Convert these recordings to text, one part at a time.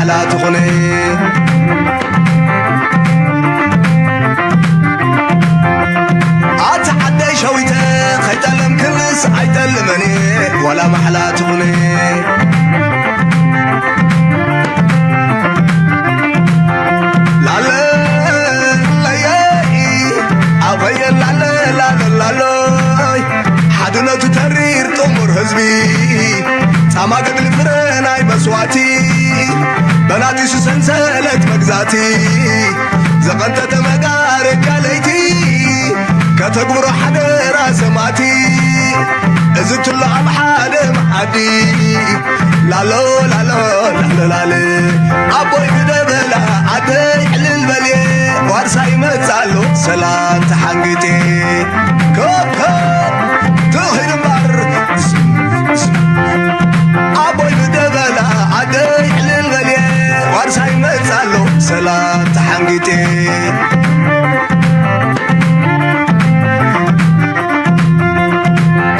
ላትኹነ ኣቲ ዓደይ ሸዊተ ከይጠለምክንስ ኣይጠልመን ዋላ ማሕላ ትኹነ ላለለየ ኣበየ ላለ ላለላለይ ሓድነቱ ተሪር ጥሙር ህዝቢ ጻማ ገድሊ ፍረ ናይ መስዋእቲ በናጢሱ ሰንሰለት መግዛእቲ ዘቐንጠጠ መጋረጃ ለይቲ ከተግብሮ ሓደራ ሰማእቲ እዚ ትሎ ኣብ ሓደ መዓዲ ላሎ ላሎ ላሎ ላለ ኣቦይ ብደበላ ዓደይ ዕልል በልየ ዋርሳይ ይመጽእ ኣሎ ሰላም ተሓንጊጤ ኮብኮብ ትኺድ እምበር ኣቦይ ብደበላ ዓደይ ዕልል በልየ ዋርሳይ ይመጽእ ኣሎ ሰላም ተሓንጊጤ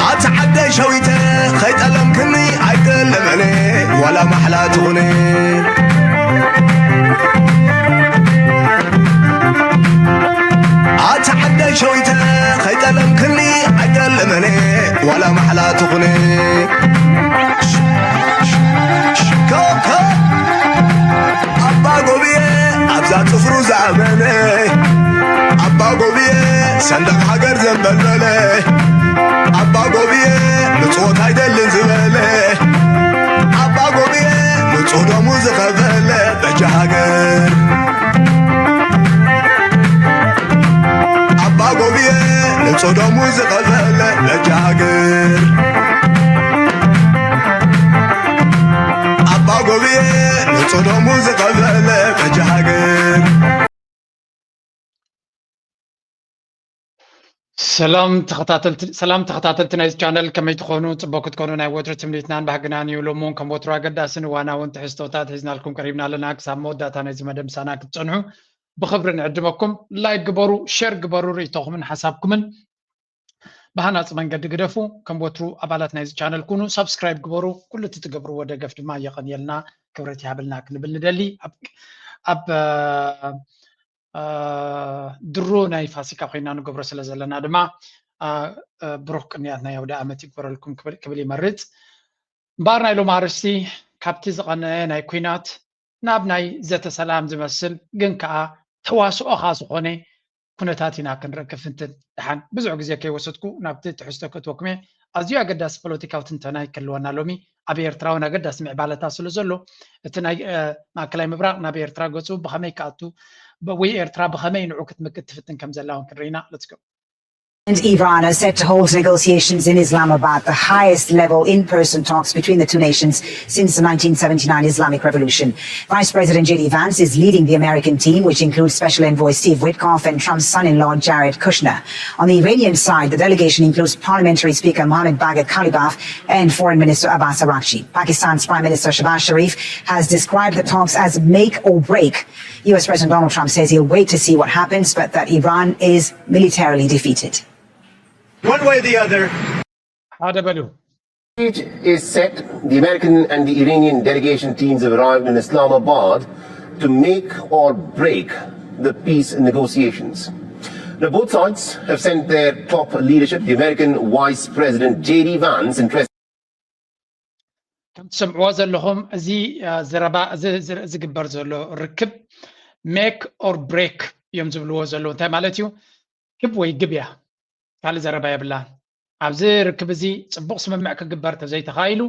ኣቲ ዓደይ ሸዊተ ከይጠለምክኒ ኣይጠለመነ ዋላ ማሕላ ትኹነ ኣቲ ዓደይ ሸዊተ ከይጠለምክኒ ኣይጠለመነ ዋላ ማሕላ ትኹነ ኮከብ ኣባ ጎብየ ኣብዛ ጽፍሩ ዝኣመነ ኣባ ጎብየ ሰንደቕ ሃገር ዘንበልበለ ኣባ ጎብየ ምጽወት ኣይደልን ዝበለ ኣባ ጎብየ ንጹህ ደሙ ዝኸፈለ በጃ ሃገር ኣባ ጎብየ ንጹህ ደሙ ዝኸፈለ በጃ ሃገር ኣባ ጎብየ ንጹህ ደሙ ዝኸፈለ በጃ ሃገር ሰላም ተኸታተልቲ ሰላም ተኸታተልቲ ናይዚ ቻነል ከመይ ትኾኑ? ጽቡቕ ክትኮኑ ናይ ወትሩ ትምኒትናን ባህግናን እዩ። ሎሚ እውን ከም ወትሩ ኣገዳስን እዋናውን ትሕዝቶታት ሒዝናልኩም ቀሪብና ኣለና። ክሳብ መወዳእታ ናይዚ መደብ ምሳና ክትጸንሑ ብኽብሪ ንዕድመኩም። ላይክ ግበሩ፣ ሸር ግበሩ፣ ርእይቶኹምን ሓሳብኩምን ብሃናጺ መንገዲ ግደፉ። ከም ወትሩ ኣባላት ናይዚ ቻነል ኩኑ፣ ሳብስክራይብ ግበሩ። ኩሉ እቲ ትገብርዎ ደገፍ ድማ የቐንየልና፣ ክብረት ይሃበልና ክንብል ንደሊ። ኣብ ኣብ ድሮ ናይ ፋሲካ ኮይና ንገብሮ ስለ ዘለና ድማ ብሩክ ቅንያት ናይ ኣውደ ኣመት ይግበረልኩም ክብል ይመርፅ። እምበኣር ናይ ሎም ኣርስቲ ካብቲ ዝቐነአ ናይ ኩናት ናብ ናይ ዘተ ሰላም ዝመስል ግን ከዓ ተዋስኦኻ ዝኾነ ኩነታት ኢና ክንርኢ ክፍንትን። ደሓን ብዙሕ ግዜ ከይወሰድኩ ናብቲ ትሕዝቶ ክእትወኩም እየ። ኣዝዩ ኣገዳሲ ፖለቲካዊ ትንተና ይክልወና ሎሚ ኣብ ኤርትራ እውን ኣገዳሲ ምዕባለታት ስለ ዘሎ እቲ ናይ ማእከላይ ምብራቕ ናብ ኤርትራ ገጹ ብኸመይ ክኣቱ ወይ ኤርትራ ብኸመይ ንዑ ክትምክት ትፍትን ከም ዘላ እውን ክንርኢና። Let's go. And Iran are set to hold negotiations in Islamabad, the highest level in person talks between the two nations since the nineteen seventy-nine Islamic Revolution. Vice President J D Vance is leading the American team, which includes Special Envoy Steve Witkoff and Trump's son in law, Jared Kushner. On the Iranian side, the delegation includes Parliamentary Speaker Mohammad Bagher Ghalibaf and Foreign Minister Abbas Araghchi. Pakistan's Prime Minister Shehbaz Sharif has described the talks as make or break. U S President Donald Trump says he'll wait to see what happens, but that Iran is militarily defeated. One way or the other, ሓደ በሉ። Stage is set. The American and the Iranian delegation teams have arrived in Islamabad to make or break the peace negotiations. Now, both sides have sent their top leadership. The American Vice President J D Vance and President ከም ትሰምዕዎ ዘለኹም እዚ ዘረባ እዚ ዝግበር ዘሎ ርክብ make or break እዮም ዝብልዎ ዘለዉ። እንታይ ማለት እዩ? ክብ ወይ ግብ እያ። ካልእ ዘረባ የብላን። ኣብዚ ርክብ እዚ ጽቡቕ ስምምዕ ክግበር ተዘይተኻኢሉ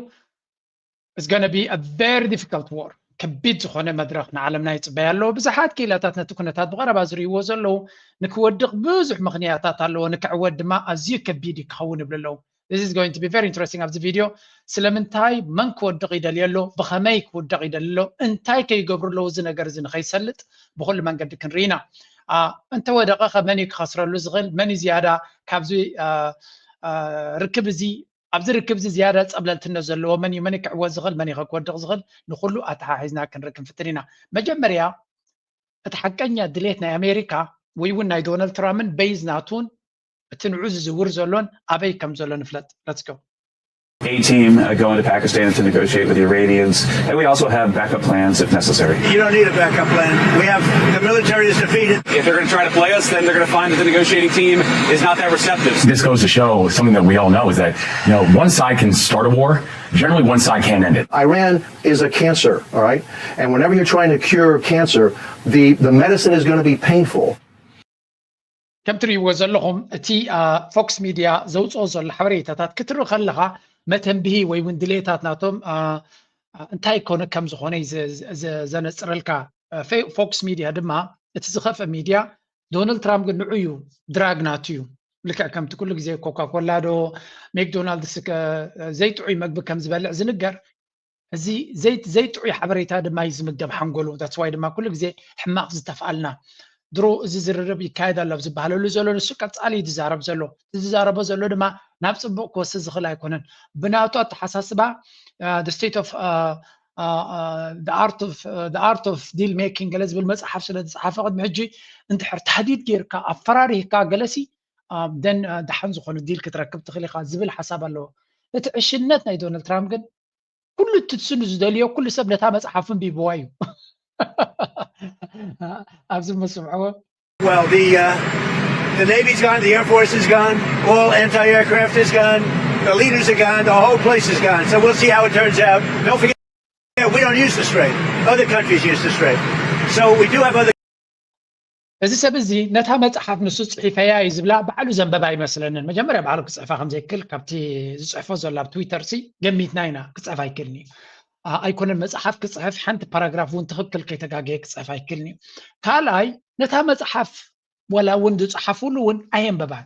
it's gonna be a very difficult war። ከቢድ ዝኾነ መድረኽ ንዓለምና ይጽበያ ኣለዎ። ብዙሓት ክኢላታት ነቲ ኩነታት ብቐረባ ዝርእይዎ ዘለዉ ንክወድቕ ብዙሕ ምኽንያታት ኣለዎ፣ ንክዕወት ድማ ኣዝዩ ከቢድ እዩ ክኸውን ይብሉ ኣለዉ። This is going to be very interesting ኣብዚ ቪድዮ ስለምንታይ መን ክወድቕ ይደልዮ ኣሎ፣ ብኸመይ ክውደቕ ይደሊ ኣሎ፣ እንታይ ከይገብሩ ኣለዉ እዚ ነገር እዚ ንኸይሰልጥ ብኹሉ መንገዲ ክንርኢ ኢና። እንተወደቐ ኸ መን እዩ ክኸስረሉ ዝኽእል? መን እዩ ዝያዳ ካብዚ ርክብ እዚ ኣብዚ ርክብ እዚ ዝያዳ ጸብለልትነት ዘለዎ መን እዩ? መን እዩ ክዕወት ዝኽእል? መን እዩ ክወድቕ ዝኽእል? ንኹሉ ኣተሓሒዝና ክንርኢ ክንፍትን ኢና። መጀመርያ እቲ ሓቀኛ ድሌት ናይ ኣሜሪካ ወይ እውን ናይ ዶናልድ ትራምፕን በይዝ ናቱን እቲ ንዑ ዝዝውር ዘሎን ኣበይ ከም ዘሎ ንፍለጥ። Let's go. A team uh, going to Pakistan to negotiate with the Iranians, and we also have backup plans if necessary. You don't need a backup plan. We have the military is defeated. If they're going to try to play us, then they're going to find that the negotiating team is not that receptive. This goes to show something that we all know is that you know one side can start a war. Generally, one side can't end it. Iran is a cancer, all right? And whenever you're trying to cure cancer, the, the medicine is going to be painful. ከም ትርእይዎ ዘለኹም እቲ ፎክስ ሚድያ ዘውፅኦ ዘሎ ሓበሬታታት ክትርኢ ከለኻ መተንብሂ ወይ እውን ድሌታት ናቶም እንታይ ኮነ ከም ዝኾነ ዘነፅረልካ። ፎክስ ሚድያ ድማ እቲ ዝኸፍአ ሚድያ ዶናልድ ትራምፕ ግን ንዑ እዩ ድራግ ናቱ እዩ። ልክዕ ከምቲ ኩሉ ግዜ ኮካኮላ ዶ ሜክዶናልድስ ዘይጥዑይ መግቢ ከም ዝበልዕ ዝንገር፣ እዚ ዘይጥዑይ ሓበሬታ ድማ እዩ ዝምገብ ሓንጎሉ። ዳትስ ዋይ ድማ ኩሉ ግዜ ሕማቕ ዝተፍኣልና ድሮ እዚ ዝርርብ ይካየድ ኣሎ ኣብ ዝበሃለሉ ዘሎ ንሱ ቀጻሊ እዩ ዝዛረብ ዘሎ። ዝዛረቦ ዘሎ ድማ ናብ ጽቡቕ ክወስድ ዝኽእል ኣይኮነን። ብናቱ ኣተሓሳስባ ስቴት ኦፍ ኣርት ኦፍ ዲል ሜኪንግ ገለ ዝብል መፅሓፍ ስለ ዝፀሓፈ ቅድሚ ሕጂ እንድሕር ታህዲድ ጌርካ ኣፈራሪህካ ገለሲ ደን ደሓን ዝኾነ ዲል ክትረክብ ትኽእል ኢኻ ዝብል ሓሳብ ኣለዎ። እቲ ዕሽነት ናይ ዶናልድ ትራምፕ ግን ኩሉ እቲ ስኑ ዝደልዮ ኩሉ ሰብ ነታ መፅሓፍ ኣንቢብዋ እዩ። ኣብዚ መስምዕዎ Well, the uh, the Navy's gone, the Air Force is gone, all anti-aircraft is gone, the leaders are gone, the whole place is gone. So we'll see how it turns out. Don't forget, we don't use the strait. Other countries use the strait. So we do have other እዚ ሰብ እዚ ነታ መጽሓፍ ንሱ ጽሒፈያ እዩ ዝብላ ባዕሉ ዘንበባ ኣይመስለንን። መጀመርያ ባዕሉ ክጽሕፋ ከም ዘይክእል ካብቲ ዝጽሕፎ ዘሎ ኣብ ትዊተር ሲ ገሚትና ኢና። ክጽሕፍ ኣይክእልን እዩ። ኣይኮነን መጽሓፍ ክጽሕፍ ሓንቲ ፓራግራፍ እውን ትኽክል ከይተጋገየ ክጽሕፍ ኣይክእልን እዩ። ካልኣይ ነታ መጽሓፍ ወላ እውን ዝጸሓፉሉ እውን ኣየንበባን።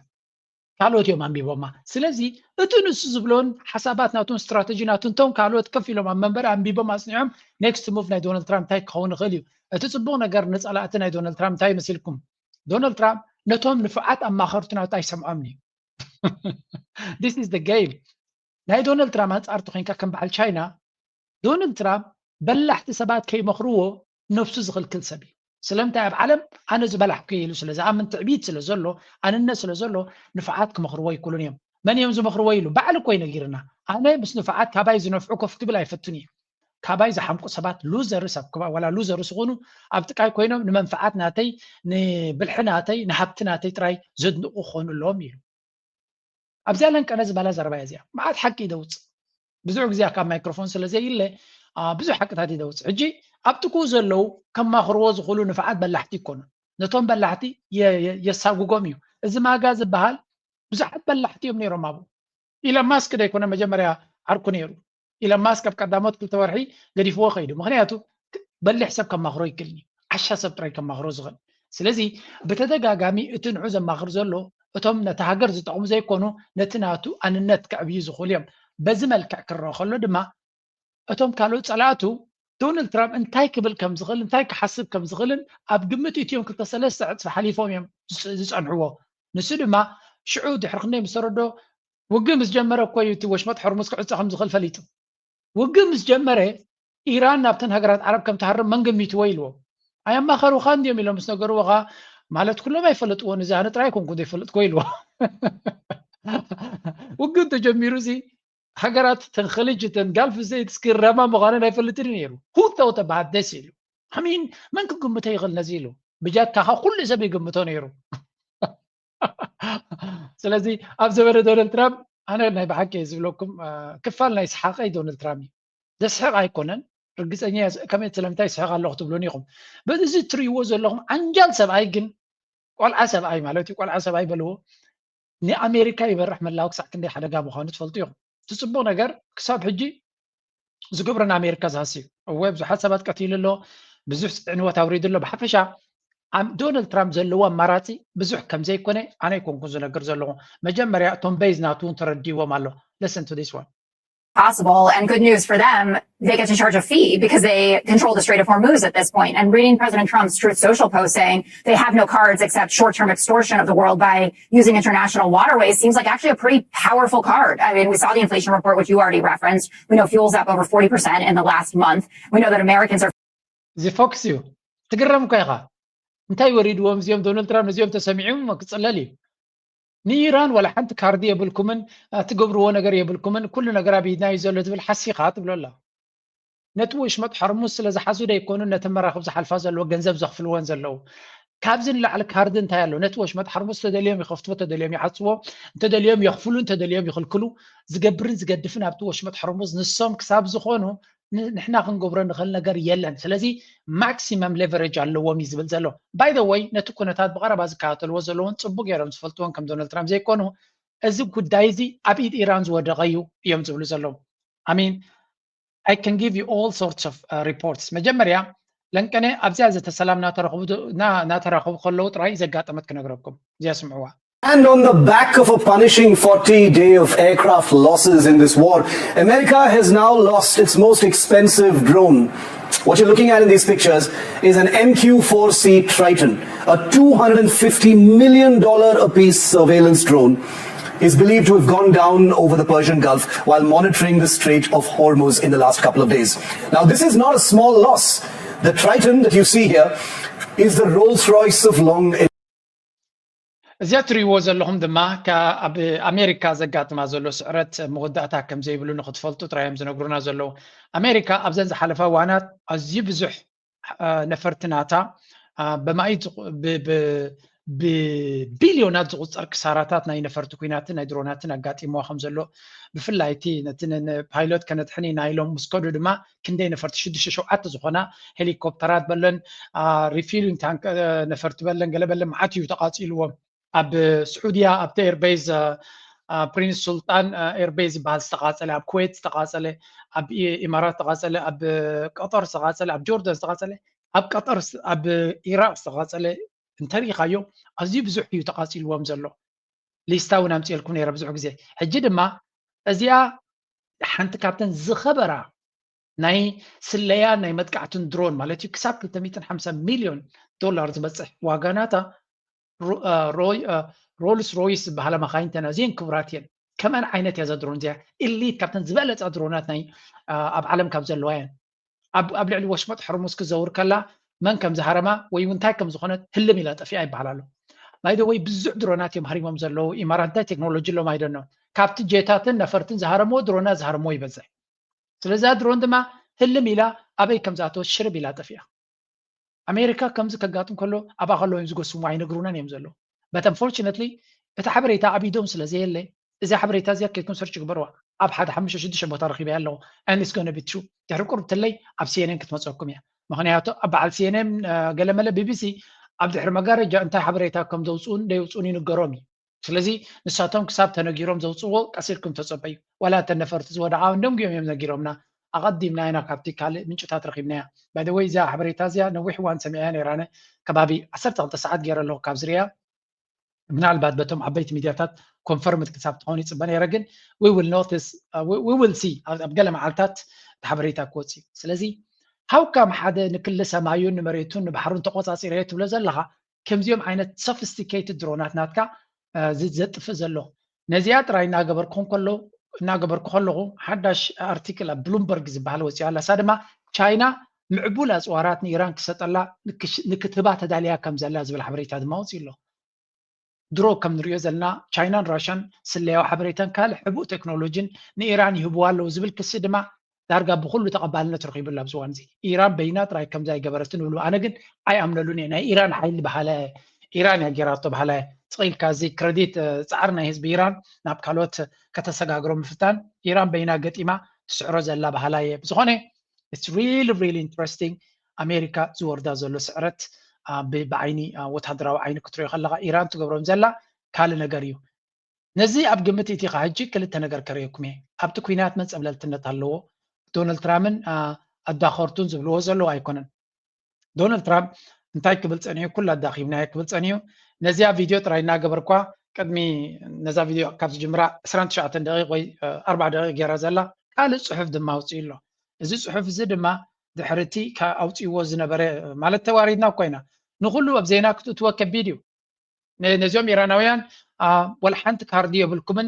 ካልኦት እዮም ኣንቢቦማ። ስለዚ እቲ ንሱ ዝብሎን ሓሳባት ናቱን ስትራተጂ ናቱን እቶም ካልኦት ከፍ ኢሎም ኣብ መንበሪ ኣንቢቦም ኣጽኒዖም ኔክስት ሙቭ ናይ ዶናልድ ትራምፕ እንታይ ክኸውን ይኽእል እዩ። እቲ ጽቡቕ ነገር ንጸላእቲ ናይ ዶናልድ ትራምፕ እንታይ ይመስልኩም? ዶናልድ ትራምፕ ነቶም ንፉዓት ኣማኸርቱ ናቱ ኣይሰምዖምን እዩ። This is the game። ናይ ዶናልድ ትራምፕ ኣንጻርቲ ኮይንካ ከም በዓል ቻይና ዶናልድ ትራምፕ በላሕቲ ሰባት ከይመኽርዎ ነብሱ ዝኽልክል ሰብ እዩ። ስለምንታይ ኣብ ዓለም ኣነ ዝበላሕኩ ኢሉ ስለ ዝኣምን ትዕቢት ስለ ዘሎ ኣንነት ስለ ዘሎ ንፍዓት ክመኽርዎ ይክሉን እዮም። መን እዮም ዝመኽርዎ ኢሉ ባዕሉ እኮ ነጊርና። ኣነ ምስ ንፍዓት ካባይ ዝነፍዑ ኮፍ ክብል ኣይፈቱን እየ። ካባይ ዝሓምቁ ሰባት ሉዘርስ ኣብ ክባ ዋላ ሉዘርስ ዝኾኑ ኣብ ጥቃይ ኮይኖም ንመንፍዓት ናተይ ንብልሒ ናተይ ንሃብቲ ናተይ ጥራይ ዘድንቑ ክኾኑ ኣለዎም ኢሉ። ኣብዚኣ ለንቀነ ዝበላ ዘረባ እያ እዚኣ። መዓት ሓቂ እዩ ደውፅእ። ብዙሕ ግዜ ካብ ማይክሮፎን ስለ ዘይለ ብዙሕ ሓቅታት እዩ ደውፅእ። ሕጂ ኣብ ጥቅኡ ዘለዉ ከማኽርዎ ዝኽእሉ ንፍዓት በላሕቲ ይኮኑ። ነቶም በላሕቲ የሳጉጎም እዩ። እዚ ማጋ ዝበሃል ብዙሓት በላሕቲ እዮም ነይሮም ኣብኡ። ኢለን ማስክ ዶ ኣይኮነ መጀመርያ ዓርኩ ነይሩ? ኢለን ማስክ ኣብ ቀዳሞት ክልተ ወርሒ ገዲፍዎ ከይዱ። ምክንያቱ በሊሕ ሰብ ከማኽሮ ይክልኒ ዓሻ ሰብ ጥራይ ከማኽሮ ዝኽእል። ስለዚ ብተደጋጋሚ እቲ ንዑ ዘማኽር ዘሎ እቶም ነቲ ሃገር ዝጠቕሙ ዘይኮኑ ነቲ ናቱ ኣንነት ከዕብዩ ዝኽእሉ እዮም። በዚ መልክዕ ክረአ ከሎ ድማ እቶም ካልኦት ጸላእቱ ዶናልድ ትራምፕ እንታይ ክብል ከም ዝኽእል እንታይ ክሓስብ ከም ዝኽእልን ኣብ ግምት እትዮም ክልተ ሰለስተ ዕጽፊ ሓሊፎም እዮም ዝጸንሕዎ። ንሱ ድማ ሽዑ ድሕሪ ክንደይ ምስ ተረዶ ውግእ ምስ ጀመረ እኮ እዩ እቲ ወሽመጥ ሕርሙዝ ክዕጸ ከም ዝኽእል ፈሊጡ። ውግእ ምስ ጀመረ ኢራን ናብተን ሃገራት ዓረብ ከም ትሃርም መን ገሚትዎ ኢልዎ። ኣየማኸሩኻን ድዮም ኢሎም ምስ ነገርዎ ኸዓ ማለት ኩሎም ኣይፈለጥዎን እዚ ኣነ ጥራይ ኣይኮንኩን ዘይፈልጥክዎ ኢልዎ። ውግእ እንተጀሚሩ እዚ ሃገራት ተን ኸሊጅ ተን ጋልፍ ስተይትስ ክረማ ምዃነን ኣይፈልጥን እዩ ነይሩ። Who thought about this ኢሉ። I mean መን ክግምቶ ይኽእል ነዚ ኢሉ። ብጀካኻ ኩሉ ሰብ ይግምቶ ነይሩ። ስለዚ ኣብ ዘበነ ዶናልድ ትራምፕ ኣነ ናይ ብሓቂ እየ ዝብለኩም ክፋል ናይ ሰሓቀይ ዶናልድ ትራምፕ እዩ። ዘስሕቕ ኣይኮነን። ርግፀኛ እየ ከመይ ስለምንታይ ይስሕቕ ኣለኹ ትብሉኒ ኢኹም። በዚ እዚ እትርእይዎ ዘለኹም ዓንጃል ሰብኣይ ግን ቆልዓ ሰብኣይ ማለት እዩ። ቆልዓ ሰብኣይ በልዎ ንኣሜሪካ ይበርሕ ምላው ክሳዕ ክንደይ ሓደጋ ምዃኑ ትፈልጡ ኢኹም። እቲ ፅቡቕ ነገር ክሳብ ሕጂ ዝገብሮ ንኣሜሪካ ዝሃሲ እዩ። እወ ብዙሓት ሰባት ቀቲሉ ኣሎ። ብዙሕ ዕንወት ኣውሪዱ ኣሎ። ብሓፈሻ ዶናልድ ትራምፕ ዘለዎ ኣማራፂ ብዙሕ ከም ዘይኮነ ኣነ ኣይኮንኩን ዝነግር ዘለኹ። መጀመርያ እቶም ቤዝ ናቱ እውን ተረዲዎም ኣሎ። Listen to this one. Possible and good news for them. They get to charge a fee because they control the Strait of Hormuz at this point. And reading President Trump's Truth Social post saying they have no cards except short term extortion of the world by using international waterways seems like actually a pretty powerful card. I mean, we saw the inflation report, which you already referenced. We know fuel's up over forty percent in the last month. We know that Americans are እዚ ፎክስ እዩ። ትግረም እኳ ኢኻ እንታይ ወሪድዎም እዚኦም ዶናልድ ትራምፕ ነዚኦም ተሰሚዖም ክፅለል እዩ። ንኢራን ዋላ ሓንቲ ካርዲ የብልኩምን፣ ትገብርዎ ነገር የብልኩምን፣ ኩሉ ነገር ኣብ ኢድና እዩ ዘሎ ዝብል ሓሲኻ ትብሎ ኣላ። ነቲ ወሽመጥ ሆርሙዝ ስለ ዝሓዙ ደይኮኑ ነቲ መራኽብ ዝሓልፋ ዘለዎ ገንዘብ ዘኽፍልወን ዘለዉ። ካብዚ ንላዕሊ ካርዲ እንታይ ኣሎ? ነቲ ወሽመጥ ሆርሙዝ ተደልዮም ይኸፍትዎ፣ ተደልዮም ይዓፅዎ፣ እንተደልዮም የኽፍሉ፣ እንተደልዮም ይኽልክሉ። ዝገብርን ዝገድፍን ኣብቲ ወሽመጥ ሆርሙዝ ንሶም ክሳብ ዝኾኑ ንሕና ክንገብሮ ንኽእል ነገር የለን። ስለዚ ማክሲመም ሌቨሬጅ ኣለዎም እዩ ዝብል ዘሎ። ባይ ዘ ወይ ነቲ ኩነታት ብቐረባ ዝከታተልዎ ዘለውን ፅቡቅ ገይሮም ዝፈልጥዎን ከም ዶናልድ ትራምፕ ዘይኮኑ፣ እዚ ጉዳይ እዚ ኣብ ኢድ ኢራን ዝወደቐ እዩ እዮም ዝብሉ ዘለዉ። I mean, I can give you all sorts of reports. መጀመርያ ለንቀነ ኣብዚኣ ዘተሰላም ናተራኸቡ ከለዉ ጥራይ ዘጋጠመት ክነግረኩም። እዚኣ ስምዕዋ። And on the back of a punishing forty day of aircraft losses in this war, America has now lost its most expensive drone. What you're looking at in these pictures is an M Q four C Triton, a two hundred fifty million dollar apiece surveillance drone is believed to have gone down over the Persian Gulf while monitoring the Strait of Hormuz in the last couple of days. Now, this is not a small loss. The Triton that you see here is the Rolls Royce of long እዚኣ ትርእይዎ ዘለኹም ድማ ኣብ ኣሜሪካ ዘጋጥማ ዘሎ ስዕረት መወዳእታ ከም ዘይብሉ ንክትፈልጡ ጥራይ እዮም ዝነግሩና ዘለዉ። ኣሜሪካ ኣብዘን ዝሓለፋ እዋናት ኣዝዩ ብዙሕ ነፈርቲ ናታ ብማይ ብቢልዮናት ዝቁፀር ክሳራታት ናይ ነፈርቲ ኩናትን ናይ ድሮናትን ኣጋጢምዋ ከም ዘሎ፣ ብፍላይ እቲ ነቲ ፓይሎት ከነድሕን ኢና ኢሎም ምስ ከዱ ድማ ክንደይ ነፈርቲ ሽዱሽተ ሸውዓተ ዝኾና ሄሊኮፕተራት በለን ሪፊሊንግ ታንክ ነፈርቲ በለን ገለ በለን መዓት እዩ ተቃፂልዎም። ኣብ ስዑድያ ኣብቲ ኤርቤዝ ፕሪንስ ሱልጣን ኤርቤዝ ዝበሃል ዝተቃፀለ፣ ኣብ ኩዌት ዝተቃፀለ፣ ኣብ ኢማራት ዝተቃፀለ፣ ኣብ ቀጠር ዝተቃፀለ፣ ኣብ ጆርዳን ዝተቃፀለ፣ ኣብ ቀጠር ኣብ ኢራቅ ዝተቃፀለ እንተሪኢካዮ ኣዝዩ ብዙሕ እዩ ተቃፂልዎም ዘሎ። ሊስታ እውን ኣምፅኤልኩም ነይረ ብዙሕ ግዜ። ሕጂ ድማ እዚኣ ሓንቲ ካብተን ዝኸበራ ናይ ስለያ ናይ መጥቃዕትን ድሮን ማለት እዩ ክሳብ ክልተ ሚእትን ሓምሳ ሚልዮን ዶላር ዝበፅሕ ዋጋ ናታ ሮልስ ሮይስ ዝበሃላ መካይን ተን ኣዝየን ክቡራት እየን። ከምአን ዓይነት እያ እዛ ድሮን እዚኣ ኢሊት ካብተን ዝበለፃ ድሮናት ናይ ኣብ ዓለም ካብ ዘለዋ እየን። ኣብ ልዕሊ ወሽመጥ ሕርሙዝ ክዘውር ከላ መን ከም ዝሃረማ ወይ እውን እንታይ ከም ዝኾነት ህልም ኢላ ጠፊኣ ይበሃል ኣሎ። ባይ ዘ ወይ ብዙሕ ድሮናት እዮም ሃሪሞም ዘለዉ። ኢማራት እንታይ ቴክኖሎጂ ኣሎም ኣይደኖ። ካብቲ ጄታትን ነፈርትን ዝሃረምዎ ድሮናት ዝሃረምዎ ይበዝሕ። ስለዛ ድሮን ድማ ህልም ኢላ ኣበይ ከም ዝኣተወት ሽርብ ኢላ ጠፊኣ። ኣሜሪካ ከምዚ ከጋጥም ከሎ ኣብኣ ከለዉ እዮም ዝጎስምዎ ኣይነግሩናን እዮም ዘለዉ። But unfortunately እቲ ሓበሬታ ኣብ ኢዶም ስለ ዘየለ እዚኣ ሓበሬታ እዚኣ ከይድኩም ሰርች ግበርዋ። ኣብ ሓደ ሓሙሽተ ሽዱሽተ ቦታ ረኺበያ ኣለኹ። And it's gonna be true። ድሕሪ ቁርብ ትለይ ኣብ ሲኤንኤን ክትመፀኩም እያ። ምክንያቱ ኣብ በዓል ሲኤንኤን ገለመለ ቢቢሲ ኣብ ድሕሪ መጋረጃ እንታይ ሓበሬታ ከም ዘውፅኡን ደይውፅኡን ይንገሮም እዩ። ስለዚ ንሳቶም ክሳብ ተነጊሮም ዘውፅእዎ ቀስ ኢልኩም ተፀበዩ። ዋላ እተን ነፈርቲ ዝወደቓ እውን ደንጉዮም እዮም ነጊሮምና። ኣቐዲምና ኢና ካብቲ ካልእ ምንጭታት ረኺብናያ። By the way እዚኣ ሓበሬታ እዚኣ ነዊሕ እዋን ሰሚዐያ ነይራነ። ከባቢ ዓሰርተ ክልተ ሰዓት ገይረ ኣለኹ ካብ ዝርእያ። ምናልባት በቶም ዓበይቲ ሚድያታት ኮንፈርምድ ክሳብ ትኾን ይፅበ ነይረ፣ ግን we will notice, we will see ኣብ ገለ መዓልታት እቲ ሓበሬታ ክወፅእ እዩ። ስለዚ how come ሓደ ንክሊ ሰማዩን ንመሬቱን ንባሕሩን ተቆፃፂረዮ ትብሎ ዘለኻ ከምዚኦም ዓይነት ሶፊስቲኬትድ ድሮናት ናትካ ዘጥፍእ ዘሎ። ነዚኣ ጥራይ እናገበርኩ ከለኹ ሓዳሽ ኣርቲክል ኣብ ብሉምበርግ ዝበሃል ወፂኣ ኣላ። እሳ ድማ ቻይና ምዕቡል ኣፅዋራት ንኢራን ክሰጠላ ንክትህባ ተዳልያ ከም ዘላ ዝብል ሓበሬታ ድማ ወፂኡ ኣሎ። ድሮ ከም ንሪኦ ዘለና ቻይናን ራሽያን ስለያዊ ሓበሬታን ካልእ ሕቡእ ቴክኖሎጂን ንኢራን ይህብዋ ኣለዉ ዝብል ክሲ ድማ ዳርጋ ብኩሉ ተቐባልነት ረኺቡሉ ኣብዚ እዋን እዚ። ኢራን በይና ጥራይ ከምዚ ኣይገበረትን ይብሉ። ኣነ ግን ኣይኣምነሉን እየ። ናይ ኢራን ሓይሊ በሃላይ እየ። ኢራን እያ ጌራቶ በሃላይ እየ። ስቕ ኢልካ እዚ ክረዲት ፃዕሪ ናይ ህዝቢ ኢራን ናብ ካልኦት ከተሰጋግሮ ምፍታን ኢራን በይና ገጢማ ትስዕሮ ዘላ በሃላይ እየ። ብዝኾነ it's really really interesting ኣሜሪካ ዝወርዳ ዘሎ ስዕረት ብዓይኒ ወታደራዊ ዓይኒ ክትሪኦ ከለካ ኢራን ትገብሮም ዘላ ካልእ ነገር እዩ። ነዚ ኣብ ግምት እቲኻ ሕጂ ክልተ ነገር ከርእየኩም እየ። ኣብቲ ኲናት መን ጸብለልትነት ኣለዎ? ዶናልድ ትራምፕን ኣዳኸርቱን ዝብልዎ ዘለዉ ኣይኮነን። ዶናልድ ትራምፕ እንታይ ክብል ጸኒሑ? ኩሉ ኣዳኺብናዮ ክብል ጸኒሑ። ነዚኣ ቪድዮ ጥራይ እናገበርኳ ቅድሚ ነዛ ቪድዮ ካብ ዝጅምራ ዕስራን ትሽዓተን ደቂቕ ወይ ኣርባዓ ደቂቕ ገይራ ዘላ ካልእ ጽሑፍ ድማ ኣውጺኡ ኣሎ። እዚ ጽሑፍ እዚ ድማ ድሕሪ እቲ ኣውጺእዎ ዝነበረ ማለት ተዋሪድና እኮ ኢና። ንኹሉ ኣብ ዜና ክትእትዎ ከቢድ እዩ። ነዚኦም ኢራናውያን ወላ ሓንቲ ካርድ የብልኩምን።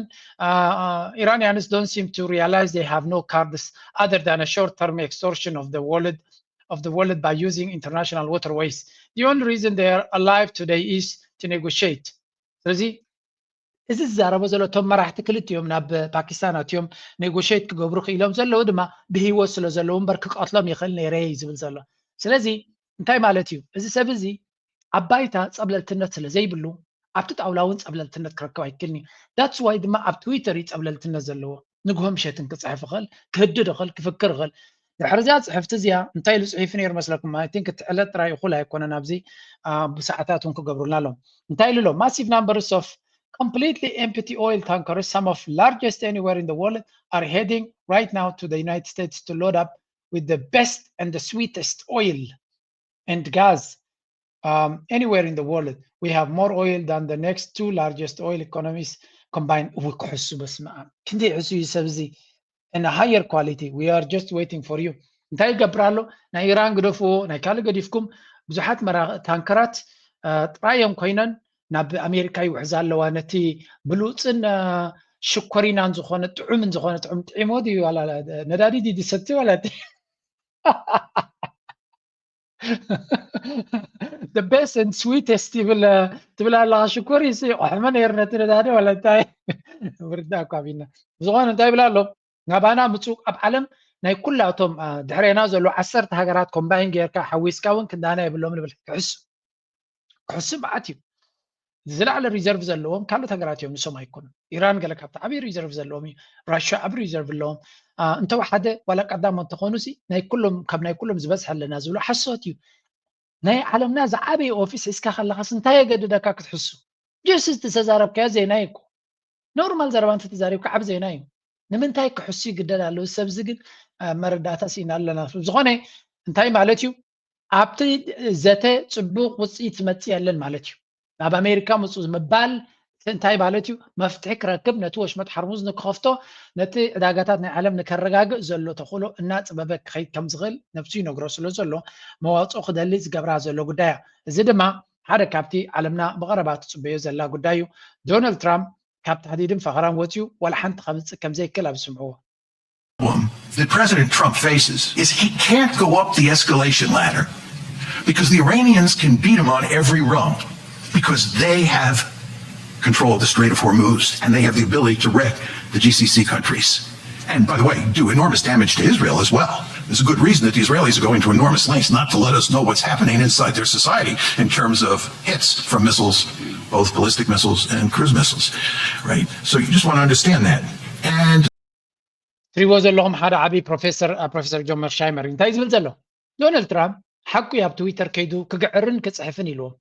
Iranians don't seem to realize they have no cards other than a short term extortion of the world of the world by using international waterways. The only reason they are alive today is to negotiate. ስለዚ እዚ ዝዛረቦ ዘሎ እቶም መራሕቲ ክልቲኦም ናብ ፓኪስታን ኣትዮም ኔጎሽት ክገብሩ ክኢሎም ዘለዉ ድማ ብህይወት ስለ ዘለዉ እምበር ክቀትሎም ይኽእል ነይረ እዩ ዝብል ዘሎ። ስለዚ እንታይ ማለት እዩ? እዚ ሰብ እዚ ኣብ ባይታ ጸብለልትነት ስለ ዘይብሉ ኣብቲ ጣውላ እውን ጸብለልትነት ክረክብ ኣይክእልን እዩ። That's why ድማ ኣብ ትዊተር እዩ ጸብለልትነት ዘለዎ። ንግሆ ምሸትን ክጽሕፍ ይኽእል፣ ክህድድ ይኽእል፣ ክፍክር ይኽእል። ድሕሪ እዚኣ ጽሕፍቲ እዚኣ እንታይ ኢሉ ጽሒፉ ነይሩ መስለኩም? I think እቲ ዕለት ጥራይ እኹል ኣይኮነን ኣብዚ ብሰዓታት እውን ክገብሩልና ኣለዎም። እንታይ ኢሉ ኣሎ? Massive numbers of completely empty oil tankers, some of largest anywhere in the world, are heading right now to the United States to load up with the best and the sweetest oil and gas um, anywhere in the world. We have more oil than the next two largest oil economies combined. እው ክሕሱ በስመ ኣብ ክንደይ ሕሱ እዩ ሰብ እዚ in a higher quality. We are just waiting for you. እንታይ ይገብር ኣሎ? ናይ ኢራን ግደፍዎ፣ ናይ ካልእ ገዲፍኩም ብዙሓት ታንከራት ጥራይ እዮም ኮይነን ናብ ኣሜሪካ ይውሕዛ ኣለዋ። ነቲ ብሉፅን ሽኮሪናን ዝኾነ ጥዑምን ዝኾነ ጥዑም ጥዒሞ ድዩ ነዳዲ ድዩ ዝሰቲ ማለት the best and sweetest ትብል ኣለኻ ሽኮር ይስ ቆሕመ ነይር ነቲ ነዳዲ ዋላ እንታይ ውርዳ እኳ ቢና ብዝኾነ እንታይ ይብል ኣሎ ናባና ምፁ ኣብ ዓለም ናይ ኩላቶም ድሕሬና ዘሎ ዓሰርተ ሃገራት ኮምባይን ጌርካ ሓዊስካ እውን ክንዳና የብሎም ንብል ክሕሱ ክሕሱ መዓት እዩ ዝለዓለ ሪዘርቭ ዘለዎም ካልኦት ሃገራት እዮም ንሶም ኣይኮኑን ኢራን ገለ ካብቲ ዓብዪ ሪዘርቭ ዘለዎም እዩ ራሽያ ዓብዪ ሪዘርቭ ኣለዎም እንተወሓደ ዋላ ቀዳሞ እንተኾኑ ሲ ናይ ኩሎም ካብ ናይ ኩሎም ዝበዝሐ ኣለና ዝብሎ ሓሶት እዩ ናይ ዓለምና ዝዓበየ ኦፊስ ሒዝካ ከለኻስ እንታይ የገድደካ ክትሕሱ ጀስስ ዝተዛረብካዮ ዜና እዩ እኮ ኖርማል ዘረባ እንተተዛሪብካ ዓብ ዜና እዩ ንምንታይ ክሕሱ ይግደድ ኣለዉ ሰብዚ ግን መረዳእታ ስኢና ኣለና ዝኾነ እንታይ ማለት እዩ ኣብቲ ዘተ ፅቡቅ ውፅኢት ዝመፅእ የለን ማለት እዩ ናብ ኣሜሪካ ምፁ ምባል እንታይ ማለት እዩ መፍትሒ ክረክብ ነቲ ወሽመጥ ሓርሙዝ ንክኸፍቶ ነቲ ዕዳጋታት ናይ ዓለም ንከረጋግእ ዘሎ ተኽእሎ እናፅበበ ክኸይድ ከም ዝኽእል ነብሱ ይነግሮ ስለ ዘሎ መዋፅኦ ክደሊ ዝገብራ ዘሎ ጉዳያ እዚ ድማ ሓደ ካብቲ ዓለምና ብቐረባ ትፅበዮ ዘላ ጉዳይ እዩ ዶናልድ ትራምፕ ካብ ታህዲድን ፈኸራን ወፂኡ ዋላ ሓንቲ ከምፅእ ከም ዘይክእል ኣብ ዝስምዕዎ that President Trump faces is he can't go up the escalation ladder because the Iranians can beat him on every rung because they have control of the Strait of Hormuz and they have the ability to wreck the G C C countries. And by the way, do enormous damage to Israel as well. There's a good reason that the Israelis are going to enormous lengths not to let us know what's happening inside their society in terms of hits from missiles, both ballistic missiles and cruise missiles, right? So you just want to understand that. And ትሪዎ ዘለኹም ሓደ ዓብዪ ፕሮፌሰር ፕሮፌሰር ጆን መርሻይመር እንታይ ዝብል ዘሎ ዶናልድ ትራምፕ ሓቁ ኣብ ትዊተር ከይዱ ክግዕርን ክፅሕፍን ኢልዎም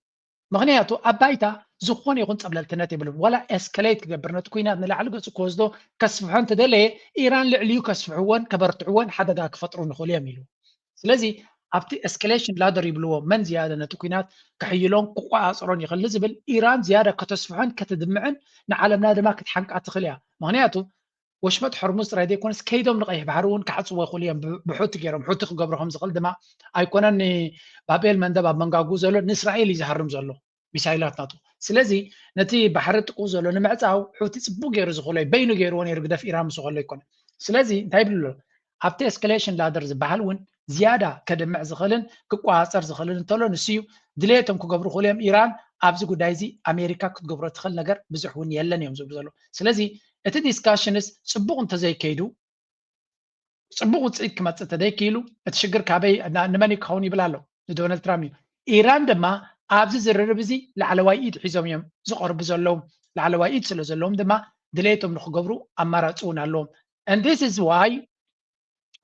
ምኽንያቱ ኣብ ባይታ ዝኾነ ይኹን ፀብለልትነት የብሉን ዋላ ኤስከሌት ክገብር ነቲ ኩናት ንላዕሊ ገፁ ክወስዶ ከስፍሖ እንተደለየ ኢራን ልዕሊኡ ከስፍሕዎን ከበርትዕዎን ሓደጋ ክፈጥሩ ንኽእሉ እዮም ኢሉ ስለዚ ኣብቲ ኤስከሌሽን ላደር ይብልዎ መን ዝያደ ነቲ ኩናት ክሕይሎን ክቆፃፀሮን ይኽእል ዝብል ኢራን ዝያደ ከተስፍሖን ከተድምዕን ንዓለምና ድማ ክትሓንቃ ትኽእል እያ ምኽንያቱ ወሽመጥ ሕርሙዝ ጥራይ ዘይኮነስ ከይዶም ንቀይሕ ባሕሪ እውን ክዓፅዎ ይኽእሉ እዮም ብሑቲ ገይሮም ሑቲ ክገብሮ ከም ዝኽእል ድማ ኣይኮነን ንባቤል መንደብ ኣብ መንጋጉ ዘሎ ንእስራኤል እዩ ዝሃርም ዘሎ ሚሳይላት ናቱ ስለዚ ነቲ ባሕሪ ጥቁ ዘሎ ንምዕፃው ሑቲ ፅቡቅ ገይሩ ዝኽእሎ እዩ በይኑ ገይርዎ ነይሩ ግደፍ ኢራን ምስ ከሎ ኣይኮነ ስለዚ እንታይ ይብል ኣሎ ኣብቲ ኤስካሌሽን ላደር ዝበሃል እውን ዝያዳ ከድምዕ ዝኽእልን ክቆፃፀር ዝኽእልን እንተሎ ንሱ እዩ ድሌቶም ክገብሩ ክእሉ እዮም ኢራን ኣብዚ ጉዳይ እዚ ኣሜሪካ ክትገብሮ ትኽእል ነገር ብዙሕ እውን የለን እዮም ዝብሉ ዘለዉ ስለዚ እቲ ዲስካሽንስ ፅቡቕ እንተዘይከይዱ ፅቡቕ ውፅኢት ክመፅእ እንተዘይክኢሉ እቲ ሽግር ካበይ ንመን ክኸውን ይብል ኣሎ ንዶናልድ ትራምፕ እዩ ኢራን ድማ ኣብዚ ዝርርብ እዚ ላዕለዋይ ኢድ ሒዞም እዮም ዝቐርቡ ዘለዉ ላዕለዋይ ኢድ ስለ ዘለዎም ድማ ድሌቶም ንክገብሩ ኣማራፂ እውን ኣለዎም and this is why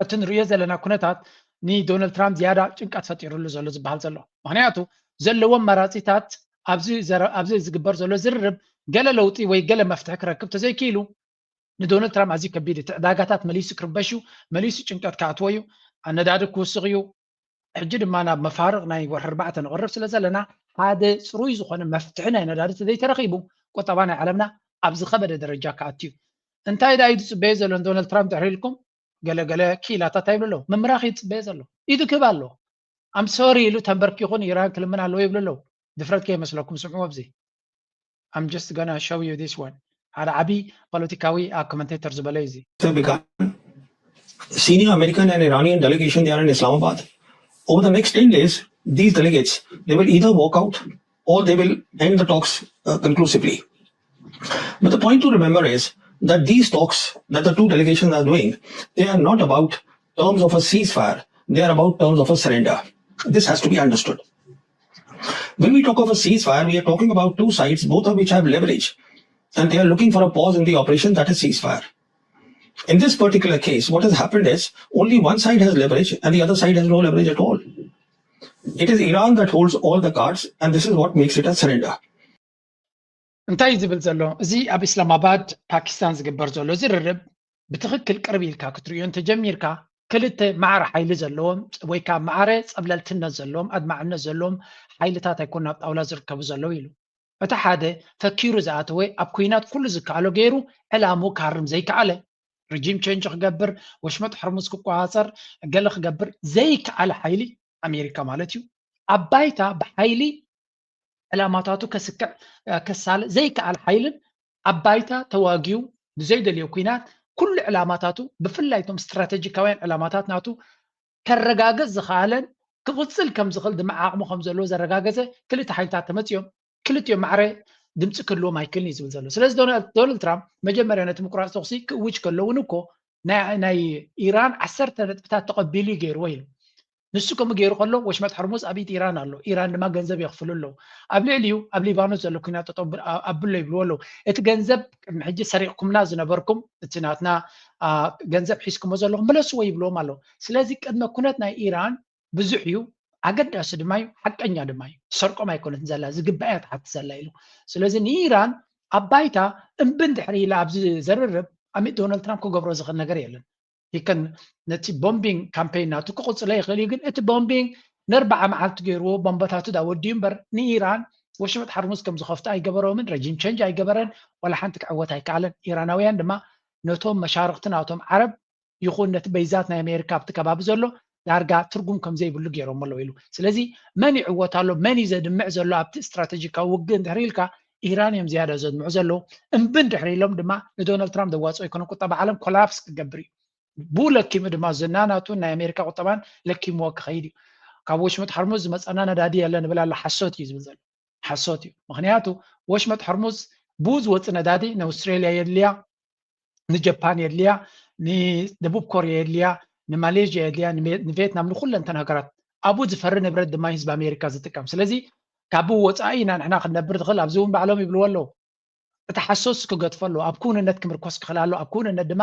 እቲ ንሪኦ ዘለና ኩነታት ንዶናልድ ትራምፕ ዝያዳ ጭንቀት ፈጢሩሉ ዘሎ ዝበሃል ዘሎ ምክንያቱ ዘለዎም መራፂታት ኣብዚ ዝግበር ዘሎ ዝርርብ ገለ ለውጢ ወይ ገለ መፍትሒ ክረክብ ተዘይክኢሉ ንዶናልድ ትራምፕ ኣዝዩ ከቢድ እቲ ዕዳጋታት መሊሱ ክርበሽ እዩ መሊሱ ጭንቀት ክኣትዎ እዩ ነዳዲ ክውስኽ እዩ ሕጂ ድማ ናብ መፋርቕ ናይ ወርሒ ኣርባዕተ ንቕርብ ስለ ዘለና ሓደ ፅሩይ ዝኾነ መፍትሒ ናይ ነዳዲ ተዘይተረኺቡ ቁጠባ ናይ ዓለምና ኣብ ዝኸበደ ደረጃ ክኣቱ እዩ እንታይ ዳ እዩ ዝፅበዮ ዘሎ ንዶናልድ ትራምፕ ድሕሪ ኢልኩም ገለገለ ክኢላታት ኣይብሉ ኣለዉ ምምራኽ እዩ ዝፅበዮ ዘሎ ኢዱ ክህብ ኣለዎ ኣም ሶሪ ኢሉ ተንበርኪኹ ንኢራን ክልምን ኣለዎ ይብሉ ኣለዉ ድፍረት ከይመስለኩም ስምዑ ኣብዚ I'm just gonna show you this one ሓደ ዓቢ ፖለቲካዊ ኮመንቴተር ዝበለ እዩ እዚ Republican, senior American and Iranian delegation they are in Islamabad. Over the next ten days, these delegates they will either walk out or they will end the talks uh, conclusively. But the point to remember is that these talks that the two delegations are doing, they are not about terms of a ceasefire. They are about terms of a surrender. This has to be understood. When we talk of a ceasefire, we are talking about two sides, both of which have leverage, and they are looking for a pause in the operation, that is ceasefire. In this particular case, what has happened is only one side has leverage and the other side has no leverage at all. It is Iran that holds all the cards, and this is what makes it a surrender. እንታይ እዩ ዝብል ዘሎ? እዚ ኣብ ኢስላማባድ ፓኪስታን ዝግበር ዘሎ ዝርርብ ብትኽክል ቅርብ ኢልካ ክትርእዮ እንተጀሚርካ፣ ክልተ ማዕረ ሓይሊ ዘለዎም ወይ ከዓ ማዕረ ጸብለልትነት ዘለዎም፣ ኣድማዕነት ዘለዎም ሓይልታት ኣይኮኑ ኣብ ጣውላ ዝርከቡ ዘለዉ ኢሉ። እቲ ሓደ ፈኪሩ ዝኣተወ፣ ኣብ ኩናት ኩሉ ዝከኣሎ ገይሩ ዕላሙ ካርም ዘይከኣለ፣ ሪጂም ቸንጅ ክገብር፣ ወሽመጥ ሕርሙዝ ክቆፃፀር፣ ገለ ክገብር ዘይከኣለ ሓይሊ ኣሜሪካ ማለት እዩ። ኣብ ባይታ ብሓይሊ ዕላማታቱ ከስክዕ ከሳለ ዘይከኣል ሓይልን ኣብ ባይታ ተዋጊኡ ብዘይደልዮ ኩናት ኩሉ ዕላማታቱ ብፍላይ እቶም ስትራተጂካውያን ዕላማታት ናቱ ከረጋገጽ ዝኸኣለን ክቕጽል ከም ዝኽእል ድማ ዓቕሙ ከም ዘለዎ ዘረጋገጸ ክልተ ሓይልታት ተመጺኦም ክልቲኦም ማዕረ ድምፂ ክህልዎም ኣይክእልን እዩ ዝብል ዘሎ። ስለዚ ዶናልድ ትራምፕ መጀመርያ ነቲ ምቁራፅ ተኹሲ ክእውጅ ከሎ እውን እኮ ናይ ኢራን ዓሰርተ ነጥብታት ተቐቢሉ እዩ ገይርዎ ኢሉ። ንሱ ከምኡ ገይሩ ከሎ ወሽመጥ ሕርሙዝ ኣብ ኢድ ኢራን ኣሎ። ኢራን ድማ ገንዘብ የኽፍሉ ኣለዉ። ኣብ ልዕሊኡ ኣብ ሊባኖስ ዘሎ ኩናት ጠጠው ኣብሎ ይብልዎ ኣለዉ። እቲ ገንዘብ ቅድሚ ሕጂ ሰሪቕኩምና ዝነበርኩም እቲ ናትና ገንዘብ ሒዝኩሞ ዘለኹም ምለስዎ ይብልዎም ኣለዉ። ስለዚ ቅድመ ኩነት ናይ ኢራን ብዙሕ እዩ፣ ኣገዳሲ ድማ እዩ፣ ሓቀኛ ድማ እዩ። ትሰርቆም ኣይኮነትን ዘላ፣ ዝግባእ እያ ትሓትት ዘላ ኢሉ። ስለዚ ንኢራን ኣብ ባይታ እምቢ እንድሕር ኢላ ኣብዚ ዘርርብ ኣሚ ዶናልድ ትራምፕ ክገብሮ ዝኽእል ነገር የለን። ይከን ነቲ ቦምቢንግ ካምፔን ናቱ ክቕጽሎ ይኽእል እዩ፣ ግን እቲ ቦምቢንግ ንኣርባዓ መዓልቲ ገይርዎ ቦምባታቱ ዳ ወዲኡ እምበር ንኢራን ወሽመጥ ሓርሙዝ ከም ዝኸፍቱ ኣይገበሮምን። ረጂም ቸንጅ ኣይገበረን፣ ዋላ ሓንቲ ክዕወት ኣይከኣለን። ኢራናውያን ድማ ነቶም መሻርኽቲ ናቶም ዓረብ ይኹን ነቲ በይዛት ናይ ኣሜሪካ ኣብቲ ከባቢ ዘሎ ዳርጋ ትርጉም ከም ዘይብሉ ገይሮሞ ኣለዉ ኢሉ። ስለዚ መን ይዕወት ኣሎ፣ መን እዩ ዘድምዕ ዘሎ ኣብቲ ስትራተጂካዊ ውግእ እንድሕር ኢልካ ኢራን እዮም ዝያዳ ዘድምዑ ዘለዉ። እምቢ እንድሕር ኢሎም ድማ ንዶናልድ ትራምፕ ዘዋፅኦ ኣይኮነን። ቁጠባ ዓለም ኮላፕስ ክገብር እዩ። ብኡ ለኪሙ ድማ ዝና ናቱ ናይ ኣሜሪካ ቁጠባን ለኪምዎ ክኸይድ እዩ። ካብ ወሽመጥ ሕርሙዝ ዝመፀና ነዳዲ የለ ንብል ኣለ ሓሶት እዩ ዝብል ዘሎ። ሓሶት እዩ። ምክንያቱ ወሽመጥ ሕርሙዝ ብኡ ዝወፂ ነዳዲ ንኣውስትራሊያ የድልያ፣ ንጀፓን የድልያ፣ ንደቡብ ኮርያ የድልያ፣ ንማሌዥያ የድልያ፣ ንቬትናም፣ ንኩለንተን ሃገራት ኣብኡ ዝፈሪ ንብረት ድማ ህዝቢ ኣሜሪካ ዝጥቀም። ስለዚ ካብኡ ወፃኢ ኢና ንሕና ክንነብር ትኽእል፣ ኣብዚ እውን ባዕሎም ይብልዎ ኣለዉ። እቲ ሓሶስ ክገድፎ ኣለዎ፣ ኣብ ክውንነት ክምርኮስ ክኽእል ኣለዎ። ኣብ ክውንነት ድማ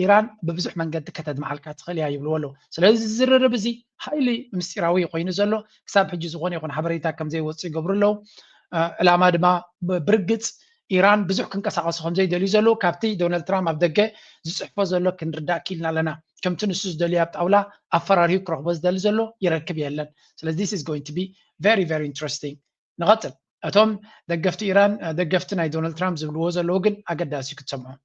ኢራን ብብዙሕ መንገዲ ከተድምዓልካ ትኽእል እያ ይብልዎ ኣለዉ። ስለዚ ዝርርብ እዚ ሃይሊ ምስጢራዊ ኮይኑ ዘሎ ክሳብ ሕጂ ዝኾነ ይኹን ሓበሬታ ከም ዘይወፅእ ይገብሩ ኣለዉ። ዕላማ ድማ ብርግፅ ኢራን ብዙሕ ክንቀሳቀሱ ከም ዘይደልዩ ዘለዉ ካብቲ ዶናልድ ትራምፕ ኣብ ደገ ዝፅሕፎ ዘሎ ክንርዳእ ክኢልና ኣለና። ከምቲ ንሱ ዝደልዩ ኣብ ጣውላ ኣፈራሪሁ ክረኽቦ ዝደሊ ዘሎ ይረክብ የለን። ስለዚ this is going to be very very interesting። ንቐፅል። እቶም ደገፍቲ ኢራን ደገፍቲ ናይ ዶናልድ ትራምፕ ዝብልዎ ዘለዉ ግን ኣገዳሲ ክትሰምዑ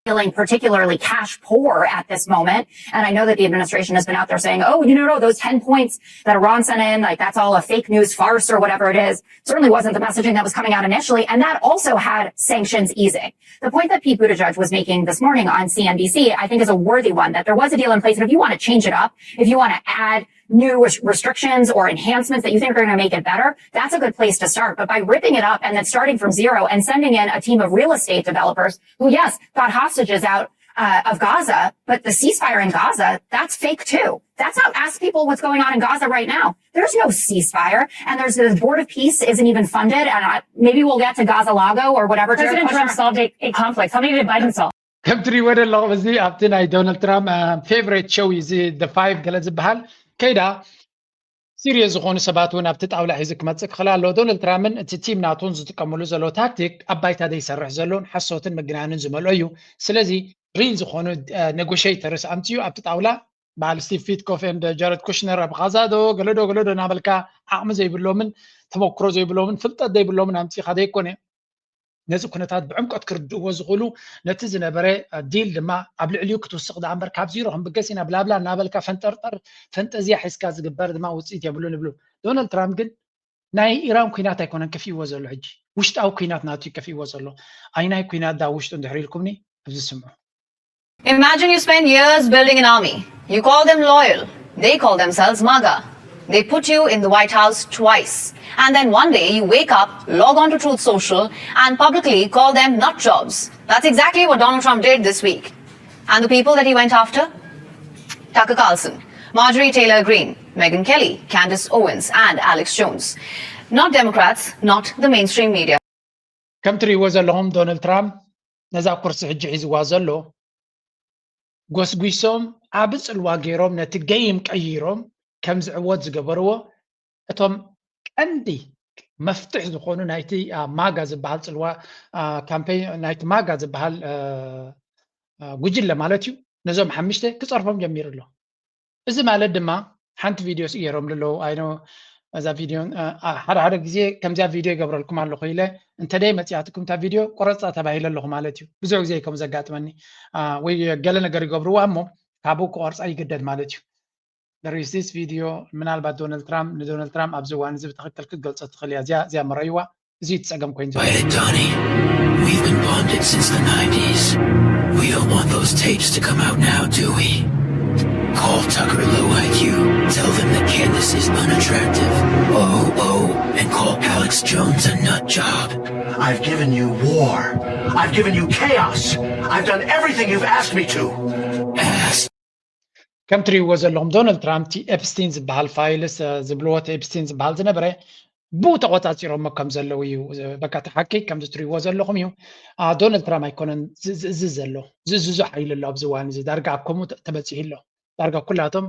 feeling particularly cash poor at this moment. And I know that the administration has been out there saying, oh, you know, those ten points that Iran sent in, like that's all a fake news farce or whatever it is. Certainly wasn't the messaging that was coming out initially. And that also had sanctions easing. The point that Pete Buttigieg was making this morning on C N B C, I think is a worthy one, that there was a deal in place. And if you want to change it up, if you want to add new restrictions or enhancements that you think are going to make it better, that's a good place to start. But by ripping it up and then starting from zero and sending in a team of real estate developers who, yes, got hostages out uh, of Gaza, but the ceasefire in Gaza, that's fake too. That's not, ask people what's going on in Gaza right now. There's no ceasefire, and there's the Board of Peace isn't even funded, and I, maybe we'll get to Gaza Lago or whatever. President Trump solved a, a conflict. Something did Biden solve? ከም ትሪእዎ ዘለኹም እዚ ኣብቲ ናይ ዶናልድ ትራምፕ ፌቨሬት ሾው እዩ እዚ ደ ፋይቭ ገለ ዝበሃል ከይዳ ሲሪየስ ዝኾኑ ሰባት እውን ኣብቲ ጣውላ ሒዙ ክመፅእ ክኽእል ኣለዎ። ዶናልድ ትራምፕን እቲ ቲም ናቱን ዝጥቀምሉ ዘለዉ ታክቲክ ኣብ ባይታ ዘይሰርሕ ዘሎን ሓሶትን ምግናንን ዝመልኦ እዩ። ስለዚ ሪል ዝኾኑ ኔጎሽተርስ ኣምፅኡ ኣብቲ ጣውላ በዓል ስቲቭ ዊትኮፍ ኤንድ ጃረድ ኩሽነር ኣብ ኻዛዶ ገለዶ ገለዶ እናበልካ ዓቕሚ ዘይብሎምን ተመክሮ ዘይብሎምን ፍልጠት ዘይብሎምን ኣምፂኻ ዘይኮነ ነዚ ኩነታት ብዕምቀት ክርድእዎ ዝኽእሉ ነቲ ዝነበረ ዲል ድማ ኣብ ልዕሊኡ ክትውስኽ ደኣ እምበር ካብ ዚሮ ክንብገስ ኢና ብላብላ እናበልካ ፈንጠርጠር ፈንጠዝያ ሒዝካ ዝግበር ድማ ውፅኢት የብሉን ይብሉ። ዶናልድ ትራምፕ ግን ናይ ኢራን ኩናት ኣይኮነን ከፊእዎ ዘሎ ሕጂ ውሽጣዊ ኩናት ናቱ እዩ ከፊእዎ ዘሎ። ኣይናይ ኩናት ዳ ውሽጡ እንድሕር ኢልኩምኒ ኣብዚ ስምዑ። Imagine you spend years building an army. You call them loyal. They call themselves MAGA. They put you in the White House twice. And then one day you wake up, log on to Truth Social, and publicly call them nut jobs. That's exactly what Donald Trump did this week. And the people that he went after? Tucker Carlson, Marjorie Taylor Greene, Megyn Kelly, Candace Owens, and Alex Jones. Not Democrats, not the mainstream media. ከም ትሪእዎ ዘለኹም ዶናልድ ትራምፕ ነዛ ኩርሲ ሕጂ ሒዝዋ ዘሎ ጎስጒሶም ዓቢ ጽልዋ ገይሮም ነቲ ገይም ቀይሮም ከም ዝዕወት ዝገበርዎ እቶም ቀንዲ መፍትሕ ዝኾኑ ናይቲ ማጋ ዝበሃል ጽልዋ ካምፔን ናይቲ ማጋ ዝበሃል ጉጅለ ማለት እዩ። ነዞም ሓምሽተ ክጸርፎም ጀሚሩ ኣሎ። እዚ ማለት ድማ ሓንቲ ቪድዮ ስኢሮም ኣለዉ። ኣይኖ እዛ ቪድዮ ሓደ ሓደ ግዜ ከምዚኣ ቪድዮ ይገብረልኩም ኣለኹ ኢለ እንተደይ መፅያትኩም እታ ቪድዮ ቆረፃ ተባሂለ ኣለኹ ማለት እዩ። ብዙሕ ግዜ ከም ዘጋጥመኒ ወይ ገለ ነገር ይገብርዋ እሞ ካብኡ ክቆርፃ ይግደድ ማለት እዩ። There is this video ምናልባት ዶናልድ ትራምፕ ንዶናልድ ትራምፕ ኣብዚ እዋን እዚ ብትኽክል ክትገልፆ ትኽእል እያ። እዚኣ እዚኣ መረይዋ እዚ እዩ እቲ ፀገም ኮይኑ ዘሎ። Quiet, Donnie. We've been bonded since the nineties. We don't want those tapes to come out now, do we? Call Tucker low I Q. Tell them that Candace is unattractive. Oh, oh, and call Alex Jones a nut job. I've given you war. I've given you chaos. I've done everything you've asked me to. Ass. ከም ትሪእዎ ዘለኹም ዶናልድ ትራምፕ እቲ ኤፕስቲን ዝበሃል ፋይልስ ዝብልዎ እቲ ኤፕስቲን ዝበሃል ዝነበረ ብኡ ተቆፃፂሮሞ ከም ዘለዉ እዩ። በቃ እቲ ሓቂ ከምዚ ትሪእዎ ዘለኹም እዩ። ዶናልድ ትራምፕ ኣይኮነን ዝእዝዝ ዘሎ፣ ዝእዝዞ ሓይሊ ኣሎ ኣብዚ እዋን እዚ። ዳርጋ ኣብ ከምኡ ተበፂሑ ኣሎ። ዳርጋ ኩላቶም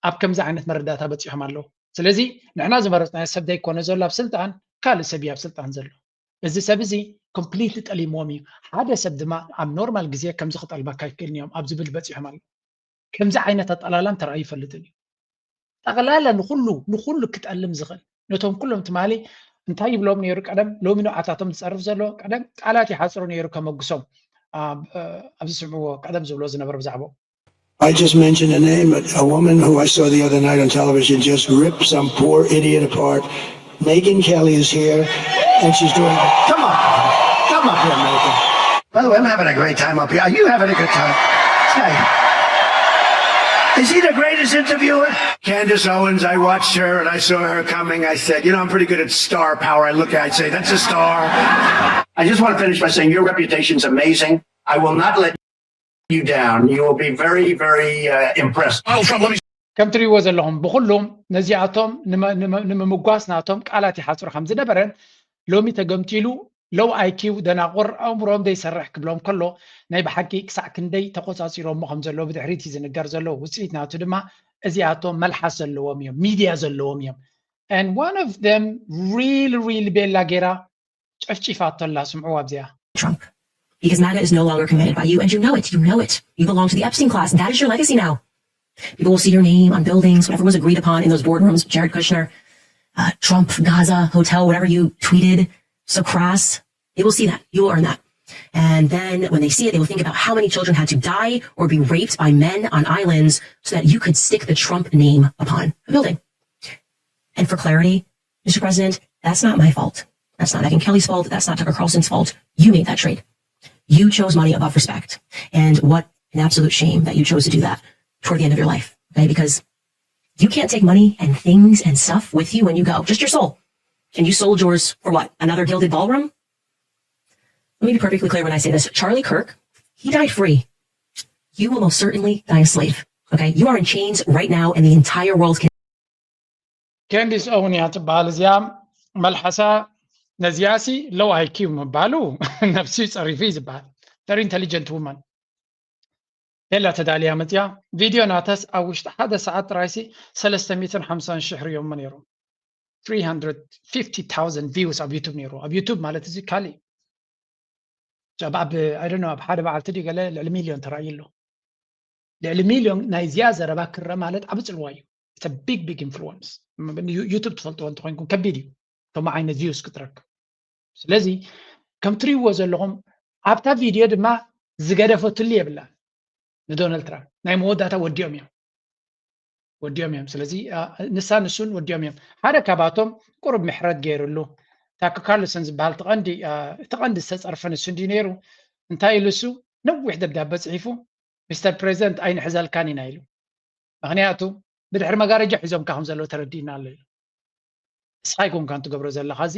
ኣብ ከምዚ ዓይነት መረዳእታ በፂሖም ኣለዉ። ስለዚ ንሕና ዝመረፅናዮ ሰብ ዘይኮነ ዘሎ ኣብ ስልጣን፣ ካልእ ሰብ እዩ ኣብ ስልጣን ዘሎ። እዚ ሰብ እዚ ኮምፕሊትሊ ጠሊምዎም እዩ። ሓደ ሰብ ድማ ኣብ ኖርማል ግዜ ከምዚ ክጠልመካ ኣይክእልን እዮም ኣብ ዝብል በፂሖም ኣለዉ። ከምዚ ዓይነት ኣጠላላም ተራእዩ ይፈልጥን እዩ። ጠቕላላ ንኹሉ ንኹሉ ክጠልም ዝኽእል ነቶም ኩሎም ትማሊ እንታይ ይብሎም ነይሩ ቀደም፣ ሎሚ ንዓታቶም ዝፀርፍ ዘሎ ቀደም ቃላት ይሓፅሩ ነይሩ ከመግሶም ኣብዚ ስምዕዎ ቀደም ዝብሎ ዝነበረ ብዛዕባኡ። I just mentioned a name, a, a woman who I saw the other night on television just rip some poor idiot apart. Megyn Kelly is here, and she's doing. Come up, come up here, Megyn. By the way, I'm having a great time up here. Are you having a good time? Hey. Is he the greatest interviewer? Candace Owens, I watched her and I saw her coming. I said, you know, I'm pretty good at star power. I look at it, I say, that's a star. I just want to finish by saying your reputation's amazing. I will not let you down. You will be very, very uh, impressed. Donald Trump, let me ከም ትሪእዎ ዘለኹም ብኩሉም ነዚኣቶም ንምምጓስ ናቶም ቃላት ይሓፅሩ ከም ዝነበረን ሎሚ ተገምቲሉ ሎው ኣይኪው ደናቑር ኣእምሮም ዘይሰርሕ ክብሎም ከሎ ናይ ብሓቂ ክሳዕ ክንደይ ተቆፃፂሮሞ ከም ዘለዎ ብድሕሪት እዩ ዝንገር ዘሎ። ውፅኢት ናቱ ድማ እዚኣቶም መልሓስ ዘለዎም እዮም፣ ሚድያ ዘለዎም እዮም። And one of them really really ቤላ ጌራ ጨፍጪፋቶ ኣላ። ስምዕዋ ኣብዚኣ። Trump. Because MAGA is no longer committed by you, and you know it. You know it. You belong to the Epstein class. That is your legacy now. People will see your name on buildings, whatever was agreed upon in those boardrooms, Jared Kushner, uh, Trump, Gaza, hotel, whatever you tweeted, so crass. They will see that. You will earn that. And then when they see it, they will think about how many children had to die or be raped by men on islands so that you could stick the Trump name upon a building. And for clarity, Mister President, that's not my fault. That's not Megyn Kelly's fault. That's not Tucker Carlson's fault. You made that trade. You chose money above respect. And what an absolute shame that you chose to do that toward the end of your life, okay? Because you can't take money and things and stuff with you when you go, just your soul. And you sold yours for what? Another gilded ballroom? Let me be perfectly clear when I say this. Charlie Kirk, he died free. You will most certainly die a slave, okay? You are in chains right now, and the entire world can. Candace Owens እያ ትበሃል እዚኣ። መልሓሳ ነዚኣሲ ሎው ኣይኪው ምባሉ ነብሱ ጸሪፉ እዩ ዝበሃል። Very intelligent woman። ቤላ ተዳልያ መፅያ። ቪድዮ ናታስ ኣብ ውሽጢ ሓደ ሰዓት ጥራይሲ ሰለስተ ሚእትን ሓምሳን ሽሕ ሪኦሞ ነይሮም። Three hundred fifty thousand views ኣብ ዩቱብ ነይሩ። ኣብ ዩቱብ ማለት እዚ ካልእ ጃብ ኣብ I don't know ኣብ ሓደ መዓልቲ ድዩ ገለ ልዕሊ ሚልዮን ተራእዩ ኣሎ። ልዕሊ ሚልዮን ናይ እዚኣ ዘረባ ክረ ማለት ዓቢ ጽልዋ እዩ። It's a big big influence። ዩቱብ ትፈልጥዎ እንተኾይንኩም ከቢድ እዩ ከምኡ ዓይነት views ክትረክብ። ስለዚ ከም ትሪእዎ ዘለኹም ኣብታ ቪድዮ ድማ ዝገደፈትሉ የብላን ንዶናልድ ትራምፕ። ናይ መወዳእታ ወዲኦም እዮም። ወዲኦም እዮም። ስለዚ ንሳ ንሱን ወዲኦም እዮም። ሓደ ካባቶም ቁሩብ ምሕረት ገይርሉ ታክ ካርልሰን ዝበሃል እቲ ቀንዲ ዝተፀርፈ ንሱ እንዲ ነይሩ እንታይ ኢሉ እሱ ነዊሕ ደብዳበ ፅሒፉ ሚስተር ፕሬዚደንት ኣይንሕዘልካን ኢና ኢሉ። ምክንያቱ ብድሕሪ መጋረጃ ሒዞምካ ከም ዘለዉ ተረዲእና ኣሎ ኢሉ። ንስኻ ኣይኮንካን ትገብሮ ዘለኻ፣ እዚ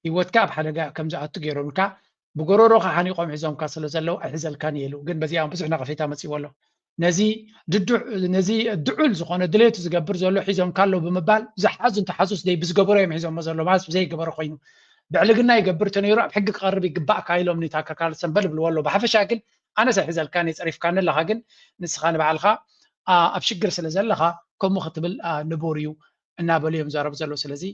ህይወትካ ኣብ ሓደጋ ከም ዝኣቱ ገይሮምልካ፣ ብጎረሮኻ ሓኒቖም ሒዞምካ ስለ ዘለዉ ኣይሕዘልካን እየ ኢሉ። ግን በዚኣ ብዙሕ ነቐፌታ መጺዎ ኣሎ። ነዚ ድዱዕ ነዚ ድዑል ዝኾነ ድሌቱ ዝገብር ዘሎ ሒዞምካ ኣለዉ ብምባል ዝሓዙ እንተሓዙስ ደይ ብዝገበሮ እዮም ሒዞሞ ዘሎ ማለት ብዘይገበሮ ኮይኑ ብዕልግና ይገብር ተነይሩ ኣብ ሕጊ ክቐርብ ይግባእካ ኢሎም ኒታከር ካርልሰን በል ብልዎ ኣለዉ። ብሓፈሻ ግን ኣነስ ኣይሕዘልካን እየ ጸሪፍካኒ ኣለኻ ግን ንስኻ ንባዕልኻ ኣብ ሽግር ስለ ዘለኻ ከምኡ ክትብል ንቡር እዩ እናበሉ እዮም ዛረቡ ዘለዉ። ስለዚ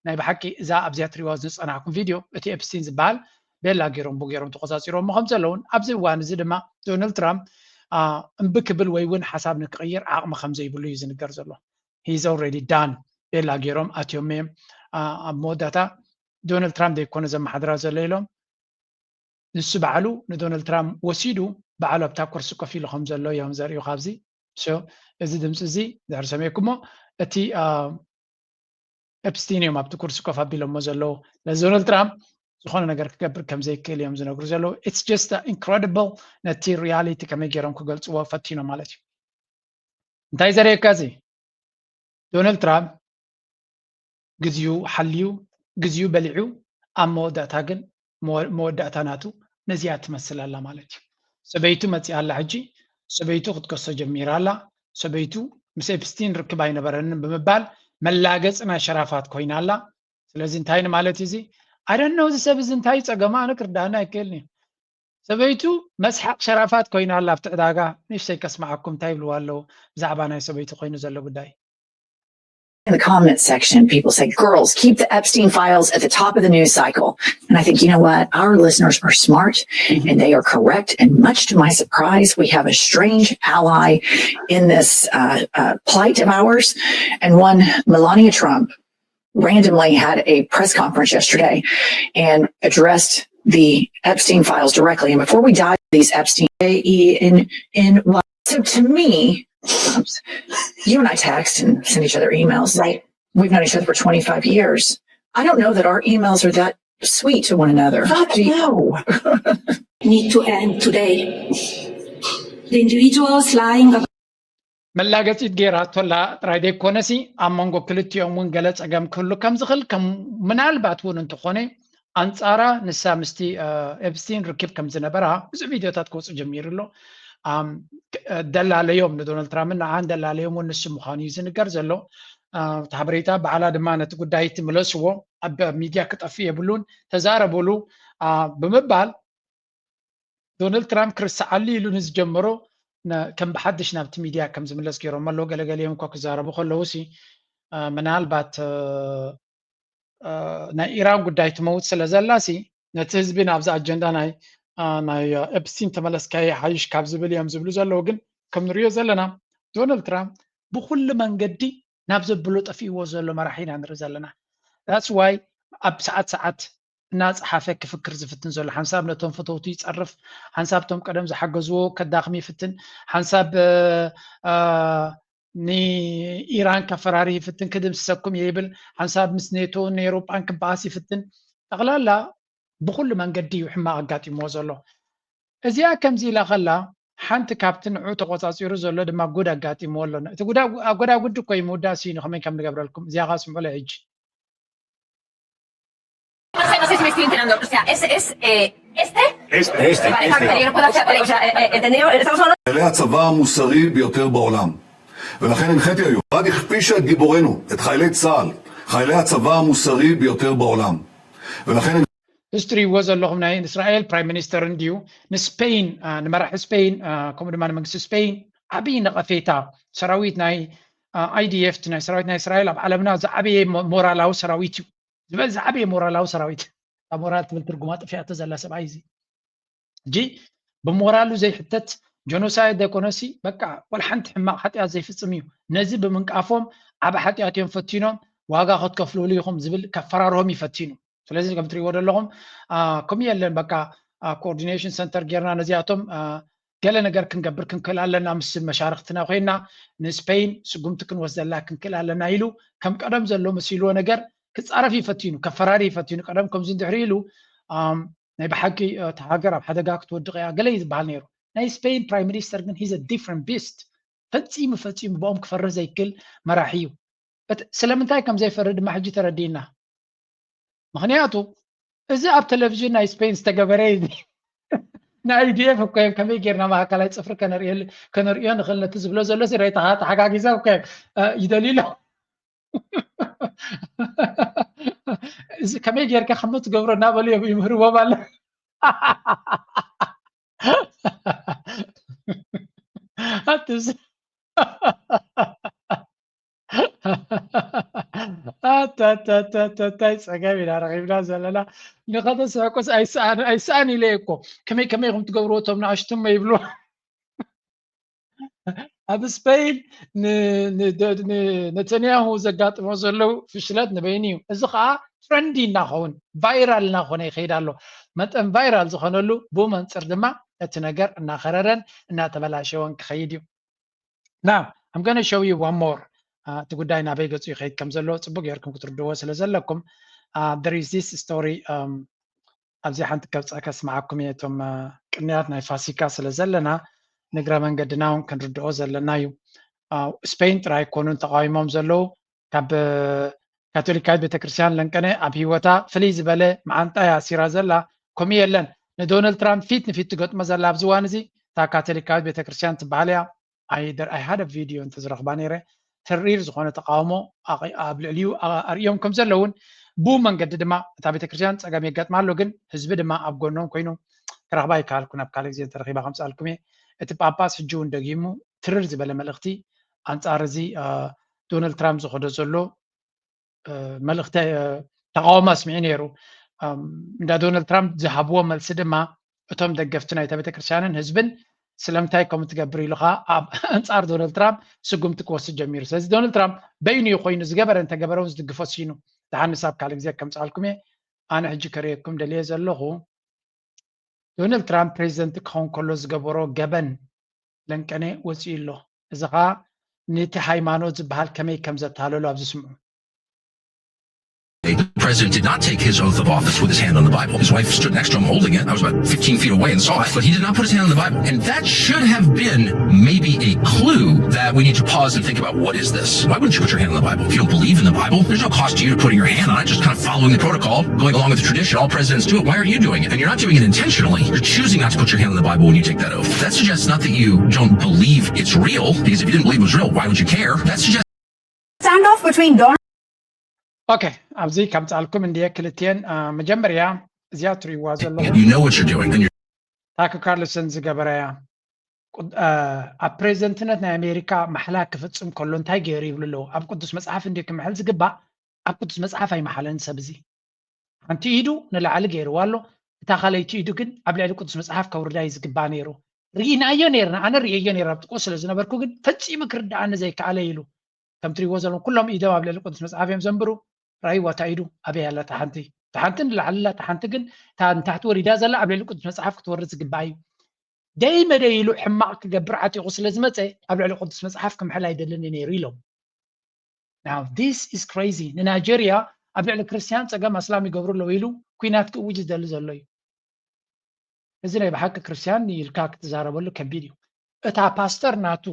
ናይ ብሓቂ እዛ ኣብዚኣ ትሪዋ ዝፀናሕኩም ቪድዮ እቲ ኤፕስቲን ዝበሃል ቤላ ገይሮም ቡ ገይሮም ተቆፃፂሮሞ ከም ዘለውን ኣብዚ እዋን እዚ ድማ ዶናልድ ትራምፕ እምቢ ክብል ወይ እውን ሓሳብ ንክቕይር ዓቕሚ ከም ዘይብሉ እዩ ዝንገር ዘሎ። He's already done። ቤላ ገይሮም ኣትዮም እዮም ኣብ መወዳእታ ዶናልድ ትራምፕ ዘይኮነ ዘመሓድራ ዘሎ ኢሎም ንሱ ባዕሉ ንዶናልድ ትራምፕ ወሲዱ ባዕሉ ኣብታ ኩርሲ ኮፍ ኢሉ ከም ዘሎ እዮም ዘርእዩ ካብዚ። እዚ ድምፂ እዚ ድሕሪ ሰሚዕኩሞ እቲ ኤፕስቲን እዮም ኣብቲ ኩርሲ ኮፍ ኣቢሎሞ ዘለዉ። ስለዚ ዶናልድ ትራምፕ ዝኾነ ነገር ክገብር ከም ዘይክእል እዮም ዝነግሩ ዘለዉ። It's just incredible ነቲ ሪያሊቲ ከመይ ገይሮም ክገልፅዎ ፈቲኖም ማለት እዩ። እንታይ ዘርእየካ እዚ ዶናልድ ትራምፕ ግዜኡ ሓልዩ ግዜኡ በሊዑ ኣብ መወዳእታ ግን መወዳእታ ናቱ ነዚኣ ትመስል ኣላ ማለት እዩ። ሰበይቱ መፂኣ ኣላ ሕጂ ሰበይቱ ክትከሶ ጀሚራ ኣላ። ሰበይቱ ምስ ኤፕስቲን ርክብ ኣይነበረንን ብምባል መላገፂ ናይ ሸራፋት ኮይና ኣላ። ስለዚ እንታይ ንማለት እዩ እዚ? I don't know እዚ ሰብ እዚ እንታይ ጸገማ ኣነ ክርዳኣና ኣይክእልን እዩ። ሰበይቱ መስሓቕ ሸራፋት ኮይና ኣላ ኣብቲ ዕዳጋ። ንእሽተይ ከስምዓኩም እንታይ ይብልዋ ኣለዉ ብዛዕባ ናይ ሰበይቱ ኮይኑ ዘሎ ጉዳይ። In the comment section, people say, girls, keep the Epstein files at the top of the news cycle. And I think, you know what? Our listeners are smart and they are correct. And much to my surprise, we have a strange ally in this uh, uh, plight of ours, and one, Melania Trump, randomly had a press conference yesterday and addressed the Epstein files directly. And before we dive these Epstein, in in so to me, you and I text and send each other emails. Right. We've known each other for twenty-five years. I don't know that our emails are that sweet to one another. Fuck no. Need to end today. The individuals lying about መላገፂት ገይራቶላ ጥራይ ዘይኮነሲ ኣብ መንጎ ክልቲኦም እውን ገለ ፀገም ክህሉ ከም ዝኽእል ከም ምናልባት እውን እንተኾነ ኣንፃራ ንሳ ምስቲ ኤፕስቲን ርክብ ከም ዝነበራ ብዙሕ ቪድዮታት ክወፁ ጀሚሩ ኣሎ። ደላለዮም ንዶናልድ ትራምፕ ንዓን ደላለዮም እውን ንሱ ምዃኑ እዩ ዝንገር ዘሎ። እቲ ሓበሬታ ባዕላ ድማ ነቲ ጉዳይ ትምለስዎ ኣብ ሚድያ ክጠፍእ የብሉን ተዛረብሉ ብምባል ዶናልድ ትራምፕ ክርስዓሉ ኢሉ ንዝጀመሮ ከም ብሓድሽ ናብቲ ሚድያ ከም ዝምለስ ገይሮም ኣለዉ። ገለገሊኦም እኳ ክዛረቡ ከለዉ ሲ ምናልባት ናይ ኢራን ጉዳይ ትመውት ስለ ዘላ ሲ ነቲ ህዝቢ ናብዚ ኣጀንዳ ናይ ናይ ኤፕስቲን ተመለስካዮ ሓይሽ ካብ ዝብል እዮም ዝብሉ ዘለዉ። ግን ከም ንሪኦ ዘለና ዶናልድ ትራምፕ ብኩሉ መንገዲ ናብ ዘብሎ ጠፊእዎ ዘሎ መራሒ ኢና ንርኢ ዘለና። That's why ኣብ ሰዓት ሰዓት እናፀሓፈ ክፍክር ዝፍትን ዘሎ ሓንሳብ ነቶም ፈተውቱ ይፀርፍ፣ ሓንሳብ ቶም ቀደም ዝሓገዝዎ ከዳኽም ይፍትን፣ ሓንሳብ ንኢራን ከፈራሪ ይፍትን፣ ክድምስሰኩም እየ ይብል፣ ሓንሳብ ምስ ኔቶ ንኤውሮጳን ክበኣስ ይፍትን። ጠቕላላ ብኩሉ መንገዲ እዩ ሕማቕ ኣጋጢምዎ ዘሎ። እዚኣ ከምዚ ኢላ ከላ ሓንቲ ካብቲ ንዑ ተቆፃፂሩ ዘሎ ድማ ጉድ ኣጋጢምዎ ኣሎ። እቲ ጎዳጉዲ እኮ እዩ ምውዳእ ስኢኑ ከመይ ከም ንገብረልኩም እዚኣ ካ ስምዑለ ሕጂ። Este, este, este. Este. Vale, vale, yo no puedo hacer, o sea, eh, eh, entendido, estamos hablando חיילי הצבא המוסרי ביותר בעולם. ולכן הנחיתי היום, עיראק הכפישה את גיבורינו, את חיילי צה"ל, חיילי הצבא המוסרי ביותר בעולם. ולכן እዚ ትሪእዎ ዘለኹም ናይ እስራኤል ፕራይም ሚኒስተር እንድዩ ንስፔን ንመራሒ ስፔን ከምኡ ድማ ንመንግስቲ ስፔን ዓብዪ ነቐፌታ ሰራዊት ናይ ኣይዲኤፍ ናይ ሰራዊት ናይ እስራኤል ኣብ ዓለምና ዝዓበየ ሞራላዊ ሰራዊት እዩ ዝበል ዝዓበየ ሞራላዊ ሰራዊት እታ ሞራል ትብል ትርጉማ ጠፊኣቶ ዘላ ሰብኣይ እዚ ሕጂ ብሞራሉ ዘይሕተት ጀኖሳይድ ዘይኮነሲ በቃ ወላ ሓንቲ ሕማቕ ሓጢኣት ዘይፍፅም እዩ ነዚ ብምንቃፎም ዓብ ሓጢኣት እዮም ፈቲኖም ዋጋ ክትከፍልሉ ኢኹም ዝብል ከፈራርሆም እዩ ፈቲኑ ስለዚ ከም ትሪእዎ ዘለኹም ከምኡ የለን በቃ ኮኦርዲኔሽን ሰንተር ጌርና ነዚኣቶም ገለ ነገር ክንገብር ክንክእል ኣለና ምስ መሻርክትና ኮይና ንስፔን ስጉምቲ ክንወስደላ ክንክእል ኣለና ኢሉ ከም ቀደም ዘሎ መሲልዎ ነገር ክፃረፍ ይፈትኑ ከፈራሪ ይፈትኑ ቀደም ከምዚ እንድሕሪ ኢሉ ናይ ብሓቂ እቲ ሃገር ኣብ ሓደጋ ክትወድቕ እያ ገለ እዩ ዝበሃል ነይሩ ናይ ስፔን ፕራይም ሚኒስተር ግን he's a different beast ፈጺሙ ፈጺሙ ብኦም ክፈርህ ዘይክእል መራሒ እዩ። ስለምንታይ ከም ዘይፈርህ ድማ ሕጂ ተረዲእና። ምክንያቱ እዚ ኣብ ቴሌቪዥን ናይ ስፔን ዝተገበረ እዩ። ናይ ዩ ዲ ኤፍ እኮ እዮም ከመይ ጌርና ማእከላይ ጽፍሪ ከነርእዮ ንኽእል ነቲ ዝብሎ ዘሎ ሲ ሬታ ተሓጋጊዛ እኮ እዮም ይደልዩ ኣሎ። እዚ ከመይ ጌርካ ከም ትገብሮ እናበሉ እዮም ይምህርዎም ኣሎ። ኣታታታታይ ጸገም ኢና ረኺብና ዘለና። ንኸተስሕቁስ ኣይሰኣን እየ እኮ። ከመይ ከመይ ኢኹም ትገብርዎ እቶም ንኣሽቱም ይብሉ። ኣብ ስፔን ነተንያሁ ዘጋጥሞ ዘለዉ ፍሽለት ንበይኑ እዩ። እዚ ከዓ ትረንዲ እናኸውን ቫይራል እናኾነ ይኸይድ ኣሎ። መጠን ቫይራል ዝኾነሉ ብኡ መንፅር ድማ እቲ ነገር እናኸረረን እናተበላሸወን ክኸይድ እዩ። Now I'm gonna show you one more. እቲ ጉዳይ ናበይ ገፁ ይኸይድ ከም ዘሎ ፅቡቅ ጌርኩም ክትርድዎ ስለ ዘለኩም there is this story ኣብዚ ሓንቲ ከብፀ ከስምዓኩም እየ። እቶም ቅንያት ናይ ፋሲካ ስለ ዘለና ንግረ መንገድና እውን ክንርድኦ ዘለና እዩ። ስፔን ጥራይ ኣይኮኑን ተቃዊሞም ዘለዉ። ካብ ካቶሊካዊት ቤተክርስትያን ለንቀነ ኣብ ህይወታ ፍልይ ዝበለ መዓንጣ እያ ኣሲራ ዘላ። ከምኡ የለን ንዶናልድ ትራምፕ ፊት ንፊት ትገጥሞ ዘላ ኣብዚ እዋን እዚ እታ ካቶሊካዊት ቤተክርስትያን ትበሃል እያ። ኣይደር ኣይሃደ ቪድዮ እንተዝረኽባ ነይረ ተሪር ዝኾነ ተቃውሞ ኣብ ልዕሊኡ ኣርእዮም ከም ዘለውን ብኡ መንገዲ ድማ እታ ቤተክርስትያን ፀገም የጋጥማ ኣሎ፣ ግን ህዝቢ ድማ ኣብ ጎኖም ኮይኑ ክረኽባ ይከኣልኩ። ናብ ካልእ ግዜ እንተረኺባ ከምፅኣልኩም እየ። እቲ ጳጳስ ሕጂ እውን ደጊሙ ትርር ዝበለ መልእኽቲ ኣንፃር እዚ ዶናልድ ትራምፕ ዝኸዶ ዘሎ መልእኽቲ ተቃውሞ ኣስሚዑ ነይሩ። እንዳ ዶናልድ ትራምፕ ዝሃብዎ መልሲ ድማ እቶም ደገፍቲ ናይታ ቤተክርስትያንን ህዝብን ስለምንታይ ከምኡ ትገብር ኢሉ ከዓ ኣብ ኣንፃር ዶናልድ ትራምፕ ስጉምቲ ክወስድ ጀሚሩ። ስለዚ ዶናልድ ትራምፕ በይኑ እዩ ኮይኑ ዝገበረ እንተገበረ እውን ዝድግፎ ሲኑ። ደሓን ንሳብ ካልእ ግዜ ከምፅኣልኩም እየ። ኣነ ሕጂ ከርእየኩም ደልየ ዘለኹ ዶናልድ ትራምፕ ፕሬዚደንት ክኸውን ከሎ ዝገበሮ ገበን ለንቀነ ወፂኡ ኣሎ። እዚ ከዓ ነቲ ሃይማኖት ዝበሃል ከመይ ከም ዘታለሉ ኣብዚ ስምዑ። The president did not take his oath of office with his hand on the Bible. His wife stood next to him holding it. I was about fifteen feet away and saw it, but he did not put his hand on the Bible. And that should have been maybe a clue that we need to pause and think about, what is this? Why wouldn't you put your hand on the Bible? If you don't believe in the Bible, there's no cost to you to putting your hand on it, just kind of following the protocol, going along with the tradition. All presidents do it. Why aren't you doing it? And you're not doing it intentionally. You're choosing not to put your hand on the Bible when you take that oath. That suggests not that you don't believe it's real, because if you didn't believe it was real, why would you care? That suggests Standoff between Don ኦኬ ኣብዚ ከምፅኣልኩም እንድየ ክልትኤን መጀመርያ እዚኣ ትሪእዋ ዘለኹም you know what you're doing. And you're ታክ ካርልሰን ዝገበረያ ኣብ ፕሬዚደንትነት ናይ ኣሜሪካ ማሕላ ክፍፅም ከሎ እንታይ ገይሩ ይብሉ ኣለዉ። ኣብ ቅዱስ መፅሓፍ እንዲ ክምሕል ዝግባእ ኣብ ቅዱስ መፅሓፍ ኣይመሓለን ሰብ እዚ። ሓንቲ ኢዱ ንላዕሊ ገይርዋ ኣሎ፣ እታ ካልኣይቲ ኢዱ ግን ኣብ ልዕሊ ቅዱስ መፅሓፍ ከውርዳ እዩ ዝግባእ ነይሩ። ርኢናዮ ነይርና፣ ኣነ ርእየዮ ነይረ ኣብ ጥቅኡ ስለ ዝነበርኩ፣ ግን ፈፂሙ ክርድኣኒ ዘይከኣለ ኢሉ። ከም ትሪእዎ ዘለኹም ኩሎም ኢዶም ኣብ ልዕሊ ቅዱስ መፅሓፍ እዮም ዘንብሩ። ራእይዋ እታ ኢዱ ኣበይ ኣላ? እታ ሓንቲ እታ ሓንቲ ንላዕሊ ኣላ፣ እታ ሓንቲ ግን እታ ንታሕቲ ወሪዳ ዘላ ኣብ ልዕሊ ቅዱስ መፅሓፍ ክትወርድ ዝግባእ እዩ። ደይ መደይ ኢሉ ሕማቕ ክገብር ዓጢቑ ስለ ዝመፀ ኣብ ልዕሊ ቅዱስ መፅሓፍ ክምሕል ኣይደልን እዩ ነይሩ ኢሎም። Now this is crazy። ንናይጀርያ ኣብ ልዕሊ ክርስትያን ፀገም ኣስላም ይገብሩ ኣለዉ ኢሉ ኲናት ክእውጅ ዝደሊ ዘሎ እዩ። እዚ ናይ ብሓቂ ክርስትያን ኢልካ ክትዛረበሉ ከቢድ እዩ። እታ ፓስተር ናቱ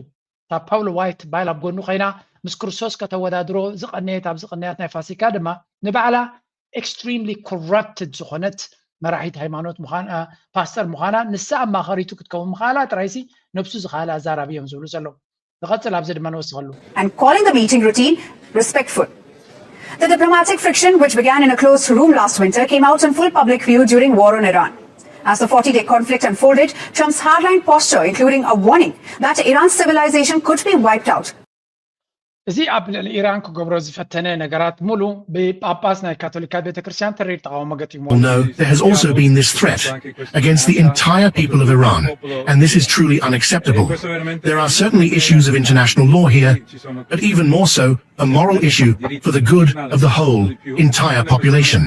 እታ ፓውሎ ዋይት ትበሃል ኣብ ጎኑ ኮይና ምስ ክርስቶስ ከተወዳድሮ ዝቐነየት ኣብዚ ቅንያት ናይ ፋሲካ ድማ ንባዕላ extremely corrupted ዝኾነት መራሒት ሃይማኖት ምዃን ፓስተር ምዃና ንሳ ኣማኸሪቱ ክትከውን ምኽኣላ ጥራይሲ ነብሱ ዝኸኣለ ኣዛራቢ እዮም ዝብሉ ዘለዉ። ንቐጽል ኣብዚ ድማ ንወስኸሉ። and calling the meeting routine respectful. The diplomatic friction, which began in a closed room last winter, came out in full public view during war on Iran. As the forty-day conflict unfolded, Trump's hardline posture, including a warning that Iran's civilization could be wiped out, እዚ ኣብ ልዕሊ ኢራን ክገብሮ ዝፈተነ ነገራት ሙሉ ብጳጳስ ናይ ካቶሊካት ቤተክርስትያን ተሪር ተቃውሞ ገጢምዎ። Well, no, there has also been this threat against the entire people of Iran, and this is truly unacceptable. There are certainly issues of international law here, but even more so, a moral issue for the good of the whole, entire population.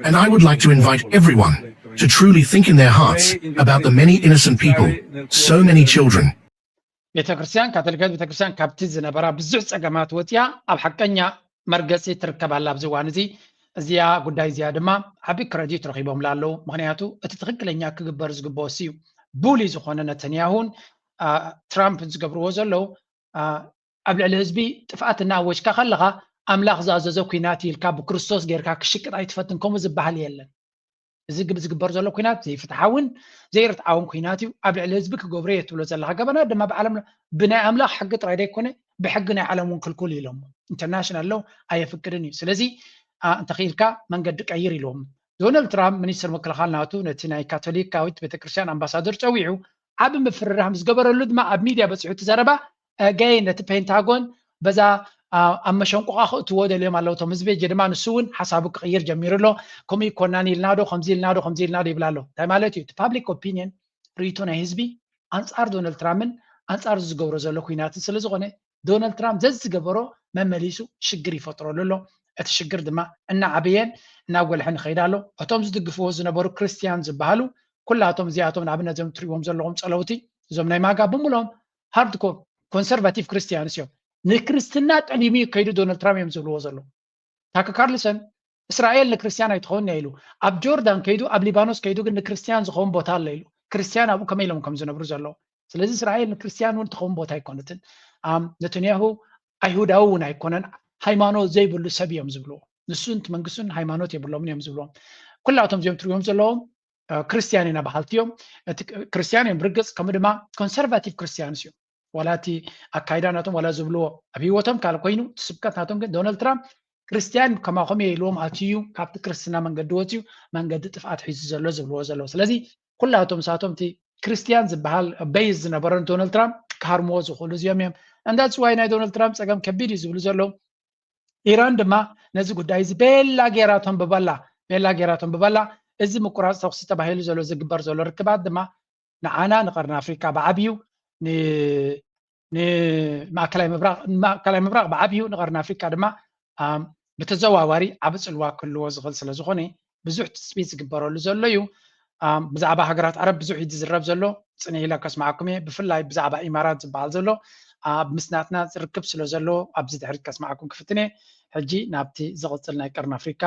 And I would like to invite everyone to truly think in their hearts about the many innocent people, so many children, ቤተክርስትያን ካቶሊካዊት ቤተክርስትያን ካብቲ ዝነበራ ብዙሕ ጸገማት ወፂኣ ኣብ ሓቀኛ መርገፂ ትርከብ ኣላ ኣብዚ እዋን እዚ። እዚኣ ጉዳይ እዚኣ ድማ ዓቢ ክረዲት ረኺቦምላ ኣለዉ። ምክንያቱ እቲ ትኽክለኛ ክግበር ዝግበኦ ሲ እዩ። ቡሊ ዝኾነ ነተንያሁን ትራምፕን ዝገብርዎ ዘለዉ ኣብ ልዕሊ ህዝቢ ጥፍኣት እናኣወጅካ ከለኻ ኣምላኽ ዝኣዘዞ ኲናት ኢልካ ብክርስቶስ ጌርካ ክሽቅጥ ኣይትፈትን። ከምኡ ዝበሃል የለን። እዚ ዝግበር ዘሎ ኲናት ዘይፍትሓውን ዘይርትዓውን ኲናት እዩ። ኣብ ልዕሊ ህዝቢ ክገብሮ እየ ትብሎ ዘለኻ ገበናት ድማ ብዓለም ብናይ ኣምላኽ ሕጊ ጥራይ ዘይኮነ ብሕጊ ናይ ዓለም እውን ክልኩል ኢሎሞ። ኢንተርናሽናል ሎው ኣየፍቅድን እዩ። ስለዚ እንተኽኢልካ መንገዲ ቀይር ኢልዎም። ዶናልድ ትራምፕ ሚኒስትር ምክልኻል ናቱ ነቲ ናይ ካቶሊካዊት ቤተክርስትያን ኣምባሳደር ጸዊዑ ዓቢ ምፍርራህ ምስ ገበረሉ ድማ ኣብ ሚድያ በጺሑ እቲ ዘረባ ገይ ነቲ ፔንታጎን በዛ ኣብ መሸንቆቓ ክእትዎ ደልዮም ኣለዉ እቶም ህዝቢ። ሕጂ ድማ ንሱ እውን ሓሳቡ ክቕይር ጀሚሩ ኣሎ። ከምኡ ይኮናን ኢልና ዶ ከምዚ ኢልና ዶ ከምዚ ኢልና ዶ ይብል ኣሎ። እንታይ ማለት እዩ? እቲ ፓብሊክ ኦፒኒየን፣ ርእይቶ ናይ ህዝቢ፣ ኣንጻር ዶናልድ ትራምፕን ኣንጻር ዝገብሮ ዘሎ ኩናትን ስለ ዝኾነ ዶናልድ ትራምፕ ዘዝገበሮ መመሊሱ ሽግር ይፈጥረሉ ኣሎ። እቲ ሽግር ድማ እናዓበየን እናጎልሐን ይኸይድ ኣሎ። እቶም ዝድግፍዎ ዝነበሩ ክርስትያን ዝበሃሉ ኩላቶም እዚኣቶም ንኣብነት እዞም ትሪእዎም ዘለኹም ጸለውቲ እዞም ናይ ማጋ ብምሎም ሃርድ ኮንሰርቫቲቭ ክርስትያንስ እዮም። ንክርስትና ጠሊሙ እዩ ከይዱ ዶናልድ ትራምፕ እዮም ዝብልዎ ዘለዉ። ታከር ካርልሰን እስራኤል ንክርስትያን ኣይትኸውን እያ ኢሉ ኣብ ጆርዳን ከይዱ ኣብ ሊባኖስ ከይዱ ግን ንክርስትያን ዝኸውን ቦታ ኣሎ ኢሉ። ክርስትያን ኣብኡ ከመይ ኢሎም ከም ዝነብሩ ዘለዉ። ስለዚ እስራኤል ንክርስትያን እውን ትኸውን ቦታ ኣይኮነትን። ነተንያሁ ኣይሁዳዊ እውን ኣይኮነን፣ ሃይማኖት ዘይብሉ ሰብ እዮም ዝብልዎ። ንሱን እቲ መንግስቱን ሃይማኖት የብሎምን እዮም ዝብልዎም። ኩላቶም እዚኦም ትሪእዎም ዘለዎም ክርስትያን ኢና በሃልቲ እዮም። እቲ ክርስትያን እዮም ብርግፅ ከምኡ ድማ ኮንሰርቫቲቭ ክርስትያንስ እዮም። ዋላ እቲ ኣካይዳ ናቶም ዋላ ዝብልዎ ኣብ ህይወቶም ካል ኮይኑ እቲ ስብከት ናቶም ግን ዶናልድ ትራምፕ ክርስትያን ከማኹም እየ ኢልዎም ኣትዩ ካብቲ ክርስትና መንገዲ ወፅዩ መንገዲ ጥፍኣት ሒዙ ዘሎ ዝብልዎ ዘለዉ። ስለዚ ኩላቶም ንሳቶም እቲ ክርስትያን ዝበሃል በይዝ ዝነበሮን ዶናልድ ትራምፕ ክሃርምዎ ዝኽእሉ እዚኦም እዮም። እንዳፅዋይ ናይ ዶናልድ ትራምፕ ፀገም ከቢድ እዩ ዝብሉ ዘለዉ። ኢራን ድማ ነዚ ጉዳይ እዚ ቤላ ጌራ ተንብበላ። ቤላ ጌራ ተንብበላ። እዚ ምቁራፅ ተኩሲ ተባሂሉ ዘሎ ዝግበር ዘሎ ርክባት ድማ ንዓና ንቀርኒ ኣፍሪካ ብዓብዩ ንማእከላይ ምብራቅ ብዓብዩ ንቀርኒ ኣፍሪካ ድማ ብተዘዋዋሪ ዓብ ፅልዋ ክህልዎ ዝኽእል ስለዝኾነ ብዙሕ ትፅቢት ዝግበረሉ ዘሎ እዩ። ብዛዕባ ሃገራት ዓረብ ብዙሕ እዩ ዝዝረብ ዘሎ። ፅንሕ ኢለ ከስማዓኩም እየ። ብፍላይ ብዛዕባ ኢማራት ዝበሃል ዘሎ ኣብ ምስናትና ዝርክብ ስለ ዘሎ ኣብዚ ድሕሪት ከስማዓኩም ክፍትን እየ። ሕጂ ናብቲ ዝቕፅል ናይ ቀርኒ ኣፍሪካ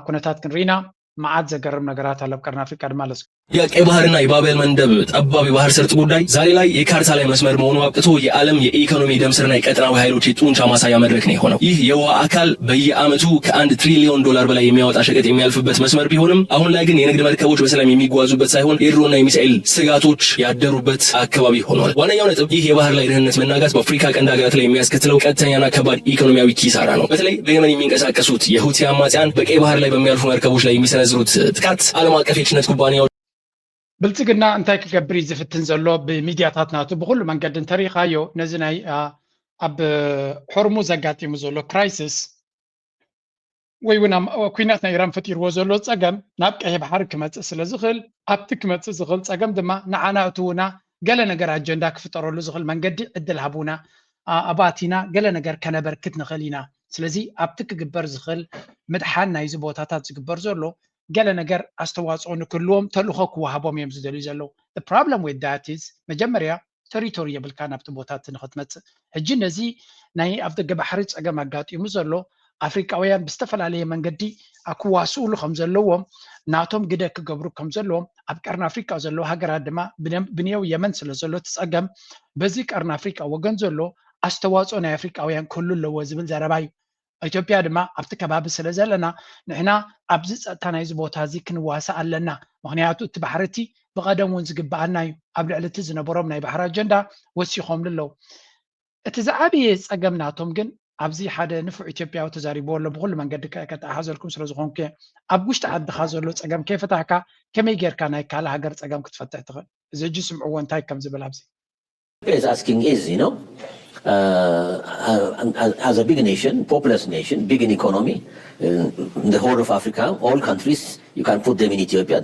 ኩነታት ክንርኢና። መዓት ዘገርም ነገራት ኣሎ ኣብ ቀርኒ ኣፍሪካ ድማ ኣለስ የቀይ ባህርና የባብ ኤል መንደብ ጠባብ የባህር ሰርጥ ጉዳይ ዛሬ ላይ የካርታ ላይ መስመር መሆኑ አብቅቶ የዓለም የኢኮኖሚ ደም ስርና የቀጠናዊ ኃይሎች የጡንቻ ማሳያ መድረክ ነው የሆነው። ይህ የውሃ አካል በየዓመቱ ከአንድ ትሪሊዮን ዶላር በላይ የሚያወጣ ሸቀጥ የሚያልፍበት መስመር ቢሆንም አሁን ላይ ግን የንግድ መርከቦች በሰላም የሚጓዙበት ሳይሆን የድሮና የሚሳኤል ስጋቶች ያደሩበት አካባቢ ሆኗል። ዋነኛው ነጥብ ይህ የባህር ላይ ደህንነት መናጋት በአፍሪካ ቀንድ ሀገራት ላይ የሚያስከትለው ቀጥተኛና ከባድ ኢኮኖሚያዊ ኪሳራ ነው። በተለይ በየመን የሚንቀሳቀሱት የሁቲ አማጽያን በቀይ ባህር ላይ በሚያልፉ መርከቦች ላይ የሚሰነዝሩት ጥቃት ዓለም አቀፍ የጭነት ኩባንያዎች ብልፅግና እንታይ ክገብር እዩ ዝፍትን ዘሎ? ብሚድያታት ናቱ ብኩሉ መንገዲ እንተሪኢኻዮ ነዚ ናይ ኣብ ሆርሙዝ ኣጋጢሙ ዘሎ ክራይሲስ ወይ እውን ኩናት ናይ ኢራን ፈጢርዎ ዘሎ ፀገም ናብ ቀይሕ ባሕሪ ክመፅእ ስለ ዝኽእል ኣብቲ ክመፅእ ዝኽእል ፀገም ድማ ንዓና እትውና ገለ ነገር ኣጀንዳ ክፍጠረሉ ዝኽእል መንገዲ ዕድል ሃቡና ኣባቲና ገለ ነገር ከነበርክት ንኽእል ኢና። ስለዚ ኣብቲ ክግበር ዝኽእል ምድሓን ናይዚ ቦታታት ዝግበር ዘሎ ገለ ነገር ኣስተዋፅኦ ንክህልዎም ተልእኾ ክወሃቦም እዮም ዝደልዩ ዘለዉ። The problem with that is መጀመርያ ተሪቶሪ የብልካ ናብቲ ቦታ እቲ ንክትመፅእ። ሕጂ ነዚ ናይ ኣብ ደገ ባሕሪ ፀገም ኣጋጢሙ ዘሎ ኣፍሪቃውያን ብዝተፈላለየ መንገዲ ክዋስኡሉ ከም ዘለዎም ናቶም ግደ ክገብሩ ከም ዘለዎም ኣብ ቀርኒ ኣፍሪቃ ዘለዉ ሃገራት ድማ ብንየው የመን ስለ ዘሎ እቲ ፀገም በዚ ቀርኒ ኣፍሪቃ ወገን ዘሎ ኣስተዋፅኦ ናይ ኣፍሪቃውያን ክህሉ ኣለዎ ዝብል ዘረባ እዩ። ኢትዮጵያ ድማ ኣብቲ ከባቢ ስለ ዘለና ንሕና ኣብዚ ፀጥታ ናይዚ ቦታ እዚ ክንዋሳእ ኣለና። ምክንያቱ እቲ ባሕሪ እቲ ብቐደም እውን ዝግበኣና እዩ። ኣብ ልዕሊ እቲ ዝነበሮም ናይ ባሕሪ ኣጀንዳ ወሲኾምሉ ኣለዉ። እቲ ዝዓበየ ፀገም ናቶም ግን ኣብዚ ሓደ ንፉዕ ኢትዮጵያዊ ተዛሪብዎ ኣሎ። ብኩሉ መንገዲ ከተሓዘልኩም ስለ ዝኾንኩ እየ። ኣብ ውሽጢ ዓድኻ ዘሎ ፀገም ከይፈታሕካ ከመይ ጌርካ ናይ ካልእ ሃገር ፀገም ክትፈትሕ ትኽእል? እዚ ሕጂ ስምዕዎ እንታይ ከም ዝብል ኣብዚ Is asking is, you know, uh, uh, as a big nation, populous nation, big in economy, uh, the whole of Africa, all countries, you can put them in Ethiopia.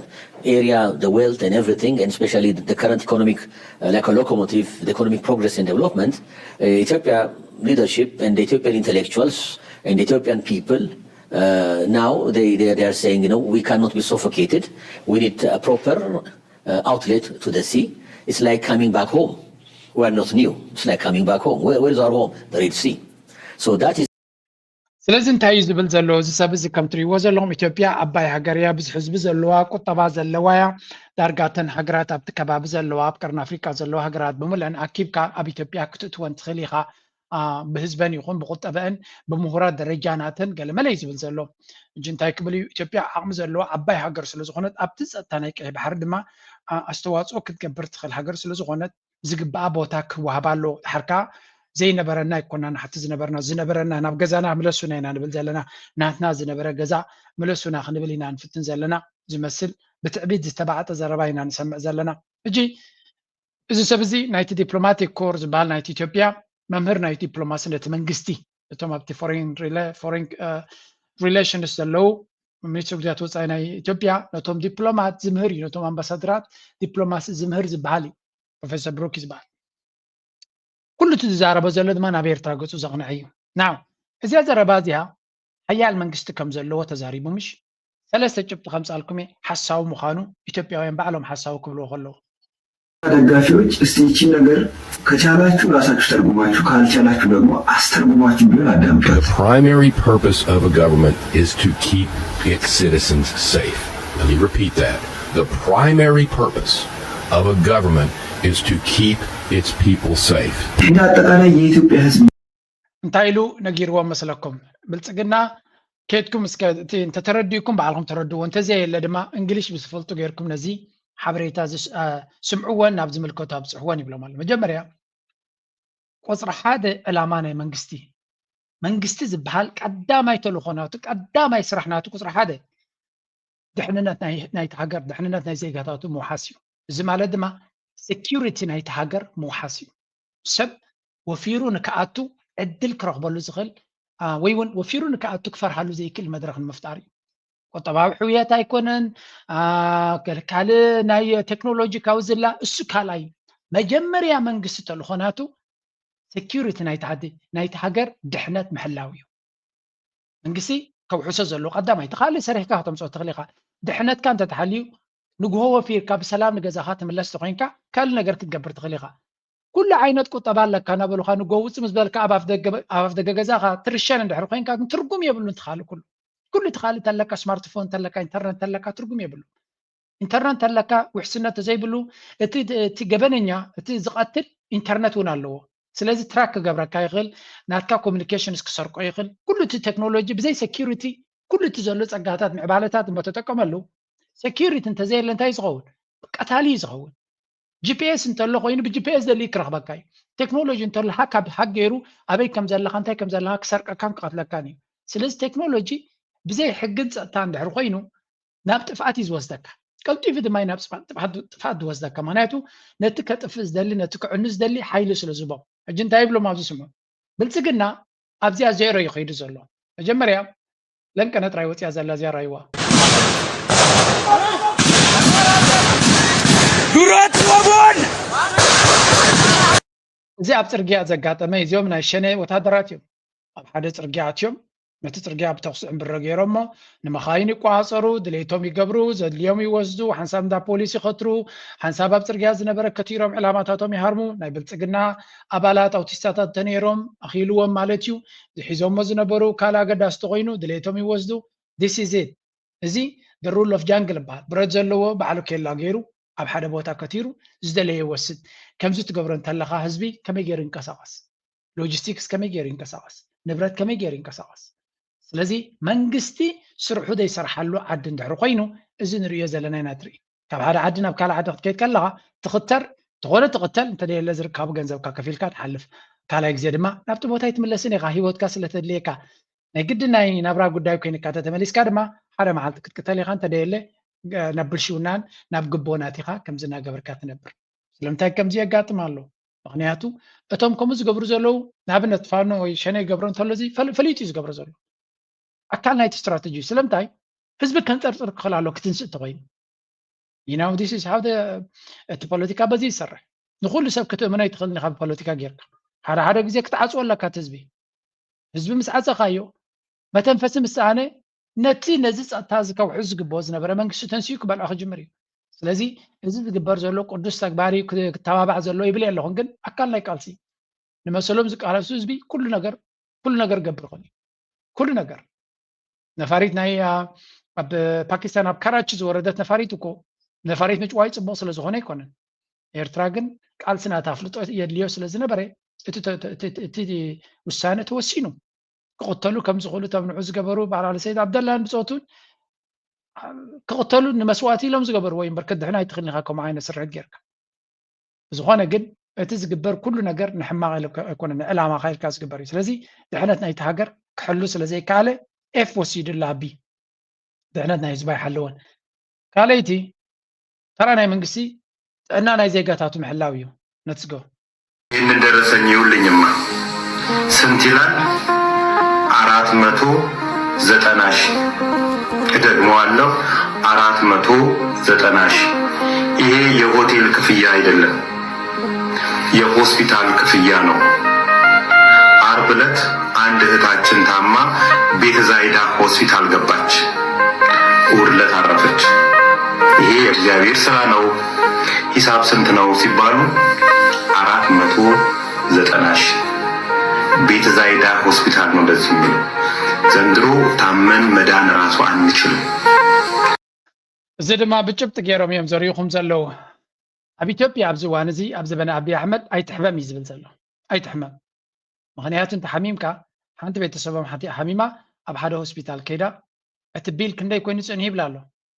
Area, the wealth and everything, and especially the current economic, uh, like a locomotive, the economic progress and development. Uh, Ethiopia leadership and the Ethiopian intellectuals and Ethiopian people, uh, now they, they, they are saying, you know, we cannot be suffocated. We need a proper uh, outlet to the sea. It's like coming back home. We're not new. It's like coming back home. Where, where is our home? The Red Sea. So that is ስለዚ እንታይ እዩ ዝብል ዘሎ እዚ ሰብ እዚ? ከም ትሪእዎ ዘለኹም ኢትዮጵያ ዓባይ ሃገር እያ፣ ብዙሕ ህዝቢ ዘለዋ፣ ቁጠባ ዘለዋ እያ። ዳርጋ እተን ሃገራት ኣብቲ ከባቢ ዘለዋ፣ ኣብ ቀርኒ ኣፍሪቃ ዘለዋ ሃገራት ብምለን ኣኪብካ ኣብ ኢትዮጵያ ክትእትወን ትኽእል ኢኻ። ብህዝበን ይኹን ብቁጠበአን ብምሁራት ደረጃ ናተን ገለመለ እዩ ዝብል ዘሎ። እጂ እንታይ ክብል እዩ? ኢትዮጵያ ዓቕሚ ዘለዋ ዓባይ ሃገር ስለ ዝኾነት ኣብቲ ጸጥታ ናይ ቀይሕ ባሕሪ ድማ ኣስተዋፅኦ ክትገብር ትኽእል ሃገር ስለ ዝኾነት ዝግባኣ ቦታ ክወሃባ ኣለዎ። ድሓር ከኣ ዘይነበረና ኣይኮና ንሓቲ ዝነበርና፣ ዝነበረና ናብ ገዛና ምለሱና ኢና ንብል ዘለና። ናትና ዝነበረ ገዛ ምለሱና ክንብል ኢና ንፍትን ዘለና። ዝመስል ብትዕቢት ዝተባዕጠ ዘረባ ኢና ንሰምዕ ዘለና። ሕጂ እዚ ሰብ እዚ ናይቲ ዲፕሎማቲክ ኮር ዝበሃል ናይቲ ኢትዮጵያ መምህር ናይ ዲፕሎማሲ ነቲ መንግስቲ እቶም ኣብቲ ፎሬን ሪሌ- ፎሬን እ፣ ሪሌሽንስ ዘለዉ ሚኒስትሪ ጉዳያት ወፃኢ ናይ ኢትዮጵያ ነቶም ዲፕሎማት ዝምህር እዩ፣ ነቶም ኣምባሳደራት ዲፕሎማሲ ዝምህር ዝበሃል እዩ። ፕሮፌሰር ብሩክ እዩ ዝበሃል። ኩሉ እቲ ዝዛረቦ ዘሎ ድማ ናብ ኤርትራ ገፁ ዘቕንዐ እዩ። ናው እዚኣ ዘረባ እዚኣ ሓያል መንግስቲ ከም ዘለዎ ተዛሪቡ ምሽ ሰለስተ ጭብጢ ከምፃልኩም እየ ሓሳዊ ምዃኑ ኢትዮጵያውያን ባዕሎም ሓሳዊ ክብልዎ ከለዉ ደጋፊዎች እስቲ ይቺን ነገር ከቻላችሁ ራሳችሁ ተርጉማችሁ ካልቻላችሁ ደግሞ አስተርጉማችሁ ቢሆን አዳምጧት። The primary purpose of a government is to keep its citizens safe. Let me repeat that. The primary purpose of a government is to keep its people safe. እንደ አጠቃላይ የኢትዮጵያ ህዝብ እንታይ ኢሉ ነጊርዎም መስለኩም? ብልፅግና ኬድኩም እስከ እቲ እንተተረዲእኩም ባዕልኩም ተረድዎ፣ እንተዘየለ ድማ እንግሊሽ ብዝፈልጡ ጌርኩም ነዚ ሓበሬታ ዝስ- አ፣ ስምዕዎን ናብ ዝምልከቶ ኣብፅሕዎን ይብሎም ኣሎ። መጀመርያ ቁፅሪ ሓደ ዕላማ ናይ መንግስቲ መንግስቲ ዝበሃል ቀዳማይ ተልእኾ ናቱ ቀዳማይ ስራሕ ናቱ ቁፅሪ ሓደ ድሕንነት ናይ- ናይቲ ሃገር ድሕንነት ናይ ዜጋታቱ ምውሓስ እዩ። እዚ ማለት ድማ ሴኪሪቲ ናይቲ ሃገር ምውሓስ እዩ። ሰብ ወፊሩ ንክኣቱ ዕድል ክረኽበሉ ዝኽእል አ፣ ወይ እውን ወፊሩ ንክኣቱ ክፈርሃሉ ዘይክእል መድረኽ ንምፍጣር እዩ። ቁጠባዊ ሕውየት ኣይኮነን አ፣ ገለ ካልእ ናይ ቴክኖሎጂ ካብ ዝላ እሱ ካልኣይ እዩ። መጀመርያ መንግስቲ ተልእኾ ናቱ ሴኪሪቲ ናይቲ ዓዲ ናይቲ ሃገር ድሕነት ምሕላው እዩ። መንግስቲ ከውሕሶ ዘለዎ ቀዳማይ እቲ ካልእ ሰሪሕካ ከተምፅኦ ትኽእል ኢኻ። ድሕነትካ እንተተሓልዩ ንግሆ ወፊርካ ብሰላም ንገዛኻ ትምለስ ተኮይንካ ካልእ ነገር ክትገብር ትኽእል ኢኻ። ኩሉ ዓይነት ቁጠባ ኣለካ እናበሉኻ ንግሆ ውፅእ ምስ በልካ ኣብ ኣፍ ደገ ገዛኻ ትርሸን እንድሕር ኮይንካ ግን ትርጉም የብሉን። ትኻልእ ኩሉ ኩሉ ትኻልእ ተለካ ስማርትፎን ተለካ ኢንተርነት ተለካ ትርጉም የብሉ። ኢንተርነት ተለካ ውሕስነት ተዘይብሉ እቲ ገበነኛ እቲ ዝቐትል ኢንተርነት እውን ኣለዎ። ስለዚ ትራክ ክገብረካ ይኽእል፣ ናትካ ኮሚኒኬሽንስ ክሰርቆ ይኽእል። ኩሉ እቲ ቴክኖሎጂ ብዘይ ሴኪሪቲ ኩሉ እቲ ዘሎ ፀጋታት ምዕባለታት እሞ ተጠቀመሉ። ሴኪሪቲ እንተዘየለ እንታይ ዝኸውን? ቀታሊ እዩ ዝኸውን። ጂፒኤስ እንተሎ ኮይኑ ብጂፒኤስ ደሊ ክረኽበካ እዩ። ቴክኖሎጂ እንተሎ ሃክ ሃክ ገይሩ ኣበይ ከም ዘለካ እንታይ ከም ዘለካ ክሰርቀካን ክቐትለካን እዩ። ስለዚ ቴክኖሎጂ ብዘይ ሕግን ፀጥታ እንድሕር ኮይኑ ናብ ጥፍኣት እዩ ዝወስደካ። ቀልጢፉ ድማ እዩ ናብ ጥፍኣት ዝወስደካ። ምክንያቱ ነቲ ከጥፍእ ዝደሊ ነቲ ክዕኑ ዝደሊ ሓይሊ ስለ ዝቦ። ሕጂ እንታይ ይብሎም ኣብዚ ስምዑ። ብልፅግና ኣብዚኣ ዜሮ እዩ ከይዱ ዘሎ። መጀመርያ ለንቀነ ጥራይ ወፂኣ ዘላ እዚኣ ራይዋ። ዱራት ወቦን እዚ ኣብ ፅርግያ ዘጋጠመ እዚኦም ናይ ሸኔ ወታደራት እዮም። ኣብ ሓደ ፅርግያ ኣትዮም ነቲ ፅርግያ ብተኹሲ ዕምብሮ ገይሮሞ ንመኻይን ይቋፀሩ፣ ድሌቶም ይገብሩ፣ ዘድልዮም ይወስዱ፣ ሓንሳብ እንዳ ፖሊስ ይኸትሩ፣ ሓንሳብ ኣብ ፅርግያ ዝነበረ ከቲሮም ዕላማታቶም ይሃርሙ። ናይ ብልፅግና ኣባላት ኣውቲስታታት እንተነይሮም ኣኽኢልዎም ማለት እዩ። ዝሒዞሞ ዝነበሩ ካልእ ኣገዳሲ ተኾይኑ ድሌቶም ይወስዱ። This is it። እዚ the rule of jungle ይበሃል። ብረት ዘለዎ ባዕሉ ኬላ ገይሩ ኣብ ሓደ ቦታ ከቲሩ ዝደለየ ይወስድ። ከምዚ ትገብሮ እንተለኻ ህዝቢ ከመይ ገይሩ ይንቀሳቐስ? ሎጂስቲክስ ከመይ ገይሩ ይንቀሳቐስ? ንብረት ከመይ ገይሩ ይንቀሳቐስ? ስለዚ መንግስቲ ስርሑ ዘይሰርሓሉ ዓዲ እንድሕር ኮይኑ እዚ ንርእዮ ዘለና ኢና ትርኢ። ካብ ሓደ ዓዲ ናብ ካልእ ዓዲ ክትከይድ ከለኻ ትኽተር፣ ዝኾነ ትቕተል እንተደየለ ዝርካቡ ገንዘብካ ከፊልካ ትሓልፍ። ካልኣይ ግዜ ድማ ናብቲ ቦታ ኣይትምለስን ኢኻ፣ ህይወትካ ስለ ተድልየካ። ናይ ግድን ናይ ናብራ ጉዳይ ኮይንካ እንተተመሊስካ ድማ ሓደ መዓልቲ ክትቅተል ኢኻ፣ እንተደየለ ናብ ብልሽውናን ናብ ግቦን ኣቲኻ ከምዚ እናገበርካ ትነብር። ስለምንታይ ከምዚ የጋጥም ኣሎ? ምኽንያቱ እቶም ከምኡ ዝገብሩ ዘለዉ ንኣብነት ፋኖ ወይ ሸኔ ይገብሮ እንተሎ እዚ ፈል- ፈሊጡ እዩ ዝገብሮ ዘሎ። ኣካል ናይቲ ስትራተጂ እዩ። ስለምንታይ ህዝቢ ከንፀርፅር ክኽእል ኣሎ ክትንስእ ተኮይኑ you know this is how the እቲ ፖለቲካ በዚ ይሰርሕ። ንኩሉ ሰብ ክትእምኖ ኣይትኽእልን ኢኻ ብፖለቲካ ጌርካ። ሓደ ሓደ ግዜ ክትዓፅዎ ኣለካ እቲ ህዝቢ። ህዝቢ ምስ ዓፀኻዮ መተንፈሲ ምስ ሰኣነ ነቲ ነዚ ፀጥታ እዚ ከውሕስ ዝግብኦ ዝነበረ መንግስቲ ተንሲኡ ክበልዖ ክጅምር እዩ። ስለዚ እዚ ዝግበር ዘሎ ቅዱስ ተግባር እዩ ክተባባዕ ዘለዎ ይብል ኣለኹን፣ ግን ኣካል ናይ ቃልሲ ንመሰሎም ዝቃለሱ ህዝቢ ኩሉ ነገር ኩሉ ነገር ገብር ይኽእል እዩ። ኩሉ ነገር። ነፋሪት ናይ ኣብ ፓኪስታን ኣብ ካራቺ ዝወረደት ነፋሪት እኮ ነፋሪት ምጭዋይ ፅቡቕ ስለ ዝኾነ ኣይኮነን። ኤርትራ ግን ቃልሲ ናታ ኣፍልጦ የድልዮ ስለ ዝነበረ እቲ ውሳነ ተወሲኑ። ክቕተሉ ከም ዝኽእሉ እቶም ንዑ ዝገበሩ በዓል ሰይድ ዓብደላን ብፆቱን ክቕተሉ ንመስዋእቲ ኢሎም ዝገበርዎ እዩ እምበር ክድሕን ኣይትኽእልን ኢኻ ከምኡ ዓይነት ስርሕት ጌርካ። ብዝኾነ ግን እቲ ዝግበር ኩሉ ነገር ንሕማቕ ኣይኮነ ንዕላማኻ ኢልካ ዝግበር እዩ። ስለዚ ድሕነት ናይቲ ሃገር ክሕሉ ስለ ዘይከኣለ ኤፍ ወሲዱላ ቢ ድሕነት ናይ ህዝባ ይሓለወን። ካልኣይቲ ተራ ናይ መንግስቲ ጥዕና ናይ ዜጋታቱ ምሕላው እዩ። ነትስጎ ይህንን ደረሰኝ ይውልኝማ ስንት ይላል? አራት መቶ ዘጠና ሺህ። እደግመዋለሁ፣ አራት መቶ ዘጠና ሺህ። ይሄ የሆቴል ክፍያ አይደለም፣ የሆስፒታል ክፍያ ነው። አርብ ዕለት አንድ እህታችን ታማ ቤተ ዛይዳ ሆስፒታል ገባች። እሑድ ዕለት አረፈች። ይሄ የእግዚአብሔር ስራ ነው። ሂሳብ ስንት ነው ሲባሉ አራት መቶ ዘጠና ሺህ። ቤተ ዛይዳ ሆስፒታል ነው እንደዚህ የሚለው። ዘንድሮ ታመን መዳን ራሱ አንችልም። እዚ ድማ ብጭብጢ ገይሮም እዮም ዘርእዩኹም ዘለዉ። ኣብ ኢትዮጵያ ኣብዚ እዋን እዚ ኣብ ዘበነ ኣብይ ኣሕመድ ኣይትሕመም እዩ ዝብል ዘሎ። ኣይትሕመም። ምኽንያቱ እንተ ሓሚምካ ሓንቲ ቤተሰቦም ሓሚማ ኣብ ሓደ ሆስፒታል ከይዳ እቲ ቢል ክንደይ ኮይኑ ፅንሂ ይብላ ኣሎ።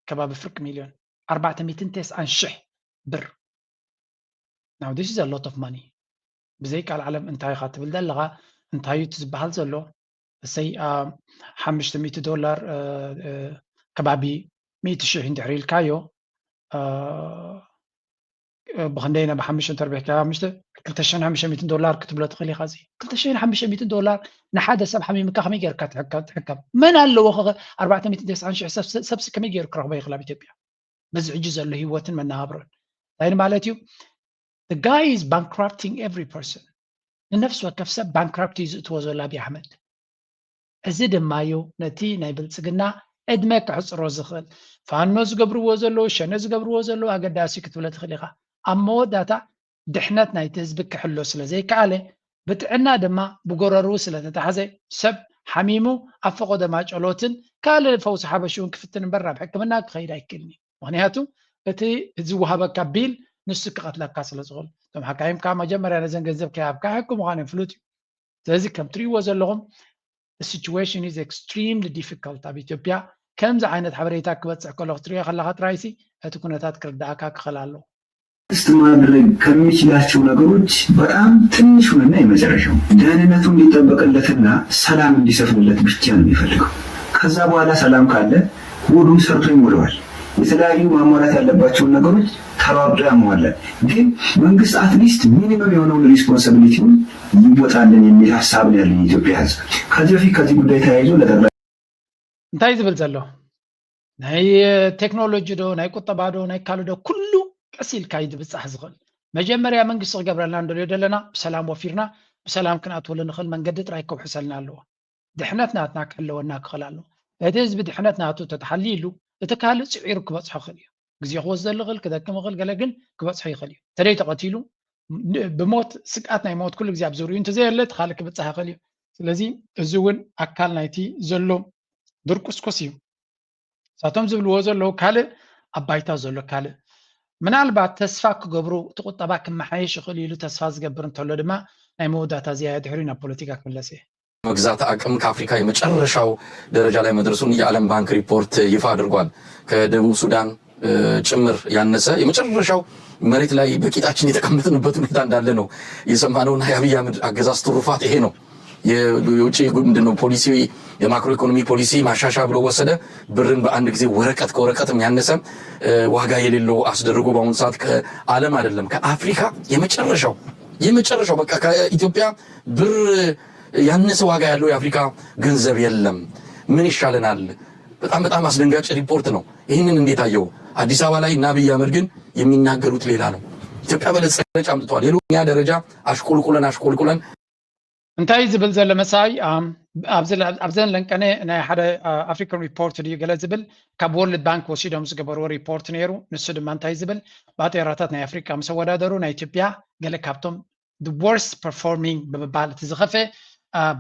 ከባቢ ፍርቂ ሚልዮን ኣርባዕተ ሚእትን ተስዓን ሽሕ ብር። Now this is a lot of money። ብዘይ ቃል ዓለም እንታይ ኢኻ ትብል ዘለኻ? እንታይ እዩ እቲ ዝበሃል ዘሎ? እሰይ ሓሙሽተ ሚእቲ ዶላር ከባቢ ሚእቲ ሽሕ እንድሕር ኢልካዮ ብክንደይ ናብ ሓሙሽተ እንተርቢሕካ ሓሙሽተ ክልተ ሽሕን ሓሙሽተ ሚእትን ዶላር ክትብሎ ትኽእል ኢኻ። እዚ ክልተ ሽሕን ሓሙሽተ ሚእትን ዶላር ንሓደ ሰብ ሓሚምካ ከመይ ጌርካ ትሕከም? መን ኣለዎ ኣርባዕተ ሚእትን ተስዓን ሽሕ ሰብሲ ከመይ ገይሩ ክረኽቦ ይኽእል ኣብ ኢትዮጵያ? በዚ ሕጂ ዘሎ ህይወትን መነባብሮን እንታይ ማለት እዩ? The guy is bankrupting every person። ንነፍሲ ወከፍ ሰብ ባንክራፕት እዩ ዝእትዎ ዘሎ ኣብይ ኣሕመድ። እዚ ድማ እዩ ነቲ ናይ ብልፅግና ዕድመ ክሕፅሮ ዝኽእል። ፋኖ ዝገብርዎ ዘለዉ፣ ሸነ ዝገብርዎ ዘለዉ ኣገዳሲ ክትብሎ ትኽእል ኢኻ። ኣብ መወዳእታ ድሕነት ናይቲ ህዝቢ ክሕሎ ስለ ዘይከኣለ፣ ብጥዕና ድማ ብጎረርኡ ስለ ተታሕዘ፣ ሰብ ሓሚሙ ኣብ ፈቖዶ ማጨሎትን ካልእ ፈውሲ ሓበሽ እውን ክፍትን እምበር ናብ ሕክምና ክኸይድ ኣይክእልን እዩ። ምኽንያቱ እቲ ዝወሃበካ ቢል ንሱ ክቐትለካ ስለ ዝኽእል። እቶም ሓካይም ከዓ መጀመርያ ነዘን ገንዘብ ከይሃብካ ሕክምኻ ምዃኖም ፍሉጥ እዩ። ስለዚ ከም ትሪእዎ ዘለኹም situation is extremely difficult ኣብ ኢትዮጵያ። ከምዚ ዓይነት ሓበሬታ ክበፅሕ ከሎ ክትሪኦ ከለኻ ጥራይሲ እቲ ኩነታት ክርዳእካ ክኽእል ኣለዎ። መንግስት ማድረግ ከሚችላቸው ነገሮች በጣም ትንሹንና የመጨረሻው ደህንነቱ እንዲጠበቅለትና ሰላም እንዲሰፍንለት ብቻ ነው የሚፈልገው። ከዛ በኋላ ሰላም ካለ ሆዱን ሰርቶ ይሞላዋል። የተለያዩ ማሟላት ያለባቸውን ነገሮች ተሯርጦ ያሟላል። ግን መንግስት አትሊስት ሚኒመም የሆነውን ሪስፖንሲቢሊቲውን ይወጣልን የሚል ሀሳብ ነው ያለኝ የኢትዮጵያ ህዝብ። ከዚህ በፊት ከዚህ ጉዳይ ተያይዞ ለጠቅላይ እንታይ ዝብል ዘሎ ናይ ቴክኖሎጂ ዶ ናይ ቁጠባ ዶ ናይ ካልእ ዶ ኩሉ ቀስ ኢልካ እዩ ዝብፃሕ ዝኽእል። መጀመርያ መንግስቲ ክገብረልና እንደልዮ ዘለና ብሰላም ወፊርና ብሰላም ክንኣትወሉ ንኽእል መንገዲ ጥራይ ከውሕሰልና ኣለዎ። ድሕነት ናትና ክሕለወና ክኽእል ኣለዎ። እቲ ህዝቢ ድሕነት ናቱ ተተሓልይሉ እቲ ካልእ ፅዒሩ ክበፅሖ ክኽእል እዩ። ግዜ ክወስደሉ ይኽእል፣ ክደክም ይኽእል፣ ገለ ግን ክበፅሖ ይኽእል እዩ። ተደይ ተቐቲሉ ብሞት ስግኣት ናይ ሞት ኩሉ ግዜ ኣብ ዙርኡ እንተዘየለ እቲ ካልእ ክብፅሕ ይኽእል እዩ። ስለዚ እዚ እውን ኣካል ናይቲ ዘሎ ድርቁስቁስ እዩ። እሳቶም ዝብልዎ ዘለዉ ካልእ ኣብ ባይታ ዘሎ ካልእ። ምናልባት ተስፋ ክገብሩ እቲ ቁጠባ ክመሓየሽ ይኽእል ኢሉ ተስፋ ዝገብር እንተሎ ድማ ናይ መወዳእታ ዝያየ ድሕሪ ናብ ፖለቲካ ክምለስ እየ። መግዛት አቅም ከአፍሪካ የመጨረሻው ደረጃ ላይ መድረሱን የዓለም ባንክ ሪፖርት ይፋ አድርጓል። ከደቡብ ሱዳን ጭምር ያነሰ የመጨረሻው መሬት ላይ በቂጣችን የተቀመጥንበት ሁኔታ እንዳለ ነው የሰማነውና የአብይ አህመድ አገዛዝ ትሩፋት ይሄ ነው። የውጭ ምንድነው ፖሊሲ የማክሮ ኢኮኖሚ ፖሊሲ ማሻሻ ብሎ ወሰደ። ብርን በአንድ ጊዜ ወረቀት ከወረቀትም ያነሰ ዋጋ የሌለው አስደርጎ በአሁኑ ሰዓት ከዓለም አይደለም ከአፍሪካ የመጨረሻው የመጨረሻው በቃ ከኢትዮጵያ ብር ያነሰ ዋጋ ያለው የአፍሪካ ገንዘብ የለም። ምን ይሻለናል? በጣም በጣም አስደንጋጭ ሪፖርት ነው። ይህንን እንዴት አየው? አዲስ አበባ ላይ እና አብይ አህመድ ግን የሚናገሩት ሌላ ነው። ኢትዮጵያ በለጸገች አምጥተዋል። ሌሎኛ ደረጃ አሽቆልቁለን አሽቆልቁለን እንታይ ዝብል ዘሎ መሳይ ኣብዘን ለንቀነ ናይ ሓደ ኣፍሪካን ሪፖርት ድዩ ገለ ዝብል ካብ ወርልድ ባንክ ወሲዶም ዝገበርዎ ሪፖርት ነይሩ። ንሱ ድማ እንታይ ዝብል ባጤራታት ናይ ኣፍሪካ ምስ ኣወዳደሩ ናይ ኢትዮጵያ ገለ ካብቶም worst performing ብምባል እቲ ዝኸፈ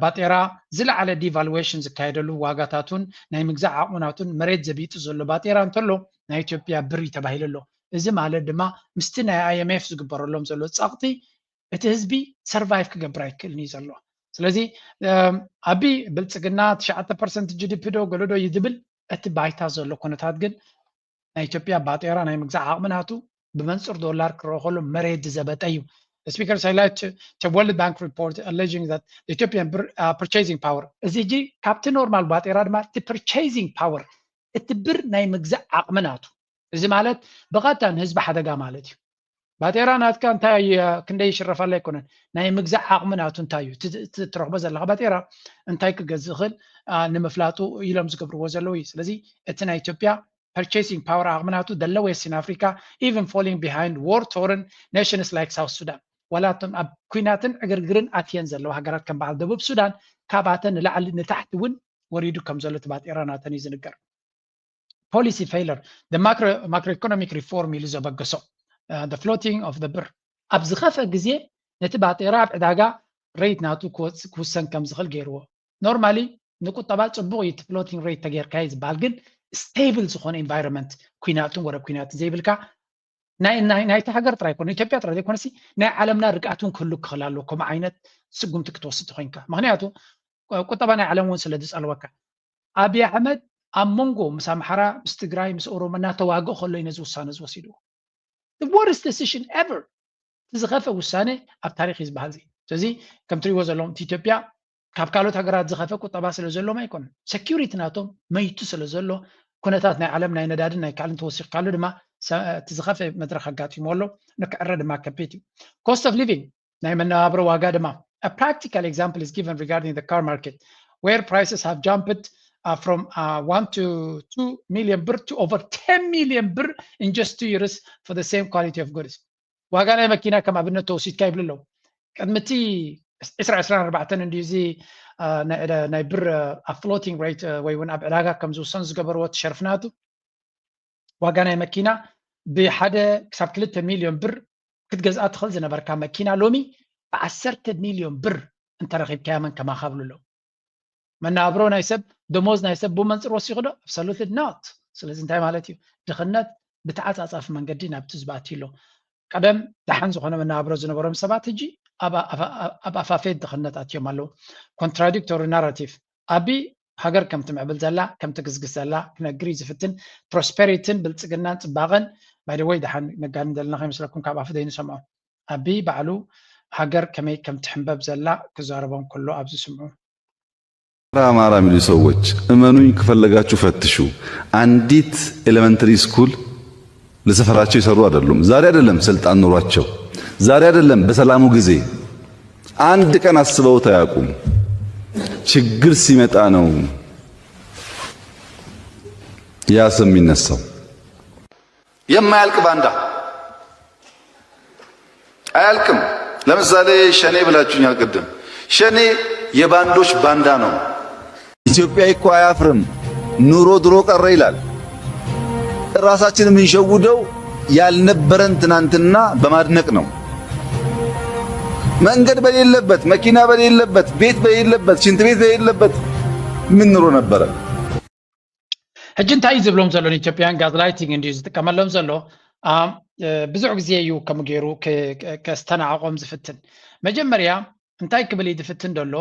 ባጤራ ዝለዓለ ዲቫሉዌሽን ዝካየደሉ፣ ዋጋታቱን ናይ ምግዛእ ዓቕምናቱን መሬት ዘቢጡ ዘሎ ባጤራ እንተሎ ናይ ኢትዮጵያ ብር እዩ ተባሂሉ ኣሎ። እዚ ማለት ድማ ምስቲ ናይ ኣይኤምኤፍ ዝግበረሎም ዘሎ ጸቕጢ እቲ ህዝቢ ሰርቫይቭ ክገብር ኣይክእልን እዩ ዘሎ። ስለዚ ኣቢ ብልፅግና ትሽዓተ ፐርሰንት ጂ ዲ ፒ ዶ ገለዶ እዩ ዝብል፣ እቲ ባይታ ዘሎ ኩነታት ግን ናይ ኢትዮጵያ ባጤራ ናይ ምግዛእ ዓቕሚ ናቱ ብመንፅር ዶላር ክረኸሎ መሬት ዝዘበጠ እዩ። Speakers highlight the World Bank report alleging that the Ethiopian purchasing power እዚ ጂ ካብቲ ኖርማል ባጤራ ድማ እቲ purchasing power እቲ ብር ናይ ምግዛእ ዓቕሚ ናቱ እዚ ማለት ብቐጥታ ንህዝቢ ሓደጋ ማለት እዩ። ባጤራ ናትካ እንታይ ክንደይ ይሽረፋላ ኣይኮነን ናይ ምግዛእ ዓቕሚ ናቱ እንታይ እዩ ትረኽቦ ዘለካ ባጤራ እንታይ ክገዝእ ይኽእል ንምፍላጡ ኢሎም ዝገብርዎ ዘለዉ እዩ። ስለዚ እቲ ናይ ኢትዮጵያ purchasing power ዓቕሚ ናቱ the lowest in Africa, even falling behind war torn nations like South Sudan። ዋላ እቶም ኣብ ኩናትን ዕግርግርን ኣትየን ዘለዋ ሃገራት ከም በዓል ደቡብ ሱዳን ካብኣተን ንላዕሊ ንታሕቲ እውን ወሪዱ ከም ዘሎ እቲ ባጤራ ናተን እዩ ዝንገር። Policy failure, the macro macroeconomic reform ኢሉ ዘበገሶ the floating of the ብር ኣብ ዝኸፈ ግዜ ነቲ ባጤራ ኣብ ዕዳጋ ሬት ናቱ ክወፅእ ክውሰን ከም ዝኽእል ገይርዎ። ኖርማሊ ንቁጠባ ፅቡቕ እዩ እቲ floating rate ተጌርካዮ ዝበሃል፣ ግን ስቴብል ዝኾነ ኢንቫይሮንመንት ኩናትን ወረ ኩናትን ዘይብልካ ናይቲ ሃገር ጥራይ ኮነ ኢትዮጵያ ጥራይ ዘይኮነሲ ናይ ዓለምና ርግኣት እውን ክህሉ ክኽእል ኣለዎ። ከምኡ ዓይነት ስጉምቲ ክትወስድ ተኮይንካ ምክንያቱ ቁጠባ ናይ ዓለም እውን ስለ ዝፀልወካ። ኣብይ ኣሕመድ ኣብ መንጎ ምስ ኣምሓራ ምስ ትግራይ ምስ ኦሮሞ እናተዋግእ ከሎ እዩ ነዚ ውሳነ ዝወሲድዎ። The worst decision ever። እቲ ዝኸፈ ውሳነ ኣብ ታሪክ እዩ ዝበሃል። ስለዚ ከም ትሪእዎ ዘለኹም እቲ ኢትዮጵያ ካብ ካልኦት ሃገራት ዝኸፈ ቁጠባ ስለ ዘሎም ኣይኮነን። ሰኪሪቲ ናቶም መይቱ ስለ ዘሎ ኩነታት ናይ ዓለም ናይ ነዳድን ናይ ካልእን ተወሲኽካሉ ድማ እቲ ዝኸፈ መድረክ ኣጋጢሞ ኣሎ። ንክዕረ ድማ ከቢድ እዩ። Cost of living ናይ መነባብሮ ዋጋ ድማ A practical example is given regarding the car market, where prices have jumped uh, from uh, one to two million ብር to over ten million ብር in just two years for the same quality of goods. ዋጋ ናይ መኪና ከም ኣብነት ተወሲድካ ይብሉ ኣለዉ። ቅድሚ እቲ ዕስራ ዕስራን ኣርባዕተን እንድዩ እዚ ናይ ብር ኣብ floating rate ወይ እውን ኣብ ዕዳጋ ከም ዝውሰን ዝገበርዎ እቲ ሸርፊ ናቱ ዋጋ ናይ መኪና ብሓደ ክሳብ ክልተ ሚልዮን ብር ክትገዝኣ ትኽእል ዝነበርካ መኪና ሎሚ ብዓሰርተ ሚልዮን ብር እንተረኺብካያ መን ከማኻ ብሉ ኣለዉ። መነባብሮ ናይ ሰብ ደሞዝ ናይ ሰብ ብመንፅር ወሲኹ ዶ? Absolutely not። ስለዚ እንታይ ማለት እዩ? ድኽነት ብተዓፃፃፊ መንገዲ ናብቲ ዝባእቲ ኣሎ። ቀደም ደሓን ዝኾነ መነባብሮ ዝነበሮም ሰባት ሕጂ ኣብ ኣፋፌት ድኽነት ኣትዮም ኣለዉ። Contradictory narrative። ኣቢ ሃገር ከም ትምዕብል ዘላ ከም ትግስግስ ዘላ ክነግር እዩ ዝፍትን። ፕሮስፐሪትን ብልፅግናን ፅባቐን by the way ደሓን ነጋድን ዘለና ከይመስለኩም ካብ ኣፉ ዘይንሰምዖ። ኣቢ ባዕሉ ሃገር ከመይ ከም ትሕንበብ ዘላ ክዛረቦም ከሎ ኣብዚ ስምዑ። አማራ አማራ የሚሉ ሰዎች እመኑኝ፣ ከፈለጋችሁ ፈትሹ። አንዲት ኤሌመንተሪ ስኩል ለሰፈራቸው ይሰሩ አይደሉም። ዛሬ አይደለም ስልጣን ኑሯቸው፣ ዛሬ አይደለም በሰላሙ ጊዜ አንድ ቀን አስበውት አያውቁም። ችግር ሲመጣ ነው ያ ስም የሚነሳው። የማያልቅ ባንዳ አያልቅም። ለምሳሌ ሸኔ ብላችሁኛል ቅድም። ሸኔ የባንዶች ባንዳ ነው። ኢትዮጵያ እኮ አያፍርም። ኑሮ ድሮ ቀረ ይላል። ራሳችን የምንሸውደው ያልነበረን ትናንትና በማድነቅ ነው። መንገድ በሌለበት፣ መኪና በሌለበት፣ ቤት በሌለበት፣ ሽንት ቤት በሌለበት ምን ኑሮ ነበረ? ሕጂ እንታይ እዩ ዝብሎም ዘሎ ንኢትዮጵያን ጋዝላይቲንግ እንድዩ ዝጥቀመሎም ዘሎ። ብዙሕ ግዜ እዩ ከምኡ ገይሩ ከስተናዕቆም ዝፍትን። መጀመርያ እንታይ ክብል እዩ ዝፍትን ዘሎ?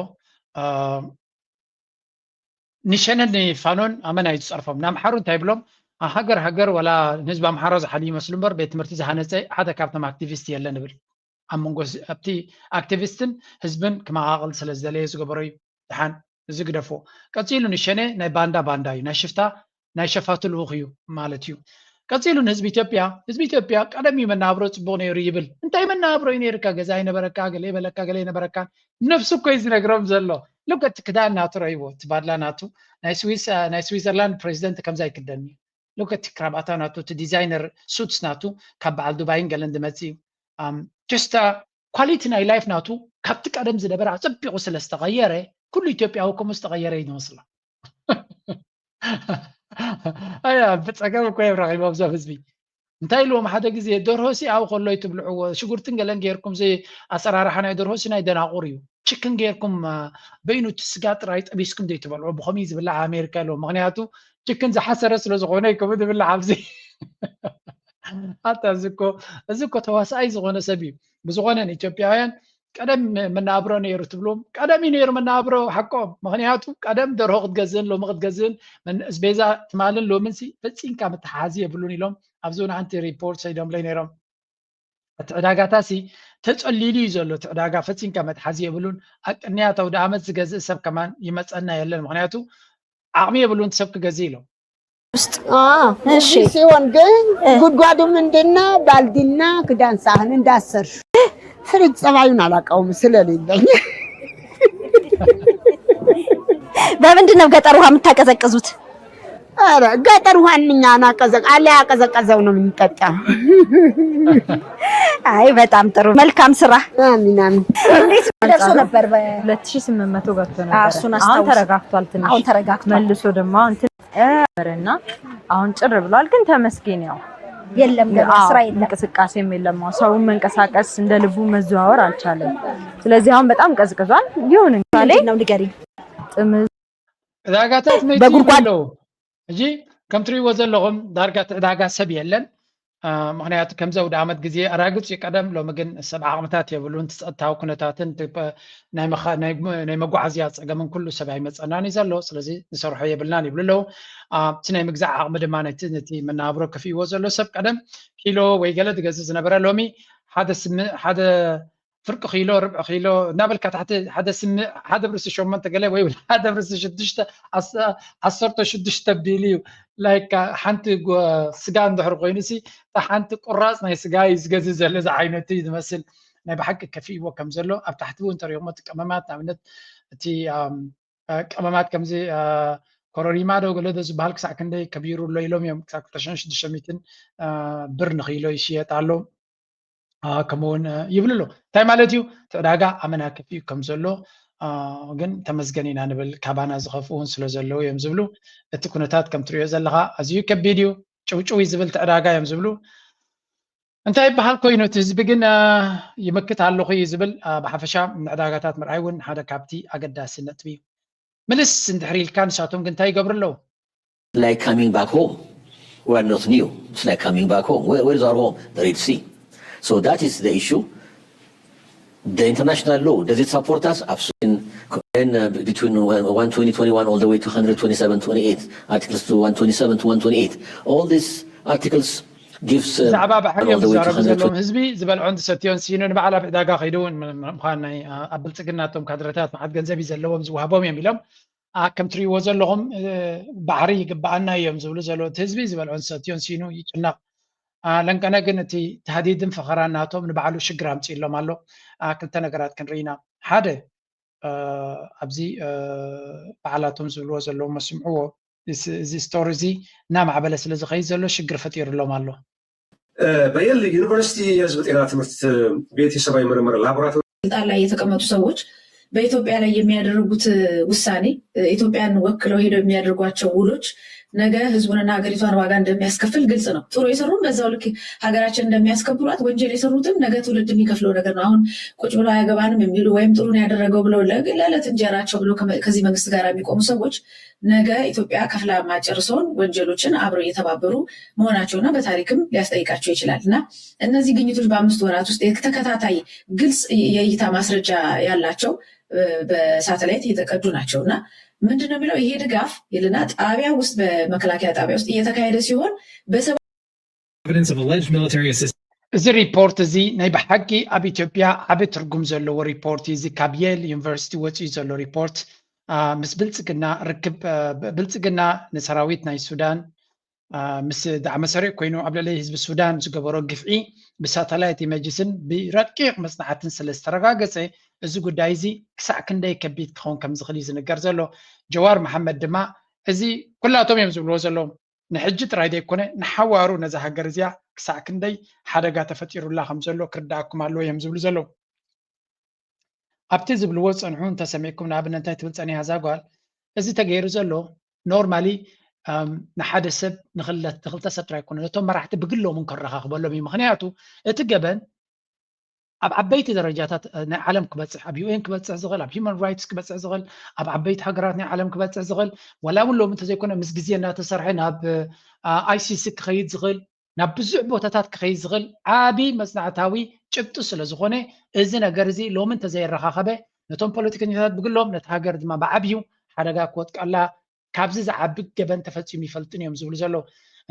ንሸነን ንፋኖን ኣመና እዩ ዝፀርፎም። ንኣምሓሩ እንታይ ይብሎም? ሃገር ሃገር ወላ ንህዝቢ ኣምሓራ ዝሓልዩ ይመስሉ እምበር ቤት ትምህርቲ ዝሃነፀ ሓደ ካብቶም ኣክቲቪስት የለን ይብል። ኣብ መንጎ ኣብቲ ኣክቲቪስትን ህዝብን ክመቓቕል ስለ ዝደለየ ዝገበሮ እዩ። ደሓን እዚ ግደፍዎ። ቀፂሉ ንሸኔ ናይ ባንዳ ባንዳ እዩ፣ ናይ ሽፍታ ናይ ሸፋቱ ልኡኽ እዩ ማለት እዩ። ቀፂሉ ንህዝቢ ኢትዮጵያ፣ ህዝቢ ኢትዮጵያ ቀደም እዩ መነባብሮ ፅቡቕ ነይሩ ይብል። እንታይ መነባብሮ እዩ ነይርካ? ገዛ ኣይነበረካ፣ ገለ ይበለካ፣ ገለ ይነበረካን። ነብሱ እኮ እዩ ዝነግሮም ዘሎ። ሉክ እቲ ክዳን ናቱ ረይዎ፣ እቲ ባድላ ናቱ ናይ ስዊስ ናይ ስዊዘርላንድ ፕሬዚደንት ከምዚ ኣይክደን እዩ። ሉክ እቲ ክራባታ ናቱ፣ እቲ ዲዛይነር ሱትስ ናቱ ካብ በዓል ዱባይን ገለን ዝመፅ እዩ። ጀስት ኳሊቲ ናይ ላይፍ ናቱ ካብቲ ቀደም ዝነበረ ኣፀቢቑ ስለ ዝተቐየረ ኩሉ ኢትዮጵያዊ ከምኡ ዝተቐየረ እዩ ዝመስሎ። ኣያ ብፀገም እኮ እዮም ረኺቦም እዞም ህዝቢ። እንታይ ኢልዎም ሓደ ግዜ፣ ደርሆ ሲ ኣብኡ ከሎ ኣይትብልዕዎ፣ ሽጉርትን ገለን ጌርኩም፣ እዚ ኣሰራርሓ ናይ ደርሆ ሲ ናይ ደናቑር እዩ። ችክን ጌርኩም፣ አ፣ በይኑ እቲ ስጋ ጥራይ ጠቢስኩም ዘይትበልዑ፣ ብኸምኡ ዝብላዕ ኣሜሪካ ኢልዎም። ምኽንያቱ ችክን ዝሓሰረ ስለ ዝኾነ እዩ ከምኡ ዝብላዕ ኣብዚ። ኣታ እዚ እኮ፣ እዚ እኮ ተዋሳኣይ ዝኾነ ሰብ እዩ። ብዝኾነ ንኢትዮጵያውያን ቀደም መናብሮ ነይሩ ትብልዎም፣ ቀደም እዩ ነይሩ መናብሮ ሓቆም። ምኽንያቱ ቀደም ደርሆ ክትገዝእን ሎሚ ክትገዝእን መን-፣ ኣስቤዛ ትማልን ሎምን ሲ ፈጺምካ መተሓሓዚ የብሉን ኢሎም ኣብዚ እውን ሓንቲ ሪፖርት ሰይዶምለይ ነይሮም። እቲ ዕዳጋታ ሲ ተጸሊሉ እዩ ዘሎ። እቲ ዕዳጋ ፈጺምካ መትሓዚ የብሉን። ኣብ ቅንያት ኣውደ ዓመት ዝገዝእ ሰብ ከማን ይመጸና የለን። ምኽንያቱ ዓቕሚ የብሉን እቲ ሰብ ክገዝእ ኢሎም። ውስጥ አ፣ እሺ። እዚህ ሲሆን ግን እ። ጉድጓዱ ምንድነው? ባልዲና ክዳን ሳህን እንዳሰርሽ ፍሪጅ ጸባዩን አላውቀውም ስለሌለኝ። በምንድን ነው ገጠር ውሃ የምታቀዘቅዙት? ኧረ ገጠር ውሃ እኛ አናቀዘቅ-፣ አለ ያቀዘቀዘው ነው የምንጠጣው። አይ በጣም ጥሩ፣ መልካም ስራ። አሚን አሚን። እንዴት ደርሶ ነበር? በ- ሁለት ሺህ ስምንት መቶ ገብቶ አዎ፣ ነበር። እሱን አሁን አስታውስ። ተረጋግቷል። ትንሽ አሁን ተረጋግቷል። መልሶ ደግሞ አሁን እንትን ነበረና አሁን ጭር ብሏል። ግን ተመስገን፣ ያው የለም ገበያ አዎ፣ ስራ የለም። እንቅስቃሴም የለም። አሁን ሰውን መንቀሳቀስ እንደ ልቡ መዘዋወር አልቻለም። ስለዚህ አሁን በጣም ቀዝቅዟል። ይሁን እንግዲህ ምንድን ነው ንገሪኝ። ጥምዝ ዕዳጋታት መይቱ በጉድጓድ- ኣለዉ። ሕጂ ከም ትሪእዎ ዘለኹም ዳርጋ እቲ ዕዳጋ ሰብ የለን። አ፣ ምኽንያቱ ከምዚ ኣውደ ዓመት ግዜ ኣራግጽ እዩ ቀደም፣ ሎሚ ግን ሰብ ዓቕምታት የብሉን። እቲ ጸጥታዊ ኩነታትን እቲ ፐ-፣ ናይ መኻ-፣ ናይ፣ ናይ መጓዓዝያ ጸገምን ኩሉ ሰብ ኣይመጸናን እዩ ዘሎ። ስለዚ ንሰርሖ የብልናን ይብሉ ኣለዉ። አ፣ እቲ ናይ ምግዛእ ዓቕሚ ድማ ነቲ፣ ነቲ መነባብሮ ከፊእዎ ዘሎ ሰብ ቀደም ኪሎ ወይ ገለ ዝገዝእ ዝነበረ ሎሚ ሓደ ስም-፣ ሓደ ፍርቂ ኪሎ፣ ርብዒ ኪሎ እናበልካ ታሕቲ ሓደ ስም-፣ ሓደ ብርሲ ሸሞንተ ገለ ወይ እውን ሓደ ብርሲ ሽዱሽተ፣ ዓስ-፣ ዓሰርተ ሽዱሽተ ቢሉ እዩ። ላይክ ሓንቲ ጎ-፣ ስጋ እንድሕር ኮይኑ ሲ፣ እታ ሓንቲ ቁራፅ ናይ ስጋ እዩ ዝገዝእ ዘሎ። እዚ ዓይነት እዩ ዝመስል። ናይ ብሓቂ ከፊእዎ ከም ዘሎ ኣብ ታሕቲ እውን ተሪእኹሞ፣ እቲ ቀመማት፣ ንኣብነት እቲ፣ ኣም፣ አ፣ ቀመማት ከምዚ፣ አ፣ ኮረሪማ ዶ ገለ ዶ ዝበሃል ክሳዕ ክንደይ ከቢሩ ኣሎ ኢሎም እዮም። ክሳብ ክልተ ሽሕን ሽዱሽተ ሚእትን፣ አ፣ ብር ንኪሎ ይሽየጥ ኣሎ። አ፣ ከምኡ እውን፣ አ፣ ይብሉ ኣለዉ። እንታይ ማለት እዩ? እቲ ዕዳጋ ኣመና ከፊኡ ከም ዘሎ፣ አ፣ ግን ተመስገን ኢና ንብል፣ ካባና ዝኸፍኡ እውን ስለ ዘለዉ እዮም ዝብሉ። እቲ ኩነታት ከም ትሪኦ ዘለኻ ኣዝዩ ከቢድ እዩ፣ ጭውጭው እዩ ዝብል እቲ ዕዳጋ እዮም ዝብሉ። እንታይ ይበሃል ኮይኑ እቲ ህዝቢ ግን፣ አ፣ ይምክት ኣለኹ እዩ ዝብል። አ፣ ብሓፈሻ ንዕዳጋታት ምርኣይ እውን ሓደ ካብቲ ኣገዳሲ ነጥቢ እዩ። ምልስ እንድሕር ኢልካ ንሳቶም ግን እንታይ ይገብሩ ኣለዉ? Like coming back home. We're not new. It's like coming back home. Where, where's our home? The Red Sea. So that is the issue. The international law, does it support us? Absolutely. In, uh, between one twenty twenty-one all the way to one twenty-seven twenty-eight, articles to one twenty-seven to one twenty-eight. All these articles gives uh, ብዛዕባ ባሕሪ all እዮም the way to ዝዛረቡ one twenty. ዘለዎም። ህዝቢ ዝበልዖን ዝሰትዮን ሲኑ ንባዕላ ብዕዳጋ ከይዱ እውን ም-፣ ም-፣ ምዃን ናይ፣ አ፣ ኣብ ብልፅግናቶም ካድረታት መዓት ገንዘብ እዩ ዘለዎም ዝወሃቦም እዮም ኢሎም። አ፣ ከም ትሪእዎ ዘለኹም፣ እ፣ ባሕሪ ይግብኣና እዮም ዝብሉ ዘለዉ። እቲ ህዝቢ ዝበልዖን ዝሰትዮን ሲኑ ይጭነቕ። አ፣ ለንቀነ ግን እቲ ታህዲድን ፈኸራን ናቶም ንባዕሉ ሽግር ኣምፅእሎም ኣሎ። አ፣ ክልተ ነገራት ክንርኢ ኢና። ሓደ፣ አ፣ ኣብዚ፣ አ፣ ባዕላቶም ዝብልዎ ዘለዉ መስምዕዎ፣ እዚ፣ እዚ ስቶሪ እዚ እናማዕበለ ስለ ዝኸይድ ዘሎ ሽግር ፈጢሩሎም ኣሎ። በየል ዩኒቨርሲቲ የህዝብ ጤና ትምህርት ቤት የሰብአዊ ምርምር ላቦራቶሪ ስልጣን ላይ የተቀመጡ ሰዎች በኢትዮጵያ ላይ የሚያደርጉት ውሳኔ፣ ኢትዮጵያን ወክለው ሄደው የሚያደርጓቸው ውሎች ነገ ህዝቡንና ሀገሪቷን ዋጋ እንደሚያስከፍል ግልጽ ነው። ጥሩ የሰሩም በዛው ልክ ሀገራችን እንደሚያስከብሯት፣ ወንጀል የሰሩትም ነገ ትውልድ የሚከፍለው ነገር ነው። አሁን ቁጭ ብለው አያገባንም የሚሉ ወይም ጥሩ ነው ያደረገው ብለው ለ-፣ ለዕለት እንጀራቸው ብለው ከመ-፣ ከዚህ መንግስት ጋር የሚቆሙ ሰዎች ነገ ኢትዮጵያ ከፍላ የማትጨርሰውን ወንጀሎችን አብረው እየተባበሩ መሆናቸውና በታሪክም ሊያስጠይቃቸው ይችላል። እና እነዚህ ግኝቶች በአምስት ወራት ውስጥ የተከታታይ ግልጽ የእይታ ማስረጃ ያላቸው፣ እ፣ በሳተላይት የተቀዱ ናቸው። እና ምንድን ነው የሚለው ይሄ ድጋፍ ይልና ጣቢያ ውስጥ፣ በመከላከያ ጣቢያ ውስጥ እየተካሄደ ሲሆን በሰባ Evidence of alleged military assistance. እዚ ሪፖርት እዚ ናይ ብሓቂ ኣብ ኢትዮጵያ ዓቢ ትርጉም ዘለዎ ሪፖርት እዩ። እዚ ካብ የል ዩኒቨርሲቲ ወፂኡ ዘሎ ሪፖርት፣ አ፣ ምስ ብልፅግና ርክብ፣ አ፣ ብ-፣ ብልፅግና ንሰራዊት ናይ ሱዳን፣ አ፣ ምስ ዳዕመ ሰሪዕ ኮይኑ ኣብ ልዕሊ ህዝቢ ሱዳን ዝገበሮ ግፍዒ ብሳተላይት ኢመጅስን ብረቂቕ መፅናዕትን ስለ ዝተረጋገፀ፣ እዚ ጉዳይ እዚ ክሳዕ ክንደይ ከቢድ ክኸውን ከም ዝኽእል እዩ ዝንገር ዘሎ። ጀዋር መሓመድ ድማ እዚ ኩላቶም እዮም ዝብልዎ ዘለዉ። ንሕጂ ጥራይ ዘይኮነ ንሓዋሩ ነዛ ሃገር እዚኣ ክሳዕ ክንደይ ሓደጋ ተፈጢሩላ ከም ዘሎ ክርድኣኩም ኣለዎ እዮም ዝብሉ ዘለዉ። ኣብቲ ዝብልዎ ዝጸንሑ እንተሰሚዕኩም፣ ንኣብነት እንታይ ትብል ጸኒሓ እዛ ጓል፣ እዚ ተገይሩ ዘሎ ኖርማሊ ንሓደ ሰብ ንክልተ ሰብ ጥራይ ኣይኮነ፣ ነቶም መራሕቲ ብግሎም ከረኻኽበሎም እዩ። ምክንያቱ እቲ ገበን ኣብ ዓበይቲ ደረጃታት ናይ ዓለም ክበፅሕ፣ ኣብ ዩኤን ክበፅሕ ዝኽእል፣ ኣብ ሂማን ራይትስ ክበፅሕ ዝኽእል፣ ኣብ ዓበይቲ ሃገራት ናይ ዓለም ክበፅሕ ዝኽእል፣ ዋላ እውን ሎሚ እንተዘይኮነ ምስ ግዜ እናተሰርሐ ናብ ኣይሲሲ ክኸይድ ዝኽእል፣ ናብ ብዙሕ ቦታታት ክኸይድ ዝኽእል ዓቢ መጽናዕታዊ ጭብጢ ስለ ዝኾነ፣ እዚ ነገር እዚ ሎሚ እንተዘየረኻኸበ፣ ነቶም ፖለቲከኛታት ብግሎም፣ ነቲ ሃገር ድማ ብዓብዩ ሓደጋ ክወጥቀላ፣ ካብዚ ዝዓቢ ገበን ተፈጺሙ ይፈልጥን እዮም ዝብሉ ዘለዉ።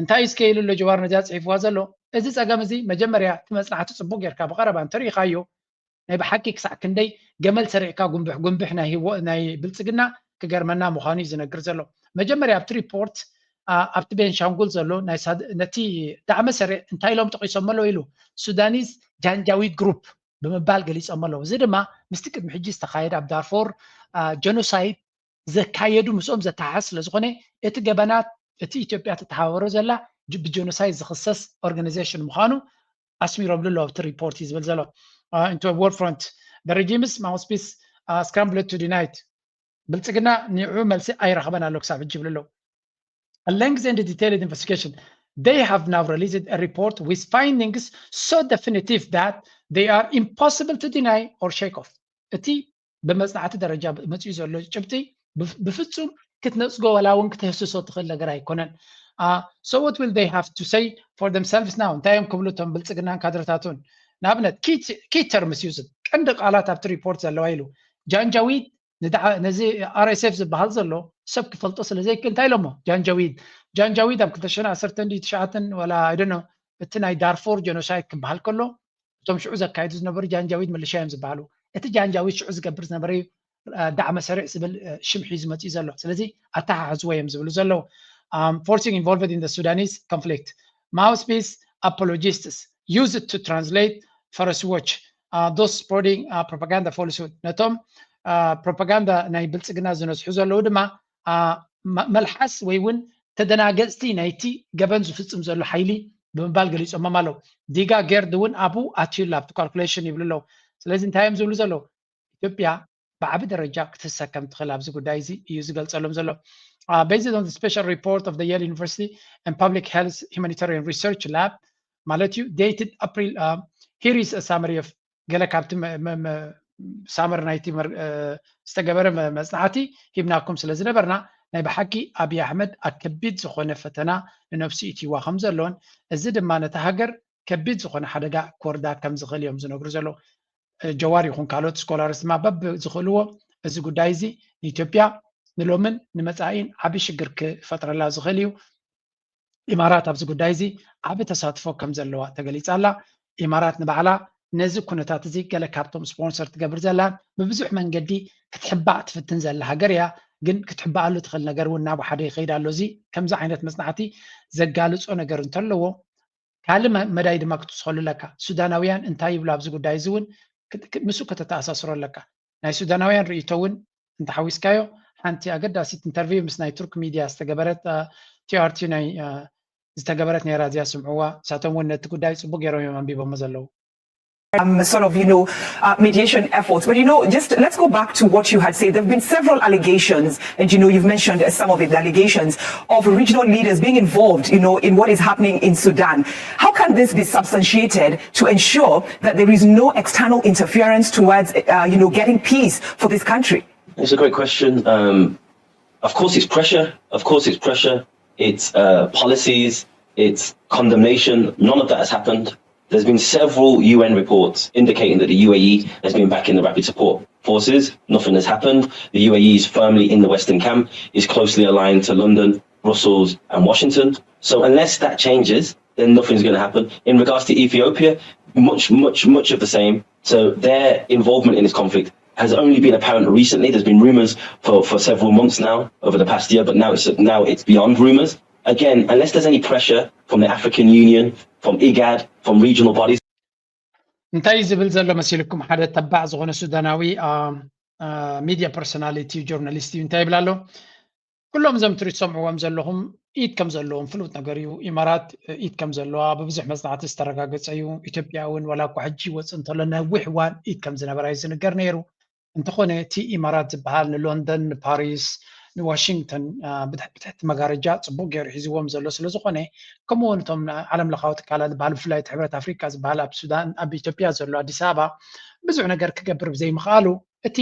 እንታይ እስከ ኢሉ ኣሎ ጀዋር ነዚኣ ጽሒፍዋ ዘሎ? እዚ ጸገም እዚ መጀመርያ እቲ መጽናዕቲ ጽቡቕ ጌርካ ብቐረባ እንተሪኢኻዮ፣ ናይ ብሓቂ ክሳዕ ክንደይ ገመል ሰሪዕካ ጉንብሕ ጉንብሕ ናይ ህወ ናይ ብልጽግና ክገርመና ምዃኑ እዩ ዝነግር ዘሎ። መጀመርያ ኣብቲ ሪፖርት ኣብቲ ቤንሻንጉል ዘሎ ነቲ ዳዕመ ሰሪዕ እንታይ ኢሎም ጠቒሶም ኣለዉ ኢሉ ሱዳኒዝ ጃንጃዊድ ግሩፕ ብምባል ገሊጾም ኣለዉ። እዚ ድማ ምስቲ ቅድሚ ሕጂ ዝተኻየደ ኣብ ዳርፎር ጀኖሳይድ ዘካየዱ ምስኦም ዘተሓሓዝ ስለ ዝኾነ እቲ ገበናት እቲ ኢትዮጵያ ትተሓባበሮ ዘላ ብጀኖሳይድ ዝኽሰስ ኦርጋናይዜሽን ምዃኑ ኣስሚሮምሉ ኣለዉ ኣብቲ ሪፖርት እዩ ዝብል ዘሎ። Into a war front, the regime's mouthpiece scrambled to deny it. ብልጽግና ንዑ መልሲ ኣይረኸበን ኣሎ ክሳብ ሕጂ ይብሉ ኣለዉ። A lengthy and detailed investigation, they have now released a report with findings so definitive that they are impossible to deny or shake off. እቲ ብመጽናዕቲ ደረጃ መጽኡ ዘሎ ጭብጢ ብፍጹም ክትነጽጎ ዋላ እውን ክትህስሶ ትኽእል ነገር ኣይኮነን። So what will they have to say for themselves now? እንታይ እዮም ክብሉ እቶም ብልጽግናን ካድረታቱን? ንኣብነት key terms use፣ ቀንዲ ቃላት ኣብቲ ሪፖርት ዘለዋ ኢሉ ጃንጃዊድ ነዚ ኣር ኤስ ኤፍ ዝበሃል ዘሎ ሰብ ክፈልጦ ስለ ዘይክእል እንታይ ኢሎሞ? ጃንጃዊድ ጃንጃዊድ ኣብ ክልተ ሽሕን ዓሰርተን ድዩ ትሽዓተን ዋላ ኣይደኖ እቲ ናይ ዳርፎር ጀኖሳይድ ክበሃል ከሎ እቶም ሽዑ ዘካየዱ ዝነበሩ ጃንጃዊድ ምልሻ እዮም ዝበሃሉ። እቲ ጃንጃዊድ ሽዑ ዝገብር ዝነበረ ዳዕመ ሰሪዕ ዝብል ሽም ሒዙ መፅኡ ዘሎ። ስለዚ ኣተሓሕዝዎ እዮም ዝብሉ ዘለዉ። Forcing involved in the Sudanese conflict, mouthpiece apologists used to translate for us watch those spreading propaganda falsehood. ነቶም ፕሮፓጋንዳ ናይ ብልፅግና ዝነስሑ ዘለዉ ድማ መልሓስ ወይ እውን ተደናገፅቲ ናይቲ ገበን ዝፍፅም ዘሎ ሓይሊ ብምባል ገሊፆሞም ኣለዉ። ዲጋ ጌርድ እውን ኣብኡ ኣትዩ ኣሎ ኣብቲ ካልኩሌሽን ይብሉ ኣለዉ። ስለዚ እንታይ እዮም ዝብሉ ዘለዉ? ኢትዮጵያ ብዓቢ ደረጃ ክትሰከም ትኽእል ኣብዚ ጉዳይ እዚ እዩ ዝገልጸሎም ዘሎ። Based on the special report of the Yale University and Public Health Humanitarian Research Lab ማለት እዩ dated April, here is a summary of ገለ ካብቲ ሳመር ናይቲ ዝተገበረ መፅናዕቲ ሂብናኩም ስለ ዝነበርና ናይ ብሓቂ ኣብይ ኣሕመድ ኣብ ከቢድ ዝኾነ ፈተና ንነብሱ ኢትይዋ ከም ዘሎን እዚ ድማ ነቲ ሃገር ከቢድ ዝኾነ ሓደጋ ክወርዳ ከም ዝኽእል እዮም ዝነግሩ ዘለዉ። ጀዋር ይኹን ካልኦት ስኮላርስ ድማ በብዝኽእልዎ እዚ ጉዳይ እዚ ንኢትዮጵያ ንሎምን ንመፃኢን ዓቢ ሽግር ክፈጥረላ ዝኽእል እዩ። ኢማራት ኣብዚ ጉዳይ እዚ ዓቢ ተሳትፎ ከም ዘለዋ ተገሊፃ ኣላ። ኢማራት ንባዕላ ነዚ ኩነታት እዚ ገለ ካብቶም ስፖንሰር ትገብር ዘላ ብብዙሕ መንገዲ ክትሕባእ ትፍትን ዘላ ሃገር እያ። ግን ክትሕባኣሉ ትኽእል ነገር እውን ናብ ሓደ ይኸይድ ኣሎ። እዚ ከምዚ ዓይነት መፅናዕቲ ዘጋልፆ ነገር እንተለዎ ካልእ መዳይ ድማ ክትውስኸሉ ኣለካ። ሱዳናውያን እንታይ ይብሉ ኣብዚ ጉዳይ እዚ እውን ምስኡ ከተተኣሳስሮ ኣለካ። ናይ ሱዳናውያን ርእይቶ እውን እንተሓዊስካዮ ሓንቲ ኣገዳሲት ኢንተርቪው ምስ ናይ ቱርክ ሚድያ ዝተገበረት ቲኣርቲ ናይ ዝተገበረት ነይራ እዚኣ ስምዕዋ። ንሳቶም እውን ነቲ ጉዳይ ፅቡቅ ገይሮም እዮም ኣንቢቦሞ ዘለዉ። Um, sort of, you know, uh, mediation efforts. But, you know, just let's go back to what you had said. There have been several allegations, and, you know, you've mentioned uh, some of the allegations of regional leaders being involved, you know, in what is happening in Sudan. How can this be substantiated to ensure that there is no external interference towards, uh, you know, getting peace for this country? It's a great question. Um, of course, it's pressure. Of course, it's pressure. It's uh, policies. It's condemnation. None of that has happened. There's been several U N reports indicating that the U A E has been backing the Rapid Support Forces. Nothing has happened. The U A E is firmly in the Western camp, is closely aligned to London, Brussels, and Washington. So unless that changes, then nothing's going to happen. In regards to Ethiopia, much, much, much of the same. So their involvement in this conflict has only been apparent recently. There's been rumors for, for several months now, over the past year, but now it's now it's beyond rumors. Again, unless there's any pressure from the African Union, from IGAD, from regional bodies. እንታይ ዝብል ዘሎ መሲልኩም ሓደ ተባዕ ዝኾነ ሱዳናዊ ሚድያ ፐርሶናሊቲ ጆርናሊስት እዩ እንታይ ይብል ኣሎ? ኩሎም እዞም ትሪት ሰምዕዎም ዘለኹም ኢድ ከም ዘለዎም ፍሉጥ ነገር እዩ። ኢማራት ኢድ ከም ዘለዋ ብብዙሕ መፅናዕቲ ዝተረጋገፀ እዩ። ኢትዮጵያ እውን ዋላ እኳ ሕጂ ይወፅእ እንተሎ ነዊሕ እዋን ኢድ ከም ዝነበራ እዩ ዝንገር ነይሩ። እንተኾነ እቲ ኢማራት ዝበሃል ንሎንደን፣ ንፓሪስ፣ ንዋሽንግተን ብትሕቲ መጋረጃ ፅቡቅ ገይሩ ሒዝዎም ዘሎ ስለዝኾነ፣ ከምኡውን እቶም ዓለም ለኻዊ ትካላት ዝበሃል፣ ብፍላይ እቲ ሕብረት ኣፍሪካ ዝበሃል ኣብ ሱዳን፣ ኣብ ኢትዮጵያ ዘሎ ኣዲስ ኣበባ ብዙሕ ነገር ክገብር ብዘይምኽኣሉ፣ እቲ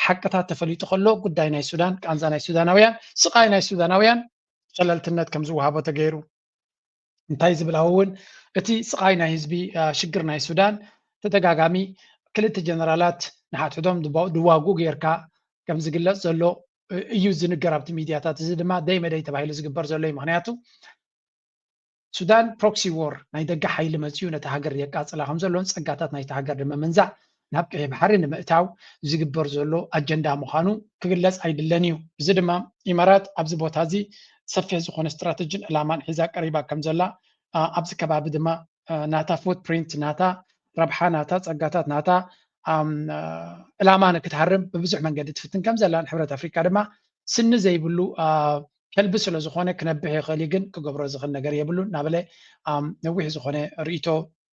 ሓቅታት ተፈሊጡ ከሎ፣ ጉዳይ ናይ ሱዳን፣ ቃንዛ ናይ ሱዳናውያን፣ ስቃይ ናይ ሱዳናውያን ሸለልትነት ከም ዝወሃቦ ተገይሩ። እንታይ ዝብል እውን፣ እቲ ስቃይ ናይ ህዝቢ ሽግር ናይ ሱዳን ተደጋጋሚ ክልተ ጀነራላት ንሓድሕዶም ድዋጉ ጌርካ ከም ዝግለጽ ዘሎ እዩ ዝንገር ኣብቲ ሚድያታት። እዚ ድማ ደይ መደይ ተባሂሉ ዝግበር ዘሎ እዩ። ምክንያቱ ሱዳን ፕሮክሲ ዎር ናይ ደገ ሓይሊ መፅዩ ነቲ ሃገር የቃፅላ ከም ዘሎን ፀጋታት ናይቲ ሃገር ንምምንዛዕ ናብ ቀይሕ ባሕሪ ንምእታው ዝግበር ዘሎ ኣጀንዳ ምዃኑ ክግለጽ ኣይድለን እዩ። እዚ ድማ ኢማራት ኣብዚ ቦታ እዚ ሰፊሕ ዝኾነ ስትራተጂን ዕላማን ሒዛ ቀሪባ ከም ዘላ ኣብዚ ከባቢ ድማ ናታ ፉትፕሪንት ናታ ረብሓ ናታ ፀጋታት ናታ ዕላማ ንክትሃርም ብብዙሕ መንገዲ ትፍትን ከም ዘላ ንሕብረት ኣፍሪካ ድማ ስኒ ዘይብሉ ከልቢ ስለ ዝኾነ ክነብሕ ይኽእል እዩ፣ ግን ክገብሮ ዝኽእል ነገር የብሉን እናበለ ነዊሕ ዝኾነ ርእይቶ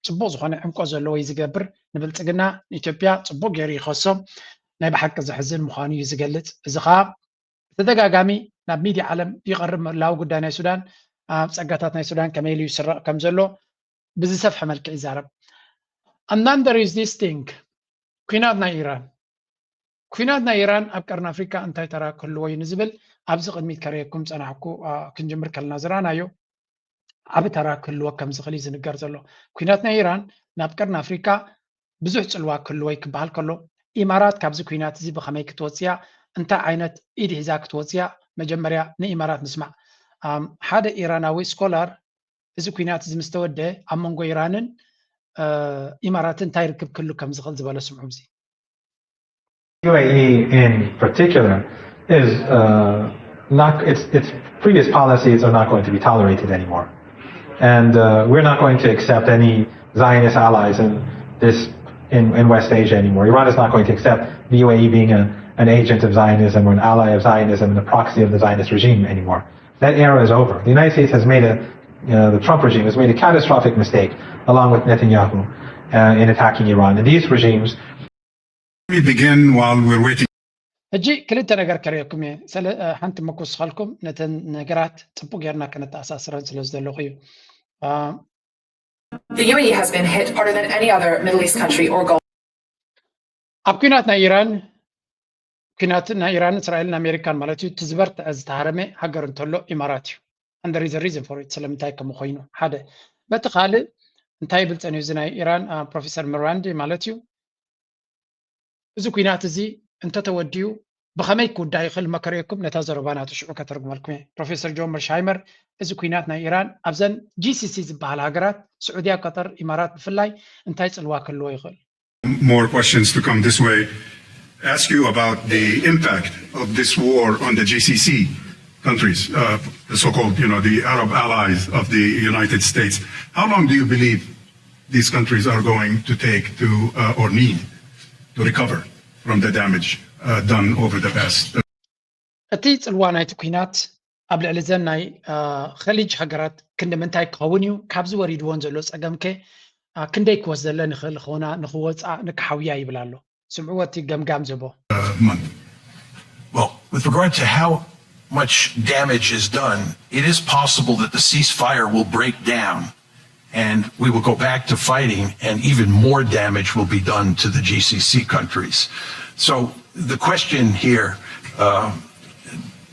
ፅቡቅ ዝኾነ ዕምቆ ዘለዎ እዩ ዝገብር። ንብልፅግና ንኢትዮጵያ ፅቡቅ ገይሩ ይኸሶም። ናይ ብሓቂ ዘሕዝን ምዃኑ እዩ ዝገልፅ። እዚ ከዓ ብተደጋጋሚ ናብ ሚድያ ዓለም ይቐርብ ምህላው ጉዳይ ናይ ሱዳን ኣብ ፀጋታት ናይ ሱዳን ከመይ ኢሉ ይስረቕ ከም ዘሎ ብዝሰፍሐ መልክዕ ይዛረብ። And then there is this thing ኩናት ናይ ኢራን ኩናት ናይ ኢራን ኣብ ቀርኒ ኣፍሪካ እንታይ ተራ ክህልዎ እዩ ንዝብል ኣብዚ ቅድሚት ከርእየኩም ፀናሕኩ። ክንጅምር ከለና ዝረኣናዮ ዓቢ ተራ ክህልዎ ከም ዝኽእል እዩ ዝንገር ዘሎ። ኩናት ናይ ኢራን ናብ ቀርኒ ኣፍሪካ ብዙሕ ፅልዋ ክህልዎ እዩ ክበሃል ከሎ፣ ኢማራት ካብዚ ኩናት እዚ ብኸመይ ክትወፅያ፣ እንታይ ዓይነት ኢድ ሒዛ ክትወፅያ፣ መጀመርያ ንኢማራት ንስማዕ። ሓደ ኢራናዊ ስኮላር እዚ ኩናት እዚ ምስ ተወደ ኣብ መንጎ ኢራንን ኢማራትን እንታይ ርክብ ክህሉ ከም ዝኽእል ዝበሎ ስምዑ። እዚ U A E in particular is uh, not its its previous policies are not going to be tolerated anymore, and uh, we're not going to accept any Zionist allies in this in, in West Asia anymore. Iran is not going to accept the U A E being a, an agent of Zionism or an ally of Zionism and a proxy of the Zionist regime anymore. That era is over. The United States has made a uh, the Trump regime has made a catastrophic mistake, along with Netanyahu, uh, in attacking Iran. And these regimes begin while we're waiting. ሕጂ ክልተ ነገር ከርእየኩም እየ። ሓንቲ መኮስኸልኩም ነተን ነገራት ፅቡቅ ጌርና ከነተኣሳስረን ስለ ዝደለኹ እዩ። The U A E has been hit harder than any other Middle East country or Gulf. ኣብ ኩናት ናይ ኢራን ኩናት ናይ ኢራን እስራኤልን ኣሜሪካን ማለት እዩ። እቲ ዝበርትዐ ዝተሃረመ ሃገር እንተሎ ኢማራት እዩ። And there is a reason for it ስለምንታይ ከም ኮይኑ ሓደ በቲ ካልእ እንታይ ይብል ፀኒሁ እዚ ናይ ኢራን ፕሮፌሰር ሚራንዲ ማለት እዩ። እዚ ኩናት እዚ እንተተወዲኡ ብኸመይ ክውዳእ ይኽእል መከረየኩም ነታ ዘረባ ናቱ ሽዑ ከተርጉመልኩም እየ። ፕሮፌሰር ጆን መርሻይመር እዚ ኩናት ናይ ኢራን ኣብዘን ጂ ሲ ሲ ዝበሃል ሃገራት ስዑድያ፣ ቀጠር፣ ኢማራት ብፍላይ እንታይ ፅልዋ ክህልዎ ይኽእል? More questions to come this way. Ask you about the impact of this war on the G C C countries, uh, the so-called, you know, the Arab allies of the United States. How long do you believe these countries are going to take to uh, or need to recover from the damage uh, done over the past? እቲ ፅልዋ ናይቲ ኩናት ኣብ ልዕሊ ዘን ናይ ኸሊጅ ሃገራት ክንዲ ምንታይ ክኸውን እዩ? ካብዚ ወሪድዎን ዘሎ ፀገም ከ ክንደይ ክወስደለን ይኽእል ኾና ንክወፃ ንክሓውያ ይብል ኣሎ። ስምዕዎ እቲ ገምጋም ዘቦ። Well, with regard to how much damage is done, it is possible that the ceasefire will break down and we will go back to fighting, and even more damage will be done to the G C C countries. So the question here, uh,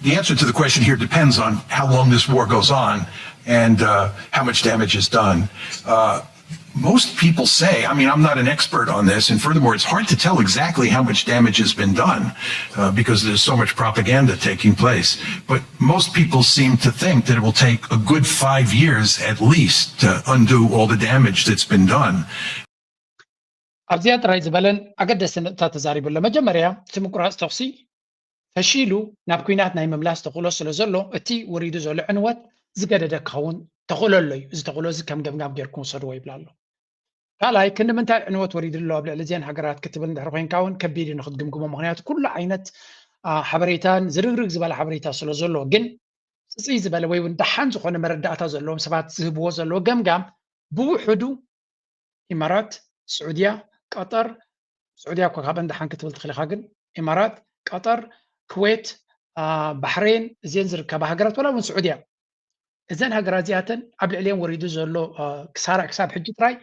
the answer to the question here depends on how long this war goes on and uh, how much damage is done. Uh, most people say, I mean, I'm not an expert on this, and furthermore, it's hard to tell exactly how much damage has been done uh, because there's so much propaganda taking place. But most people seem to think that it will take a good five years at least to undo all the damage that's been done. ኣብዚኣ ጥራይ ዝበለን ኣገደስቲ ነጥብታት ተዛሪቡ ኣሎ። መጀመርያ እቲ ምቁራፅ ተኹሲ ፈሺሉ ናብ ኩናት ናይ ምምላስ ተኽእሎ ስለ ዘሎ እቲ ወሪዱ ዘሎ ዕንወት ዝገደደ ክኸውን ተኽእሎ ኣሎ እዩ። እዚ ተኽእሎ እዚ ከም ገምጋም ጌርኩም ውሰድዎ ይብል ኣሎ። ካልኣይ ክንዲ ምንታይ ዕንወት ወሪዱ ኣሎ ኣብ ልዕሊ እዚአን ሃገራት ክትብል እንድሕር ኮይንካ እውን ከቢድ እዩ ንክትግምግሞ። ምክንያቱ ኩሉ ዓይነት ሓበሬታን ዝርግርግ ዝበለ ሓበሬታ ስለ ዘሎ፣ ግን ፅፅይ ዝበለ ወይ እውን ደሓን ዝኾነ መረዳእታ ዘለዎም ሰባት ዝህብዎ ዘለዎ ገምጋም ብውሕዱ ኢማራት፣ ስዑድያ፣ ቀጠር፣ ስዑድያ እኳ ካብአን ደሓን ክትብል ትኽእል ኢኻ፣ ግን ኢማራት፣ ቀጠር፣ ኩዌት፣ ባሕሬን፣ እዚን ዝርከባ ሃገራት፣ ዋላ እውን ስዑድያ፣ እዘን ሃገራት እዚኣተን ኣብ ልዕሊየን ወሪዱ ዘሎ ክሳራ ክሳብ ሕጂ ጥራይ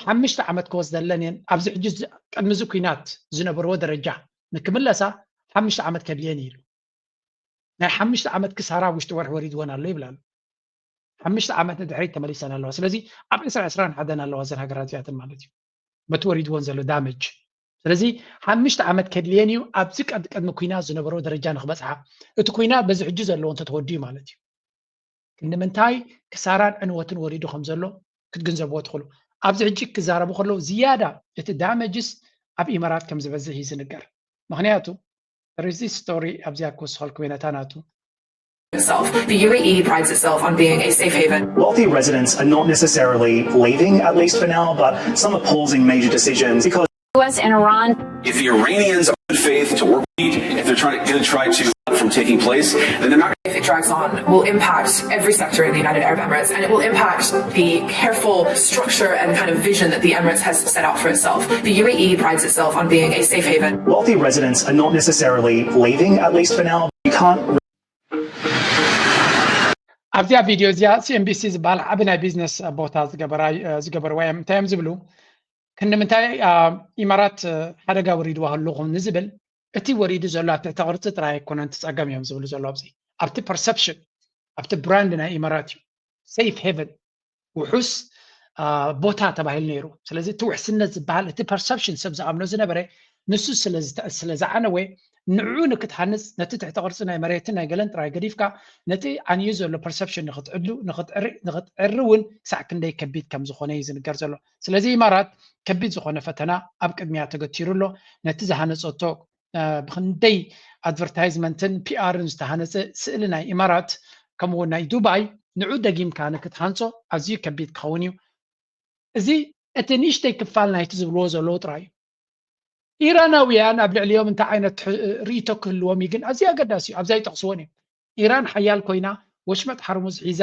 ሓሙሽተ ዓመት ክወስደለን እየን። ኣብዚ ሕጂ ቅድሚ እዚ ኩናት ዝነበርዎ ደረጃ ንክምለሳ ሓሙሽተ ዓመት ከድልየን እዩ ኢሉ። ናይ ሓሙሽተ ዓመት ክሳራ ውሽጢ ወርሒ ወሪድወን ኣሎ ይብላሉ። ሓሙሽተ ዓመት ንድሕሪት ተመሊሰን ኣለዋ። ስለዚ ኣብ ዕስራ ዕስራን ሓደን ኣለዋ እዘን ሃገራት እዚኣተን ማለት እዩ፣ በቲ ወሪድወን ዘሎ ዳመጅ። ስለዚ ሓሙሽተ ዓመት ከድልየን እዩ ኣብዚ ቅድሚ ኩናት ዝነበሮ ደረጃ ንክበፅሓ። እቲ ኩናት በዚ ሕጂ ዘለዎ እንተተወዲኡ ማለት እዩ። ክንዲ ምንታይ ክሳራን ዕንወትን ወሪዱ ከም ዘሎ ክትግንዘብዎ ትኽእሉ። ኣብዚ ሕጂ ክዛረቡ ከለዉ ዝያዳ እቲ ዳመጅስ ኣብ ኢማራት ከም ዝበዝሕ እዩ ዝንገር። ምክንያቱ ሪዚ ስቶሪ ኣብዚኣ ክወስኸልኩም ነታ ናቱ itself. The U A E prides itself on being a safe haven. Wealthy residents are not necessarily leaving, at least for now, but some are pausing major decisions because U S and Iran. If the Iranians are in faith to work, if they're trying to, going to try to from taking place, then they're not. If it drags on, will impact every sector in the United Arab Emirates, and it will impact the careful structure and kind of vision that the Emirates has set out for itself. The U A E prides itself on being a safe haven. Wealthy residents are not necessarily leaving, at least for now. You can't ኣብዚኣ ቪድዮ እዚኣ C N B C ዝበሃል ዓቢ ናይ ቢዝነስ ቦታ ዝገበርዋ እዮም። እንታይ እዮም ዝብሉ? ክንምንታይ ኢማራት ሓደጋ ወሪድዋ ኣለኹም ንዝብል፣ እቲ ወሪዱ ዘሎ ኣብ ትሕቲ ቅርጺ ጥራይ ኣይኮነን እቲ ጸገም እዮም ዝብሉ ዘሎ ኣብዚ። ኣብቲ ፐርሰፕሽን፣ ኣብቲ ብራንድ ናይ ኢማራት እዩ። ሴፍ ሄቨን፣ ውሑስ ቦታ ተባሂሉ ነይሩ። ስለዚ እቲ ውሕስነት ዝበሃል፣ እቲ ፐርሰፕሽን ሰብ ዝኣምኖ ዝነበረ፣ ንሱ ስለ ዝዓነወ፣ ንዕኡ ንክትሃንፅ፣ ነቲ ትሕቲ ቅርፂ ናይ መሬትን ናይ ገለን ጥራይ ገዲፍካ፣ ነቲ ዓንዩ ዘሎ ፐርሰፕሽን ንክትዕሉ ንክትዕሪ እውን ክሳዕ ክንደይ ከቢድ ከም ዝኾነ እዩ ዝንገር ዘሎ። ስለዚ ኢማራት ከቢድ ዝኾነ ፈተና ኣብ ቅድሚያ ተገቲሩ ኣሎ። ነቲ ዝሃነፀቶ ብክንደይ ኣድቨርታይዝመንትን ፒኣርን ዝተሃነፀ ስእሊ ናይ ኢማራት ከምኡ እውን ናይ ዱባይ ንዑ ደጊምካ ንክትሃንፆ ኣዝዩ ከቢድ ክኸውን እዩ። እዚ እቲ ንእሽተይ ክፋል ናይቲ ዝብልዎ ዘለዉ ጥራይ እዩ። ኢራናውያን ኣብ ልዕሊኦም እንታይ ዓይነት ርኢቶ ክህልዎም እዩ ግን ኣዝዩ ኣገዳሲ እዩ። ኣብዛ ይጠቕስዎን እዮም። ኢራን ሓያል ኮይና ወሽመጥ ሓርሙዝ ሒዛ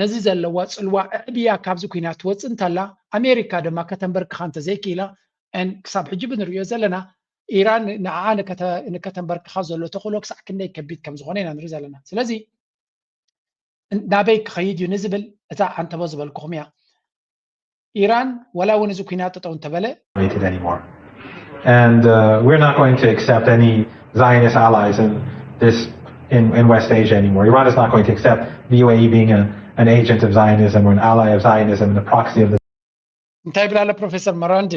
ነዚ ዘለዋ ፅልዋ ኣዕብያ ካብዚ ኩናት ትወፅእ እንተላ ኣሜሪካ ድማ ከተንበርክኻ እንተዘይክኢላ ክሳብ ሕጂ ብንሪኦ ዘለና ኢራን ንዓኣ ንከተንበርክኻ ዘሎ ተኽእሎ ክሳዕ ክንደይ ከቢድ ከም ዝኾነ ኢና ንርኢ ዘለና። ስለዚ ናበይ ክኸይድ እዩ ንዝብል እታ ዓንተቦ ዝበልኩኹም እያ። ኢራን ዋላ እውን እዚ ኩናት ጠጠው እንተበለ anymore. And uh, we're not going to accept any Zionist allies in this in, in West Asia anymore. Iran is not going to accept the U A E being a, an agent of Zionism or an ally of Zionism and a proxy of the እንታይ ይብል ኣሎ ፕሮፌሰር መራንዲ?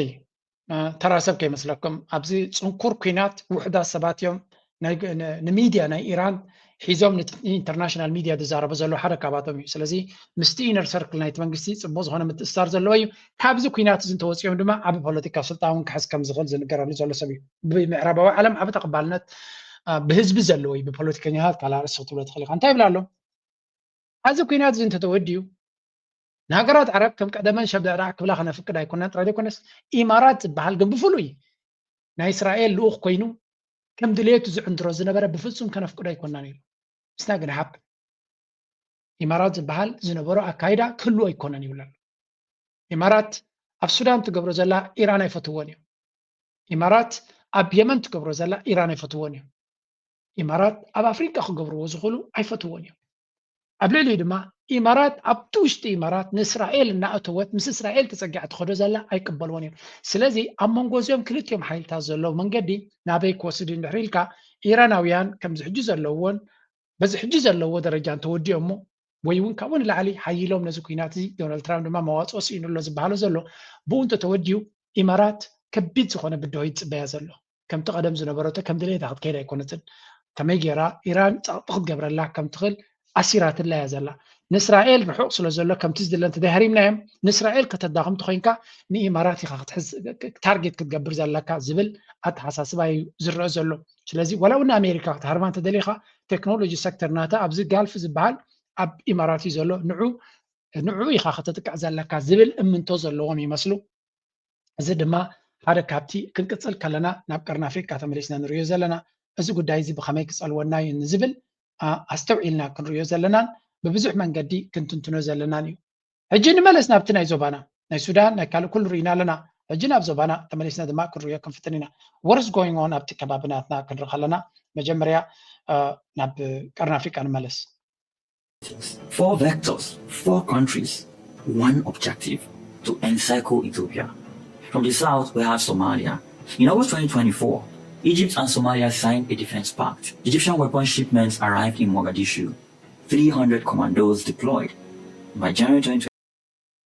ተራ ሰብ ከይመስለኩም ኣብዚ ፅንኩር ኩናት ውሕዳት ሰባት እዮም ንሚድያ ናይ ኢራን ሒዞም ኢንተርናሽናል ሚድያ ዝዛረቡ ዘለዉ ሓደ ካባቶም እዩ። ስለዚ ምስቲ ኢነር ሰርክል ናይቲ መንግስቲ ፅቡቅ ዝኾነ ምትእስሳር ዘለዎ እዩ። ካብዚ ኩናት እዚ እንተወፂኦም ድማ ዓቢ ፖለቲካዊ ስልጣን እውን ክሕዝ ከም ዝኽእል ዝንገረሉ ዘሎ ሰብ እዩ። ብምዕራባዊ ዓለም ዓቢ ተቐባልነት ብህዝቢ ዘለዎ እዩ። ብፖለቲከኛታት ካልእ ኣርእስቲ ክትብሎ ትኽእል ኢኻ። እንታይ ይብል ኣሎ? ኣብዚ ኩናት እዚ እንተተወዲኡ ንሃገራት ዓረብ ከም ቀደመን ሸብለዕዳዕ ክብላ ከነፍቅድ ኣይኮናን ጥራይ ዘይኮነስ ኢማራት ዝበሃል ግን ብፍሉይ ናይ እስራኤል ልኡኽ ኮይኑ ከም ድሌቱ ዝዕንድሮ ዝነበረ ብፍጹም ከነፍቅዶ ኣይኮናን ኢሉ። It's not gonna happen። ኢማራት ዝበሃል ዝነበሮ ኣካይዳ ክህሉ ኣይኮነን ይብል ኣሎ። ኢማራት ኣብ ሱዳን ትገብሮ ዘላ ኢራን ኣይፈትዎን እዮም። ኢማራት ኣብ የመን ትገብሮ ዘላ ኢራን ኣይፈትዎን እዮም። ኢማራት ኣብ ኣፍሪቃ ክገብርዎ ዝኽእሉ ኣይፈትዎን እዮም። ኣብ ልዕሊኡ ድማ ኢማራት ኣብቲ ውሽጢ ኢማራት ንእስራኤል እናእተወት ምስ እስራኤል ተፀጊዓ ትኸዶ ዘላ ኣይቅበልዎን እዮም። ስለዚ ኣብ መንጎ እዚኦም ክልቲኦም ሓይልታት ዘለዉ መንገዲ ናበይ ክወስድ እዩ እንድሕር ኢልካ ኢራናውያን ከምዚ ሕጂ ዘለውዎን በዚ ሕጂ ዘለዎ ደረጃ እንተወዲኦሞ ወይ እውን ካብኡ ንላዕሊ ሓይሎም ነዚ ኩናት እዚ ዶናልድ ትራምፕ ድማ መዋፅኦ ስኢኑ ኣሎ ዝበሃሎ ዘሎ ብኡ እንተተወዲኡ ኢማራት ከቢድ ዝኾነ ብድሆ ይፅበያ ዘሎ። ከምቲ ቀደም ዝነበረቶ ከም ድሌታ ክትከይድ ኣይኮነትን። ከመይ ገይራ ኢራን ፀቕጢ ክትገብረላ ከም ትኽእል ኣሲራትላ እያ ዘላ። ንእስራኤል ርሑቕ ስለ ዘሎ ከምቲ ዝድለ እንተዘይሃሪምናዮም ንእስራኤል ከተዳኽም ተኾይንካ ንኢማራት ኢኻ ክትሕዝ ታርጌት ክትገብር ዘለካ ዝብል ኣተሓሳስባ እዩ ዝረአ ዘሎ። ስለዚ ዋላ እውን ንኣሜሪካ ክትሃርማ እንተደሊኻ ቴክኖሎጂ ሰክተር ናታ ኣብዚ ጋልፍ ዝበሃል ኣብ ኢማራት እዩ ዘሎ ንዑ ንዑ ኢኻ ከተጥቅዕ ዘለካ ዝብል እምንቶ ዘለዎም ይመስሉ። እዚ ድማ ሓደ ካብቲ ክንቅፅል ከለና ናብ ቀርኒ ኣፍሪቃ ተመሊስና ንሪኦ ዘለና እዚ ጉዳይ እዚ ብኸመይ ክፀልወና እዩ ንዝብል ኣስተውዒልና ክንሪኦ ዘለናን ብብዙሕ መንገዲ ክንትንትኖ ዘለናን እዩ። ሕጂ ንመለስ ናብቲ ናይ ዞባና ናይ ሱዳን ናይ ካልእ ኩሉ ርኢና ኣለና። ሕጂ ናብ ዞባና ተመሊስና ድማ ክንሪኦ ክንፍትን ኢና። What is going on ኣብቲ ከባቢ ናትና ክንርኢ ከለና መጀመርያ ናብ ቀርኒ ኣፍሪቃ ንመለስ። Four vectors, four countries, one objective: to encircle Ethiopia. From the south, we have Somalia. In August twenty twenty-four, Egypt and Somalia signed a defense pact. Egyptian weapon shipments arrived in Mogadishu. three hundred commandos deployed. By January twenty twenty,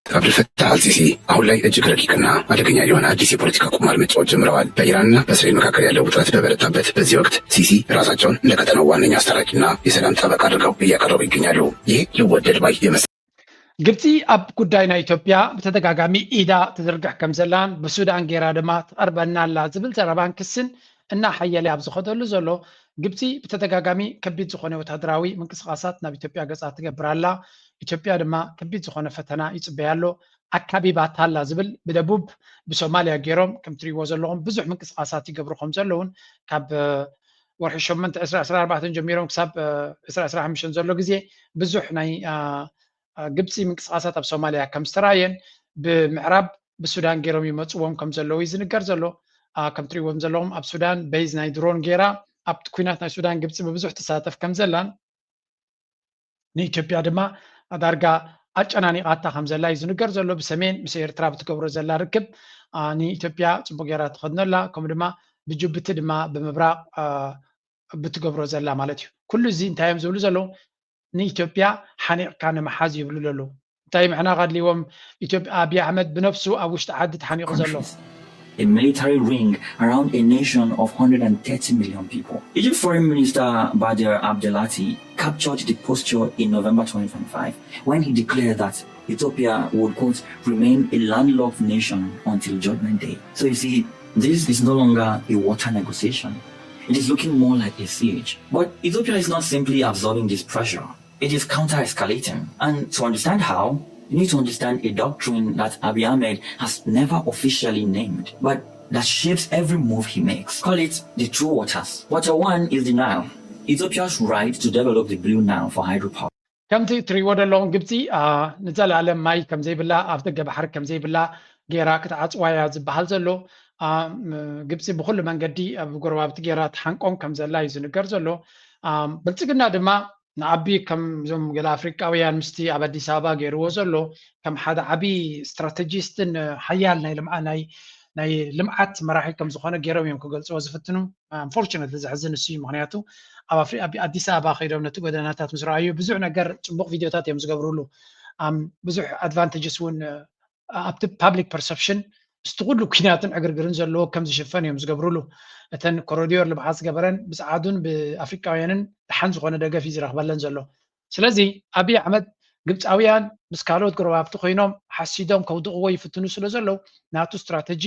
አብዱልፈታህ አልሲሲ አሁን ላይ እጅግ ረቂቅና አደገኛ የሆነ አዲስ የፖለቲካ ቁማር መጫወት ጀምረዋል። በኢራንና በእስራኤል መካከል ያለው ውጥረት በበረታበት በዚህ ወቅት ሲሲ ራሳቸውን እንደ ቀጠናው ዋነኛ አስታራቂና የሰላም ጠበቃ አድርገው እያቀረቡ ይገኛሉ። ይህ ልወደድ ባይ የመስ ግብፂ ኣብ ጉዳይ ናይ ኢትዮጵያ ብተደጋጋሚ ኢዳ ትዝርግሕ ከም ዘላን ብሱዳን ጌራ ድማ ትቐርበና ኣላ ዝብል ዘረባን ክስን እናሓየለ ኣብ ዝኸደሉ ዘሎ፣ ግብፂ ብተደጋጋሚ ከቢድ ዝኾነ ወታደራዊ ምንቅስቃሳት ናብ ኢትዮጵያ ገፃ ትገብር ኣላ። ኢትዮጵያ ድማ ከቢድ ዝኾነ ፈተና ይፅበያ ኣሎ። ኣካቢባታ ኣላ ዝብል ብደቡብ ብሶማልያ ገይሮም ከም ትሪእዎ ዘለኹም ብዙሕ ምንቅስቃሳት ይገብሩ ከም ዘለውን ካብ ወርሒ ሸሞንተ ዕስራ ዕስራ ኣርባዕተ ጀሚሮም ክሳብ ዕስራ ዕስራ ሓሙሽተ ዘሎ ግዜ ብዙሕ ናይ ግብፂ ምንቅስቃሳት ኣብ ሶማልያ ከም ዝተራየን ብምዕራብ ብሱዳን ገይሮም ይመፅዎም ከም ዘለዉ እዩ ዝንገር ዘሎ። ከም ትሪእዎም ዘለኹም ኣብ ሱዳን በይዝ ናይ ድሮን ገይራ ኣብ ኩናት ናይ ሱዳን ግብፂ ብብዙሕ ትሳተፍ ከም ዘላን ንኢትዮጵያ ድማ ዳርጋ ኣጨናኒቓታ ከም ዘላ እዩ ዝንገር ዘሎ። ብሰሜን ምስ ኤርትራ ብትገብሮ ዘላ ርክብ ንኢትዮጵያ ፅቡቅ ገይራ ትኸድኖ ኣላ። ከምኡ ድማ ብጅቡቲ ድማ ብምብራቕ ብትገብሮ ዘላ ማለት እዩ። ኩሉ እዚ እንታይ እዮም ዝብሉ ዘለዉ? ንኢትዮጵያ ሓኒቕካ ንምሓዝ ይብሉ ዘለዉ። እንታይ ምሕናቕ ኣድልይዎም? ኢትዮጵያ ኣብይ ኣሕመድ ብነብሱ ኣብ ውሽጢ ዓዲ ተሓኒቑ ዘሎ። A military ring around a nation of one hundred thirty million people. Egypt Foreign Minister Badr Abdelati captured the posture in November twenty twenty-five when he declared that Ethiopia would, quote, remain a landlocked nation until Judgment Day. So you see, this is no longer a water negotiation. It is looking more like a siege. But Ethiopia is not simply absorbing this pressure. It is counter-escalating. And to understand how, you need to understand a doctrine that Abiy Ahmed has never officially named, but that shapes every move he makes. Call it the two waters. Water one is the Nile, Ethiopia's right to develop the Blue Nile for hydropower. ከምቲ ትሪእዎ ዘለኹም ግብፂ ንዘለኣለም ማይ ከም ዘይብላ ኣብ ደገ ባሕሪ ከም ዘይብላ ገይራ ክትዓፅዋ እያ ዝበሃል ዘሎ። ግብፂ ብኩሉ መንገዲ ኣብ ጎረባብቲ ገይራ ትሓንቆም ከም ዘላ እዩ ዝንገር ዘሎ። ብልፅግና ድማ ንኣቢ ከም እዞም ገለ ኣፍሪቃውያን ምስቲ ኣብ ኣዲስ ኣበባ ገይርዎ ዘሎ ከም ሓደ ዓብዪ ስትራተጂስትን ሓያል ናይ ልምዓ ናይ ናይ ልምዓት መራሒ ከም ዝኾነ ገይሮም እዮም ክገልፅዎ ዝፍትኑ። Unfortunately ዘሕዝን እሱ እዩ። ምክንያቱ ኣብ ኣፍሪ ኣብ ኣዲስ ኣበባ ከይዶም ነቲ ጎደናታት ምስ ረኣዩ ብዙሕ ነገር ፅቡቅ ቪድዮታት እዮም ዝገብርሉ። ብዙሕ advantages እውን ኣብቲ public perception ምስቲ ኩሉ ኩናትን ዕግርግርን ዘለዎ ከም ዝሽፈን እዮም ዝገብርሉ። እተን ኮሪዶር ልምዓት ዝገበረን ብፀዓዱን ብኣፍሪቃውያንን ደሓን ዝኾነ ደገፍ እዩ ዝረኽበለን ዘሎ። ስለዚ ኣብይ ኣሕመድ ግብፃውያን ምስ ካልኦት ጎረባብቲ ኮይኖም ሓሲዶም ከውድቕዎ ይፍትኑ ስለ ዘለዉ ናቱ ስትራተጂ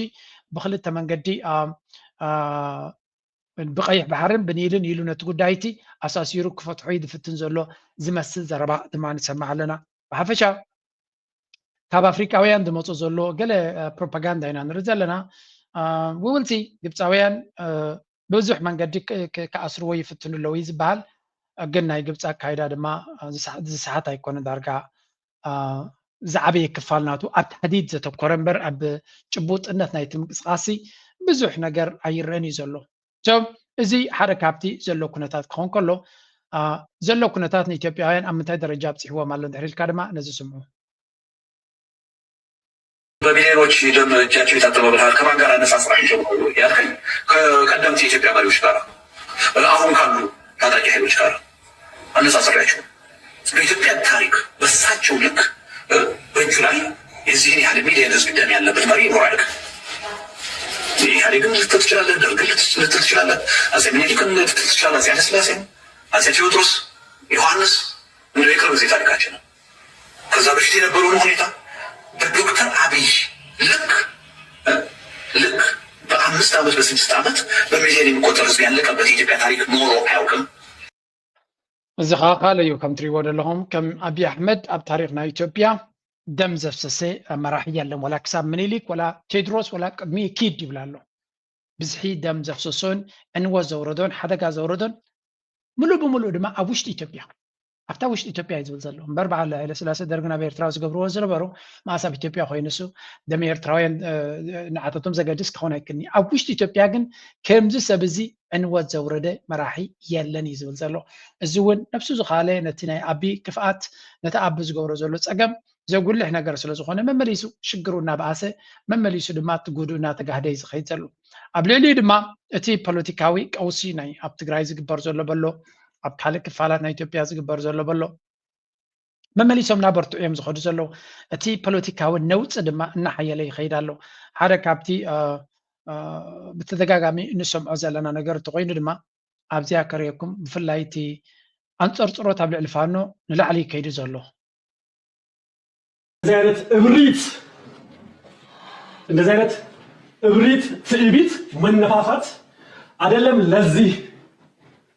ብክልተ መንገዲ ብቀይሕ ባሕርን ብኒልን ኢሉ ነቲ ጉዳይ እቲ ኣሳሲሩ ክፈትሖ እዩ ዝፍትን ዘሎ ዝመስል ዘረባ ድማ ንሰምዕ ኣለና። ብሓፈሻ ካብ ኣፍሪቃውያን ዝመፁ ዘሎ ገለ ፕሮፓጋንዳ ኢና ንርኢ ዘለና። We will see ግብፃውያን ብዙሕ መንገዲ ክኣስርዎ ይፍትኑ ኣለዉ እዩ ዝበሃል። ግን ናይ ግብፂ ኣካይዳ ድማ ዝሰሓት ኣይኮነን። ዳርጋ ዝዓበየ ክፋል ናቱ ኣብ ተሕዲድ ዘተኮረ እምበር ኣብ ጭቡጥነት ናይቲ ምንቅስቃሲ ብዙሕ ነገር ኣይረአን እዩ ዘሎ። So እዚ ሓደ ካብቲ ዘሎ ኩነታት ክኸውን ከሎ ዘሎ ኩነታት ንኢትዮጵያውያን ኣብ ምንታይ ደረጃ ኣብፂሕዎም ኣሎ እንድሕር ኢልካ ድማ ነዚ ስምዑ። በሚሊዮኖች ደም እጃቸው የታጠበ ብልሃል ከማን ጋር አነጻጽራቸው ያልከኝ ከቀደምት የኢትዮጵያ መሪዎች ጋር አሁን ካሉ ታጣቂ ኃይሎች ጋር አነጻጽሬያቸው በኢትዮጵያ ታሪክ በሳቸው ልክ በእጁ ላይ የዚህን ያህል ሚሊዮን ህዝብ ደም ያለበት መሪ ይኖር አያውቅም። ኢህአዴግን ልትል ትችላለህ፣ ደርግን ልትል ትችላለህ፣ አጼ ምኒልክን ልትል ትችላለህ፣ አጼ ኃይለስላሴን፣ አጼ ቴዎድሮስ፣ ዮሐንስ እንደ የቅርብ ጊዜ ታሪካችን ነው። ከዛ በፊት የነበረውን ሁኔታ በዶክተር አብይ ልክ ልክ በአምስት ዓመት በስድስት ዓመት በሚሊዮን የሚቆጠር ህዝብ ያለቀበት የኢትዮጵያ ታሪክ ኖሮ አያውቅም። እዚ ከዓ ካልእ እዩ። ከም ትሪእዎ ዘለኹም ከም ኣብይ ኣሕመድ ኣብ ታሪክ ናይ ኢትዮጵያ ደም ዘፍሰሰ መራሒ የለን። ወላ ክሳብ ምኒልክ ወላ ቴድሮስ ወላ ቅድሚ ኪድ ይብል ኣሎ። ብዝሒ ደም ዘፍሰሶን ዕንወት ዘውረዶን ሓደጋ ዘውረዶን ምሉእ ብምሉእ ድማ ኣብ ውሽጢ ኢትዮጵያ ኣብታ ውሽጢ ኢትዮጵያ እዩ ዝብል ዘሎ እምበር በዓል ሃይለስላሴ ደርግን ኣብ ኤርትራ ዝገብርዎ ዝነበሩ መኣስ ኣብ ኢትዮጵያ ኮይኑ እሱ ደም ኤርትራውያን ንዓታቶም ዘገድስ ክኸውን ኣይክእልኒ። ኣብ ውሽጢ ኢትዮጵያ ግን ከምዚ ሰብ እዚ ዕንወት ዘውረደ መራሒ የለን እዩ ዝብል ዘሎ። እዚ እውን ነብሱ ዝኻለ ነቲ ናይ ኣቢ ክፍኣት ነቲ ኣቢ ዝገብሮ ዘሎ ፀገም ዘጉልሕ ነገር ስለ ዝኾነ መመሊሱ ሽግሩ እናበኣሰ መመሊሱ ድማ እቲ ጉድኡ እናተጋህደ እዩ ዝኸይድ ዘሎ። ኣብ ልዕሊኡ ድማ እቲ ፖለቲካዊ ቀውሲ ናይ ኣብ ትግራይ ዝግበር ዘሎ በሎ ኣብ ካልእ ክፋላት ናይ ኢትዮጵያ ዝግበር ዘሎ በሎ መመሊሶም እናበርትዑ እዮም ዝኸዱ ዘለዉ። እቲ ፖለቲካዊ ነውፂ ድማ እናሓየለ ይኸይድ ኣሎ። ሓደ ካብቲ ብተደጋጋሚ እንሰምዖ ዘለና ነገር እንተኮይኑ ድማ ኣብዚኣ ከርእየኩም ብፍላይ እቲ ኣንፀርፅሮት ኣብ ልዕሊ ፋኖ ንላዕሊ ይከይዱ ዘሎ። እንደዚህ አይነት እብሪት እንደዚህ አይነት እብሪት፣ ትዕቢት፣ መነፋፋት አይደለም ለዚህ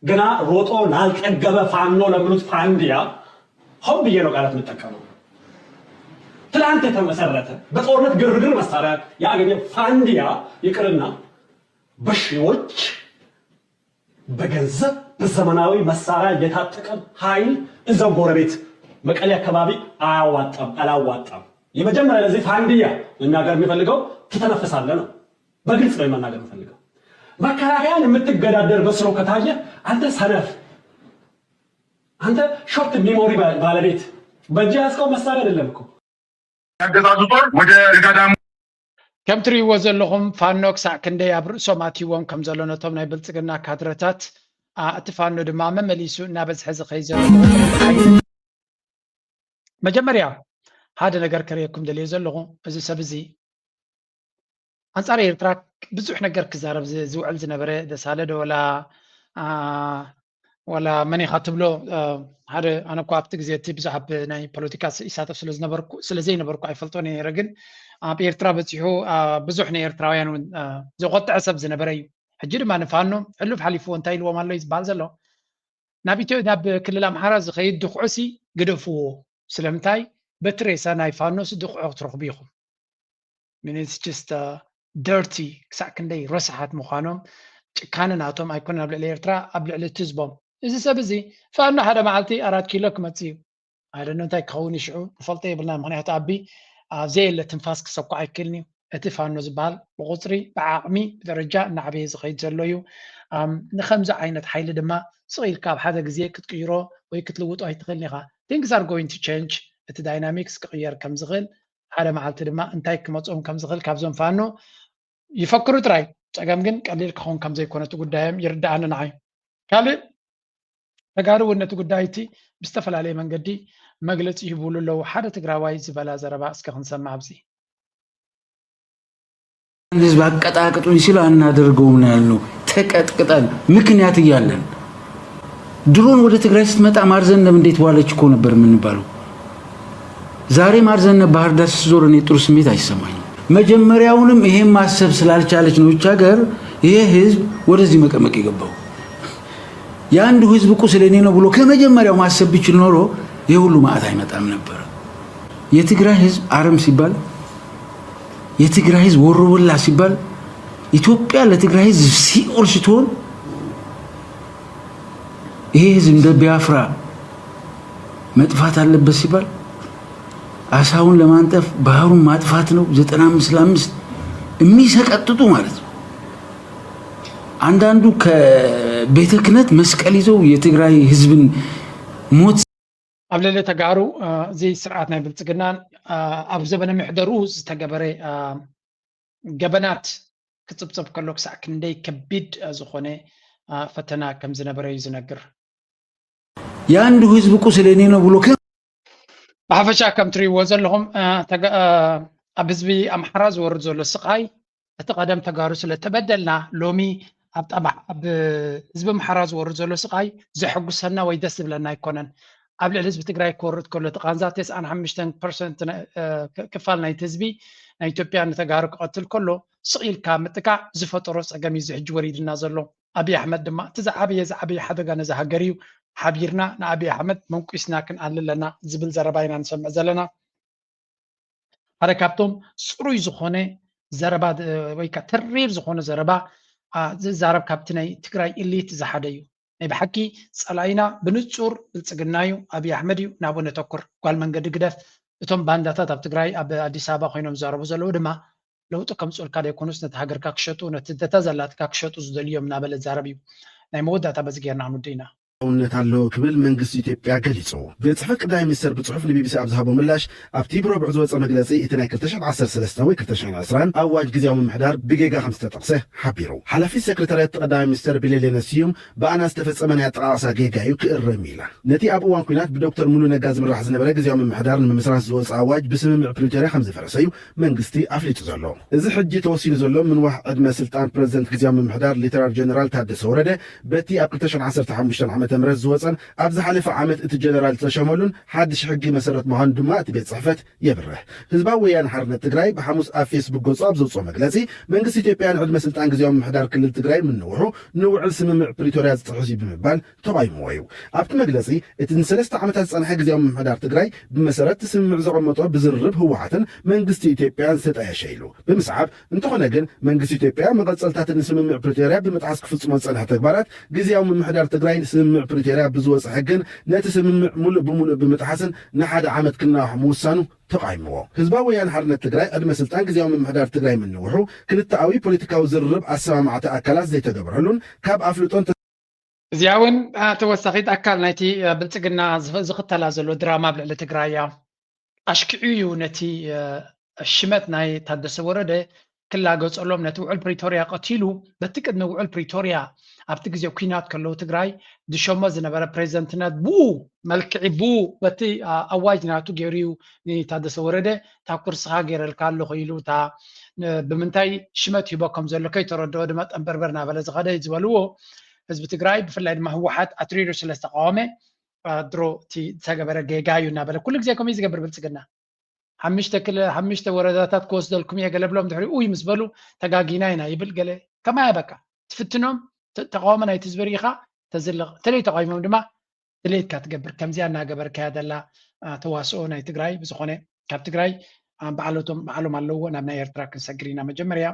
ገና ሮጦ ላልጠገበ ፋኖ ለሚሉት ፋንዲያ ሆን ብዬ ነው ቃላት የምጠቀመው። ትላንት የተመሰረተ በጦርነት ግርግር መሳሪያ ያገኘ ፋንዲያ ይቅርና በሺዎች በገንዘብ በዘመናዊ መሳሪያ የታጠቀ ኃይል እዛው ጎረቤት መቀሌ አካባቢ አያዋጣም፣ አላዋጣም። የመጀመሪያ ለዚህ ፋንዲያ መናገር የሚፈልገው ትተነፍሳለህ ነው። በግልጽ ነው መናገር የሚፈልገው። መከላከያን የምትገዳደር መስሎ ከታየ አንተ ሰነፍ፣ አንተ short memory ባለቤት። በእጅ ያዝከው መሳሪያ አይደለም እኮ። ያገዛዙ ጦር ወደ ደጋዳሙ ከም ትርእይዎ ዘለኹም ፋኖ ክሳዕ ክንደይ ኣብ ርእሶም ኣትይዎም ከም ዘሎ ነቶም ናይ ብልፅግና ካድረታት እቲ ፋኖ ድማ መመሊሱ እናበዝሐ ዝኸይ ዘሎ መጀመርያ ሓደ ነገር ከርእየኩም ደልየ ዘለኹ እዚ ሰብ እዚ ኣንፃር ኤርትራ ብዙሕ ነገር ክዛረብ ዝውዕል ዝነበረ ደሳለ ዶ ወላ ወላ መን ኢኻ ትብሎ ሓደ ኣነ እኳ ኣብቲ ግዜ እቲ ብዙሕ ኣብ ናይ ፖለቲካ ይሳተፍ ስለዝነበርኩ ስለዘይነበርኩ ኣይፈልጦ ነይረ ግን ኣብ ኤርትራ በፂሑ ብዙሕ ናይ ኤርትራውያን እውን ዘቆጥዐ ሰብ ዝነበረ እዩ ሕጂ ድማ ንፋኖ ሕሉፍ ሓሊፍዎ እንታይ ኢልዎም ኣሎ እዩ ዝበሃል ዘሎ ናብ ኢትዮ ናብ ክልል ኣምሓራ ዝኸይድ ድኩዕሲ ግደፍዎ ስለምንታይ በቲ ሬሳ ናይ ፋኖስ ድኩዖ ክትረኽቡ ኢኹም It's just dirty ክሳዕ ክንደይ ረስሓት ምዃኖም ጭካነ ናቶም ኣይኮነን ኣብ ልዕሊ ኤርትራ ኣብ ልዕሊ እቲ ህዝቦም እዚ ሰብ እዚ ፋኖ ሓደ መዓልቲ ኣራት ኪሎ ክመፅእ እዩ ኣይደኖ እንታይ ክኸውን ይሽዑ ንፈልጦ የብልና ምክንያቱ ኣቢ ዘየለ ትንፋስ ክሰኳ ኣይክእልን እዩ እቲ ፋኖ ዝበሃል ብቁፅሪ ብዓቕሚ ብደረጃ እናዓበየ ዝኸይድ ዘሎ እዩ ንከምዚ ዓይነት ሓይሊ ድማ ስቕ ኢልካ ኣብ ሓደ ግዜ ክትቅይሮ ወይ ክትልውጦ ኣይትኽእልን ኢኻ things are going to change እቲ dynamics ክቕየር ከም ዝኽእል ሓደ መዓልቲ ድማ እንታይ ክመፅኦም ከም ዝኽእል ካብዞም ፋኖ ይፈክሩ ጥራይ ፀገም ግን ቀሊል ክኸውን ከም ዘይኮነ እቲ ጉዳዮም ይርድኣኒ ንዓይ ካልእ ተጋሩ እውን ነቲ ጉዳይ እቲ ብዝተፈላለየ መንገዲ መግለፂ ይህብሉ ኣለዉ ሓደ ትግራዋይ ዝበላ ዘረባ እስከ ክንሰማ ኣብዚ ህዝብ አቀጣቅጡኝ ሲሉ አናደርገውም ነው ያልነው። ተቀጥቅጠን ምክንያት እያለን ድሮን ወደ ትግራይ ስትመጣ ማርዘነብ እንዴት ዋለች እኮ ነበር የምንባለው። ዛሬ ማርዘነብ ባህር ዳር ስትዞር እኔ ጥሩ ስሜት አይሰማኝም። መጀመሪያውንም ይሄን ማሰብ ስላልቻለች ነው ይች ሀገር ይሄ ህዝብ ወደዚህ መቀመቅ የገባው። የአንዱ ህዝብ ቁስል እኔ ነው ብሎ ከመጀመሪያው ማሰብ ቢችል ኖሮ ይህ ሁሉ መዓት አይመጣም ነበር። የትግራይ ህዝብ አረም ሲባል የትግራይ ህዝብ ወሮበላ ሲባል ኢትዮጵያ ለትግራይ ህዝብ ሲኦል ስትሆን ይሄ ህዝብ እንደ ቢያፍራ መጥፋት አለበት ሲባል አሳውን ለማንጠፍ ባህሩን ማጥፋት ነው። ዘጠና አምስት ለአምስት የሚሰቀጥጡ ማለት ነው። አንዳንዱ ከቤተ ክህነት መስቀል ይዘው የትግራይ ህዝብን ሞት ኣብ ልዕሊ ተጋሩ እዚ ስርዓት ናይ ብልፅግናን ኣብ ዘበነ ምሕደሩ ዝተገበረ ገበናት ክፅብፀብ ከሎ ክሳዕ ክንደይ ከቢድ ዝኾነ ፈተና ከም ዝነበረ እዩ ዝነግር። የአንዱ ህዝብ ቁስል እኔ ነው ብሎ ብሓፈሻ ከም ትርእይዎ ዘለኹም ኣብ ህዝቢ ኣምሓራ ዝወርድ ዘሎ ስቓይ እቲ ቀደም ተጋሩ ስለ ተበደልና ሎሚ ኣብ ጠባሕ ኣብ ህዝቢ ኣምሓራ ዝወርድ ዘሎ ስቓይ ዘሐጉሰና ወይ ደስ ዝብለና ኣይኮነን። ኣብ ልዕሊ ህዝቢ ትግራይ ክወርድ ከሎ እቲ ቃንዛ ተስዓን ሓሙሽተን ፐርሰንት ክፋል ናይቲ ህዝቢ ናይ ኢትዮጵያ ንተጋሩ ክቐትል ከሎ ስቕ ኢልካ ምጥቃዕ ዝፈጠሮ ፀገም እዩ እዚ ሕጂ ወሪድና ዘሎ። ኣብይ ኣሕመድ ድማ እቲ ዝዓበየ ዝዓበየ ሓደጋ ነዛ ሃገር እዩ። ሓቢርና ንኣብይ ኣሕመድ መንቁስና ክንኣሊ ኣለና ዝብል ዘረባ ኢና ንሰምዕ ዘለና። ሓደ ካብቶም ፅሩይ ዝኾነ ዘረባ ወይ ከዓ ተሪር ዝኾነ ዘረባ ዝዛረብ ካብቲ ናይ ትግራይ ኢሊት ዝሓደ እዩ። ናይ ብሓቂ ጸላኢና ብንጹር ብልጽግና እዩ፣ ኣብይ ኣሕመድ እዩ፣ ናብኡ ነተኩር። ጓል መንገዲ ግደፍ። እቶም ባንዳታት ኣብ ትግራይ ኣብ ኣዲስ ኣበባ ኮይኖም ዝዛረቡ ዘለዉ ድማ ለውጢ ከምፅኡልካ ደይኮኑስ ነቲ ሃገርካ ክሸጡ ነቲ ደታ ዘላትካ ክሸጡ ዝደልዮም እናበለ ዛረብ እዩ። ናይ መወዳእታ በዚ ጌርና ክንውድእ ኢና። ውነት ኣለዎ ክብል መንግስቲ ኢትዮጵያ ገሊጹ። ቤት ጽሕፈት ቀዳማይ ሚኒስተር ብጽሑፍ ንቢቢሲ ኣብ ዝሃቦ ምላሽ ኣብቲ ብረቡዕ ዝወጸ መግለጺ እቲ ናይ ክልተ ሽሕን ዓሰርተ ሰለስተን ወይ ክልተ ሽሕን ዕስራን ኣዋጅ ግዝያዊ ምምሕዳር ብጌጋ ከም ዝተጠቕሰ ሓቢሩ። ሓላፊ ሴክሬታርያት ቀዳማይ ሚኒስተር ቢሌኔ ስዩም ብኣና ዝተፈጸመ ናይ ኣጠቓቕሳ ጌጋ እዩ ክእረም ኢላ። ነቲ ኣብ እዋን ኲናት ብዶክተር ሙሉ ነጋ ዝምራሕ ዝነበረ ግዝያዊ ምምሕዳር ንምምስራት ዝወጸ ኣዋጅ ብስምምዕ ፕሪቶርያ ከም ዝፈረሰ እዩ መንግስቲ ኣፍሊጡ ዘሎ። እዚ ሕጂ ተወሲኑ ዘሎ ምንዋሕ ዕድመ ስልጣን ፕረዚደንት ግዝያዊ ምምሕዳር ሌተናል ጀነራል ታደሰ ወረደ በቲ ኣብ ክልተ ሽሕን ዓሰርተ ሓሙሽተን ዓመተ ምህረት ዝወጸን ኣብ ዝሓለፈ ዓመት እቲ ጀነራል ዝተሸመሉን ሓድሽ ሕጊ መሰረት ምዃኑ ድማ እቲ ቤት ጽሕፈት የብርህ። ህዝባዊ ወያነ ሓርነት ትግራይ ብሓሙስ ኣብ ፌስቡክ ገጹ ኣብ ዘውጽኦ መግለጺ መንግስቲ ኢትዮጵያ ንዕድመ ስልጣን ግዝያዊ ምምሕዳር ክልል ትግራይ ምንውሑ ንውዕል ስምምዕ ፕሪቶርያ ዝጥሕስ እዩ ብምባል ተቓይምዎ እዩ። ኣብቲ መግለጺ እቲ ንሰለስተ ዓመታት ዝጸንሐ ግዝያዊ ምምሕዳር ትግራይ ብመሰረት እቲ ስምምዕ ዘቐመጦ ብዝርርብ ህወሓትን መንግስቲ ኢትዮጵያን ዝተጣየሸ ኢሉ ብምስዓብ እንተኾነ ግን መንግስቲ ኢትዮጵያ መቐጸልታት ንስምምዕ ፕሪቶርያ ብምጥሓስ ክፍጽሞ ዝጸንሐ ተግባራት ግዝያዊ ምምሕዳር ትግራይ ስምምዕ ፕሪቶርያ ብዝወፀ ሕግን ነቲ ስምምዕ ሙሉእ ብሙሉእ ብምጥሓስን ንሓደ ዓመት ክናዋሕ ምውሳኑ ተቓይምዎ። ህዝባዊ ወያነ ሓርነት ትግራይ ዕድመ ስልጣን ግዝያዊ ምምሕዳር ትግራይ ምንውሑ ክልተኣዊ ፖለቲካዊ ዝርርብ ኣሰማማዕቲ ኣካላት ዘይተገበረሉን ካብ ኣፍልጦን እዚኣ እውን ተወሳኺት ኣካል ናይቲ ብልፅግና ዝኽተላ ዘሎ ድራማ ኣብ ልዕሊ ትግራይ እያ። ኣሽኪዑ እዩ ነቲ ሽመት ናይ ታደሰ ወረደ ክላገፀሎም ነቲ ውዕል ፕሪቶርያ ቀቲሉ በቲ ቅድሚ ውዕል ፕሪቶርያ ኣብቲ ግዜ ኩናት ከለዉ ትግራይ ዝሸሞ ዝነበረ ፕሬዚደንትነት ብኡ መልክዒ ብኡ በቲ ኣዋጅ ናቱ ገይሩ እዩ ንታደሰ ወረደ እታ ኩርስኻ ገይረልካ ኣለኹ ኢሉ እታ ብምንታይ ሽመት ሂቦ ከም ዘሎ ከይተረድኦ ድማ ጠንበርበር እናበለ ዝኸደ እዩ ዝበልዎ ህዝቢ ትግራይ ብፍላይ ድማ ህወሓት ኣትሪሩ ስለዝተቃወመ ድሮ እቲ ዝተገበረ ጌጋ እዩ እናበለ ኩሉ ግዜ ከምኡ ዝገብር ብልፅግና ሓምሽተ ክለ ሓምሽተ ወረዳታት ክወስደልኩም እየ ገለ ብሎም ድሕሪ ኡይ ምስ በሉ ተጋጊና ኢና ይብል ገለ ከማያ በቃ ትፍትኖም ተቃውሞ ናይቲ ህዝቢ ርኢኻ ተዝልቕ ተለይ ተቃዊሞም ድማ ድሌትካ ትገብር ከምዚኣ እናገበርካያ ዘላ ተዋስኦ ናይ ትግራይ ብዝኾነ ካብ ትግራይ በዓለቶም በዓሎም ኣለዎ ናብ ናይ ኤርትራ ክንሰግር ኢና መጀመርያ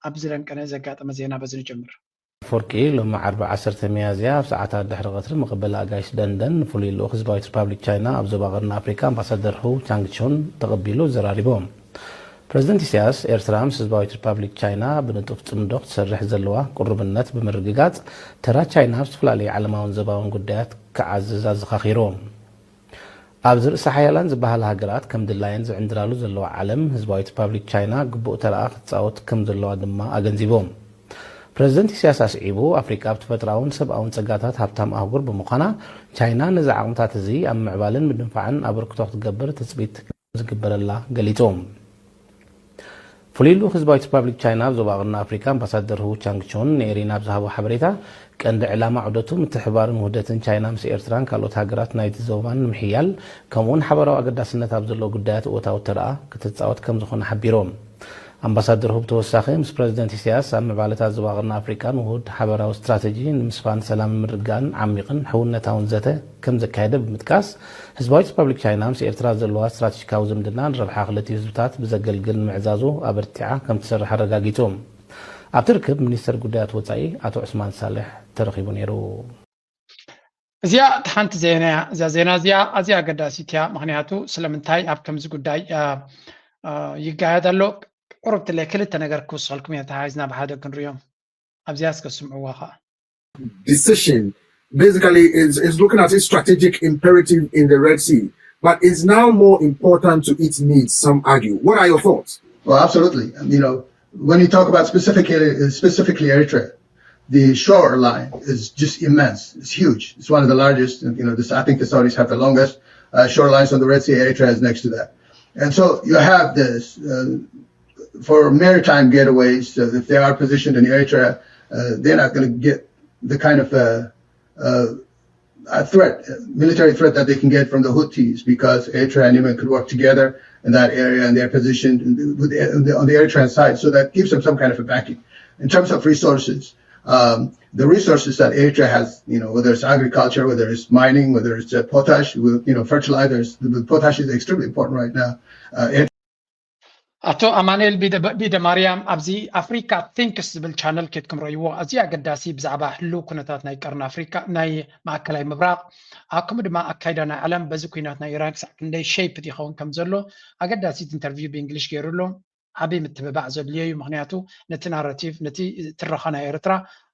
ኣብዚ ደንቀነ ዘጋጠመ ዜና በዚ ንጀምር ኣፈወርቂ ሎሚ ዓርቢ ዓሰርተ ሚያዝያ ኣብ ሰዓታት ድሕሪ ቀትሪ መቐበሊ ኣጋይሽ ደንደን ንፍሉይ ልኡኽ ህዝባዊት ሪፓብሊክ ቻይና ኣብ ዞባ ቀርኒ ኣፍሪካ ኣምባሳደር ሁ ቻንግቹን ተቐቢሉ ዘራሪቦም። ፕረዚደንት ኢሳያስ ኤርትራ ምስ ህዝባዊት ሪፓብሊክ ቻይና ብንጡፍ ጽምዶ ክትሰርሕ ዘለዋ ቅሩብነት ብምርግጋጽ ተራ ቻይና ኣብ ዝተፈላለዩ ዓለማውን ዞባውን ጉዳያት ክዓዝዝ ኣዘኻኺሩ። ኣብዚ ርእሰ ሓያላን ዝበሃላ ሃገራት ከም ድላየን ዝዕንድራሉ ዘለዋ ዓለም ህዝባዊት ሪፓብሊክ ቻይና ግቡእ ተረኣ ክትጻወት ከም ዘለዋ ድማ ኣገንዚቦም። ፕረዚደንት ኢሳያስ ኣስዒቡ ኣፍሪቃ ብተፈጥሮኣውን ሰብኣውን ጸጋታት ሃብታም ኣህጉር ብምዃና ቻይና ነዚ ዓቕምታት እዚ ኣብ ምዕባልን ምድንፋዕን ኣበርክቶ ክትገብር ትጽቢት ዝግበረላ ገሊጹ። ፍሉይ ልኡኽ ህዝባዊት ሪፓብሊክ ቻይና ኣብ ዞባ ቀርኒ ኣፍሪካ ኣምባሳደር ሁ ቻንግቹን ንኤሪና ኣብ ዝሃቦ ሓበሬታ ቀንዲ ዕላማ ዑደቱ ምትሕብባርን ውህደትን ቻይና ምስ ኤርትራን ካልኦት ሃገራት ናይቲ ዞባን ንምሕያል ከምኡውን ሓበራዊ ኣገዳስነት ኣብ ዘለዎ ጉዳያት እወታዊ ተረኣ ክትጻወት ከም ዝኾነ ሓቢሮም። ኣምባሳደር ሁ ብተወሳኺ ምስ ፕረዚደንት ኢሳያስ ኣብ ምዕባለታት ዞባ ቀርኒ ኣፍሪቃን ውሁድ ሓበራዊ ስትራተጂ ንምስፋን ሰላምን ምርግጋእን ዓሚቕን ሕውነታውን ዘተ ከም ዘካየደ ብምጥቃስ ህዝባዊት ሪፓብሊክ ቻይና ምስ ኤርትራ ዘለዋ ስትራተጂካዊ ዝምድና ንረብሓ ክልቲኡ ህዝብታት ብዘገልግል ንምዕዛዙ ኣበርቲዓ ከም ትሰርሕ ኣረጋጊጹ። ኣብቲ ርክብ ሚኒስተር ጉዳያት ወጻኢ ኣቶ ዑስማን ሳልሕ ተረኺቡ ነይሩ። እዚኣ እቲ ሓንቲ ዜና እያ። እዛ ዜና እዚኣ ኣዝያ ኣገዳሲት እያ። ምክንያቱ ስለምንታይ ኣብ ከምዚ ጉዳይ ይጋየድ ኣሎ? ቁርብ ትለ ክልተ ነገር ክውስኸልኩም እየ ተሓይዝና ብሓደ ክንሪኦም። ኣብዚኣ እስከ ስምዕዋ ከዓ። Decision basically is, is looking at a strategic imperative in the Red Sea, but is now more important to its needs, some argue. What are your thoughts? Well, absolutely. You know, when you talk about specifically specifically Eritrea, the shoreline is just immense. It's huge. It's one of the largest. You know, this, I think the Saudis have the longest uh, shorelines on the Red Sea. Eritrea is next to that, and so you have this uh, for maritime getaways. So if they are positioned in Eritrea, uh, they're not going to get the kind of uh, uh, a threat, military threat that they can get from the Houthis, because Eritrea and Yemen could work together in that area, and they're positioned with, on the Eritrean side, so that gives them some kind of a backing. In terms of resources, um, the resources that Eritrea has, you know, whether it's agriculture, whether it's mining, whether it's uh, potash, with, you know, fertilizers, the potash is extremely important right now. Uh, ኣቶ ኣማኑኤል ቢደ ማርያም፣ ኣብዚ ኣፍሪካ ቲንክስ ዝብል ቻነል ኬድኩም ረእይዎ። ኣዝዩ ኣገዳሲ፣ ብዛዕባ ህልው ኩነታት ናይ ቀርኒ ኣፍሪካ፣ ናይ ማእከላይ ምብራቕ፣ ኣብ ከምኡ ድማ ኣካይዳ ናይ ዓለም፣ በዚ ኩናት ናይ ኢራን ክሳዕ ክንደይ ሸይፕ ይኸውን ከም ዘሎ ኣገዳሲት ኢንተርቪው ብእንግሊሽ ገይሩ ኣሎ። ዓብዪ ምትብባዕ ዘድልዮ እዩ። ምክንያቱ ነቲ ናራቲቭ፣ ነቲ ትረኻ ናይ ኤርትራ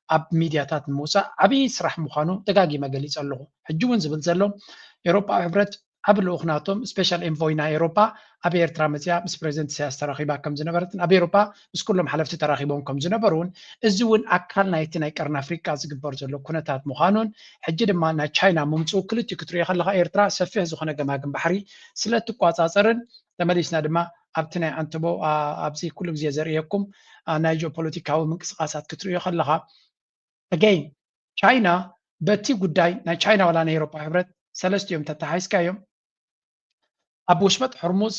ኣብ ሚድያታት ንምውፃእ ዓብዪ ስራሕ ምዃኑ ደጋጊመ ገሊፀ ኣለኹ። ሕጂ እውን ዝብል ዘሎ፣ ኤሮጳዊ ሕብረት ዓቢ ልኡኽ ናቶም፣ ስፔሻል ኤንቮይ ናይ ኤሮጳ ኣብ ኤርትራ መጽያ ምስ ፕሬዚደንት ኢሳያስ ተራኺባ ከም ዝነበረትን ኣብ ኤሮጳ ምስ ኩሎም ሓለፍቲ ተራኺቦም ከም ዝነበሩን፣ እዚ እውን ኣካል ናይቲ ናይ ቀርኒ ኣፍሪቃ ዝግበር ዘሎ ኩነታት ምዃኑን፣ ሕጂ ድማ ናይ ቻይና ምምጽኡ ክልቲኡ ክትሪኦ ከለኻ ኤርትራ ሰፊሕ ዝኾነ ገማግም ባሕሪ ስለ እትቋጻጸርን፣ ተመሊስና ድማ ኣብቲ ናይ ኣንተቦ፣ ኣ፣ ኣብዚ ኩሉ ግዜ ዘርእየኩም፣ ኣ፣ ናይ ጂኦፖለቲካዊ ምንቅስቃሳት ክትሪኦ ከለኻ፣ ኣገይን ቻይና በቲ ጉዳይ ናይ ቻይና ዋላ ናይ ኤሮፓ ሕብረት ሰለስቲኦም ተተሓሒዝካዮም ኣብ ወሽመጥ ሕርሙዝ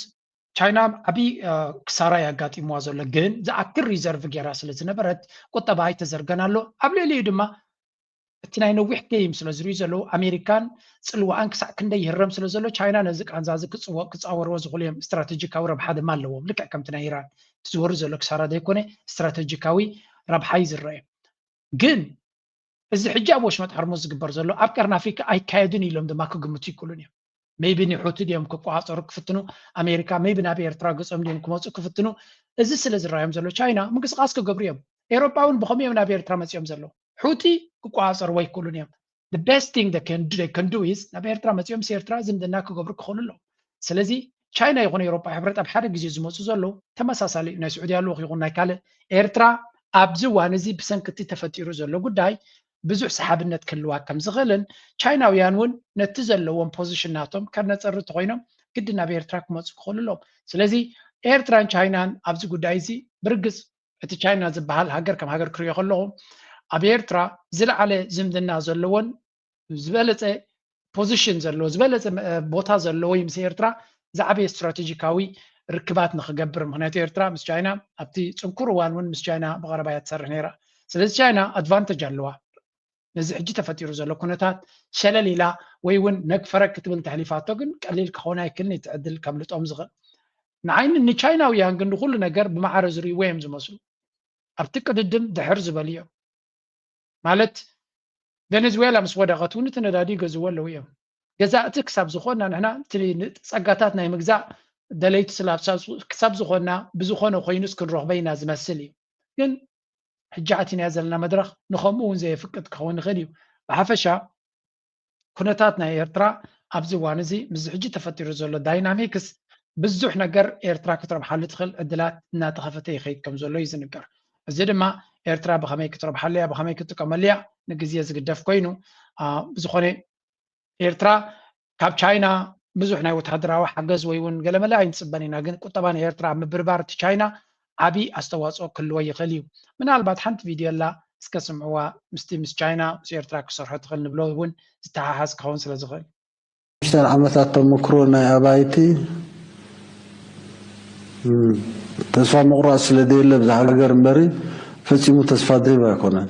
ቻይና ዓብዪ፣ እ፣ ክሳራ እዩ ኣጋጢምዋ ዘሎ። ግን ዝኣክል ሪዘርቭ ገይራ ስለ ዝነበረት ቁጠባ ኣይተዘርገን ኣሎ። ኣብ ልዕሊኡ ድማ እቲ ናይ ነዊሕ ጌም ስለ ዝርእዩ ዘለዉ ኣሜሪካን ጽልዋኣን ክሳዕ ክንደይ ይህረም ስለ ዘሎ ቻይና ነዚ ቃንዛ እዚ ክጽወ-፣ ክጻወርዎ ዝኽእሉ እዮም። ስትራቴጂካዊ ረብሓ ድማ ኣለዎም። ልክዕ ከምቲ ናይ ኢራን እቲ ዝወርድ ዘሎ ክሳራ ዘይኮነ ስትራቴጂካዊ ረብሓ እዩ ዝረኣዮም። ግን እዚ ሕጂ ኣብ ወሽመጥ ሕርሙዝ ዝግበር ዘሎ ኣብ ቀርኒ ኣፍሪካ ኣይካየድን ኢሎም ድማ ክግምቱ ይክእሉን እዮም። ሜይቢ ንሑቲ ድዮም ክቆፃፀሩ ክፍትኑ ኣሜሪካ፣ ሜይቢ ናብ ኤርትራ ገፆም ድዮም ክመፁ ክፍትኑ። እዚ ስለ ዝረኣዮም ዘሎ ቻይና ምንቅስቃስ ክገብሩ እዮም። ኤሮፓ እውን ብኸምኡ እዮም ናብ ኤርትራ መፂኦም ዘለዉ። ሑቲ ክቆፃፀርዎ ኣይክእሉን እዮም። The best thing they can do, they can do is ናብ ኤርትራ መፂኦም ምስ ኤርትራ ዝምድና ክገብሩ ክኽእሉ ኣለዎም። ስለዚ ቻይና ይኹን ኤሮፓ ሕብረት ኣብ ሓደ ግዜ ዝመፁ ዘለዉ ተመሳሳሊ ናይ ስዑድያ ልኡኽ ይኹን ናይ ካልእ ኤርትራ ኣብዚ እዋን እዚ ብሰንኪ እቲ ተፈጢሩ ዘሎ ጉዳይ ብዙሕ ሰሓብነት ክህልዋ ከም ዝኽእልን ቻይናውያን እውን ነቲ ዘለዎም ፖዚሽን ናቶም ከነፀሪ እንተኮይኖም ግዲ ናብ ኤርትራ ክመፁ ክኽእሉ ኣለዎም። ስለዚ ኤርትራን ቻይናን ኣብዚ ጉዳይ እዚ ብርግፅ እቲ ቻይና ዝበሃል ሃገር ከም ሃገር ክሪኦ ከለኹ ኣብ ኤርትራ ዝለዓለ ዝምድና ዘለዎን ዝበለፀ ፖዚሽን ዘለዎ ዝበለፀ፣ እ፣ ቦታ ዘለዎ እዩ ምስ ኤርትራ ዝዓበየ ስትራቴጂካዊ ርክባት ንክገብር። ምክንያቱ ኤርትራ ምስ ቻይና ኣብቲ ፅንኩር እዋን እውን ምስ ቻይና ብቐረባ እያ ትሰርሕ ነይራ። ስለዚ ቻይና ኣድቫንተጅ ኣለዋ። ነዚ ሕጂ ተፈጢሩ ዘሎ ኩነታት ሸለል ኢላ ወይ እውን ነግፈረ ክትብል እንተሕሊፋቶ ግን ቀሊል ክኸውን ኣይክልን፣ እቲ ዕድል ከምልጦም ዝኽእል። ንዓይኒ ንቻይናውያን ግን ንኩሉ ነገር ብማዕረ ዝርእይዎ እዮም ዝመስሉ። ኣብቲ ቅድድም ድሕር ዝበሉ እዮም። ማለት ቬኔዙዌላ ምስ ወደቐት እውን እቲ ነዳዲ ይገዝዎ ኣለዉ እዮም። ገዛእቲ ክሳብ ዝኾንና ንሕና እቲ ጸጋታት ናይ ምግዛእ ደለይቲ ስላብ ክሳብ ዝኾንና ብዝኾነ ኮይኑስ ክንረኽቦ ኢና ዝመስል እዩ። ግን ሕጂ ኣቲናዮ ዘለና መድረኽ ንኸምኡ እውን ዘየፍቅድ ክኸውን ይኽእል እዩ። ብሓፈሻ ኩነታት ናይ ኤርትራ ኣብዚ እዋን እዚ ምስዚ ሕጂ ተፈጢሩ ዘሎ ዳይናሚክስ ብዙሕ ነገር ኤርትራ ክትረብሓሉ ትኽእል ዕድላት እናተኸፈተ ይኸይድ ከም ዘሎ እዩ ዝንገር። እዚ ድማ ኤርትራ ብኸመይ ክትረብሓሉ እያ፣ ብኸመይ ክትጥቀመሉ እያ ንግዜ ዝግደፍ ኮይኑ፣ ኣ፣ ብዝኾነ ኤርትራ ካብ ቻይና ብዙሕ ናይ ወተሃደራዊ ሓገዝ ወይ እውን ገለመለ ኣይንጽበን ኢና፣ ግን ቁጠባ ናይ ኤርትራ ኣብ ምብርባር እቲ ቻይና ዓቢ ኣስተዋጽኦ ክህልዎ ይኽእል እዩ። ምናልባት ሓንቲ ቪድዮ ኣላ፣ እስከ ስምዕዋ፣ ምስቲ ምስ ቻይና ምስ ኤርትራ ክሰርሖ ትኽእል ንብሎ እውን ዝተሓሓዝ ክኸውን ስለ ዝኽእል። ሽተን ዓመታት ተመክሮ ናይ ኣባይቲ፣ እም፣ ተስፋ ምቑራጽ ስለ ዘየለ ብዛ ሃገር እምበሪ ፈጺሙ ተስፋ ድህብ ኣይኮነን።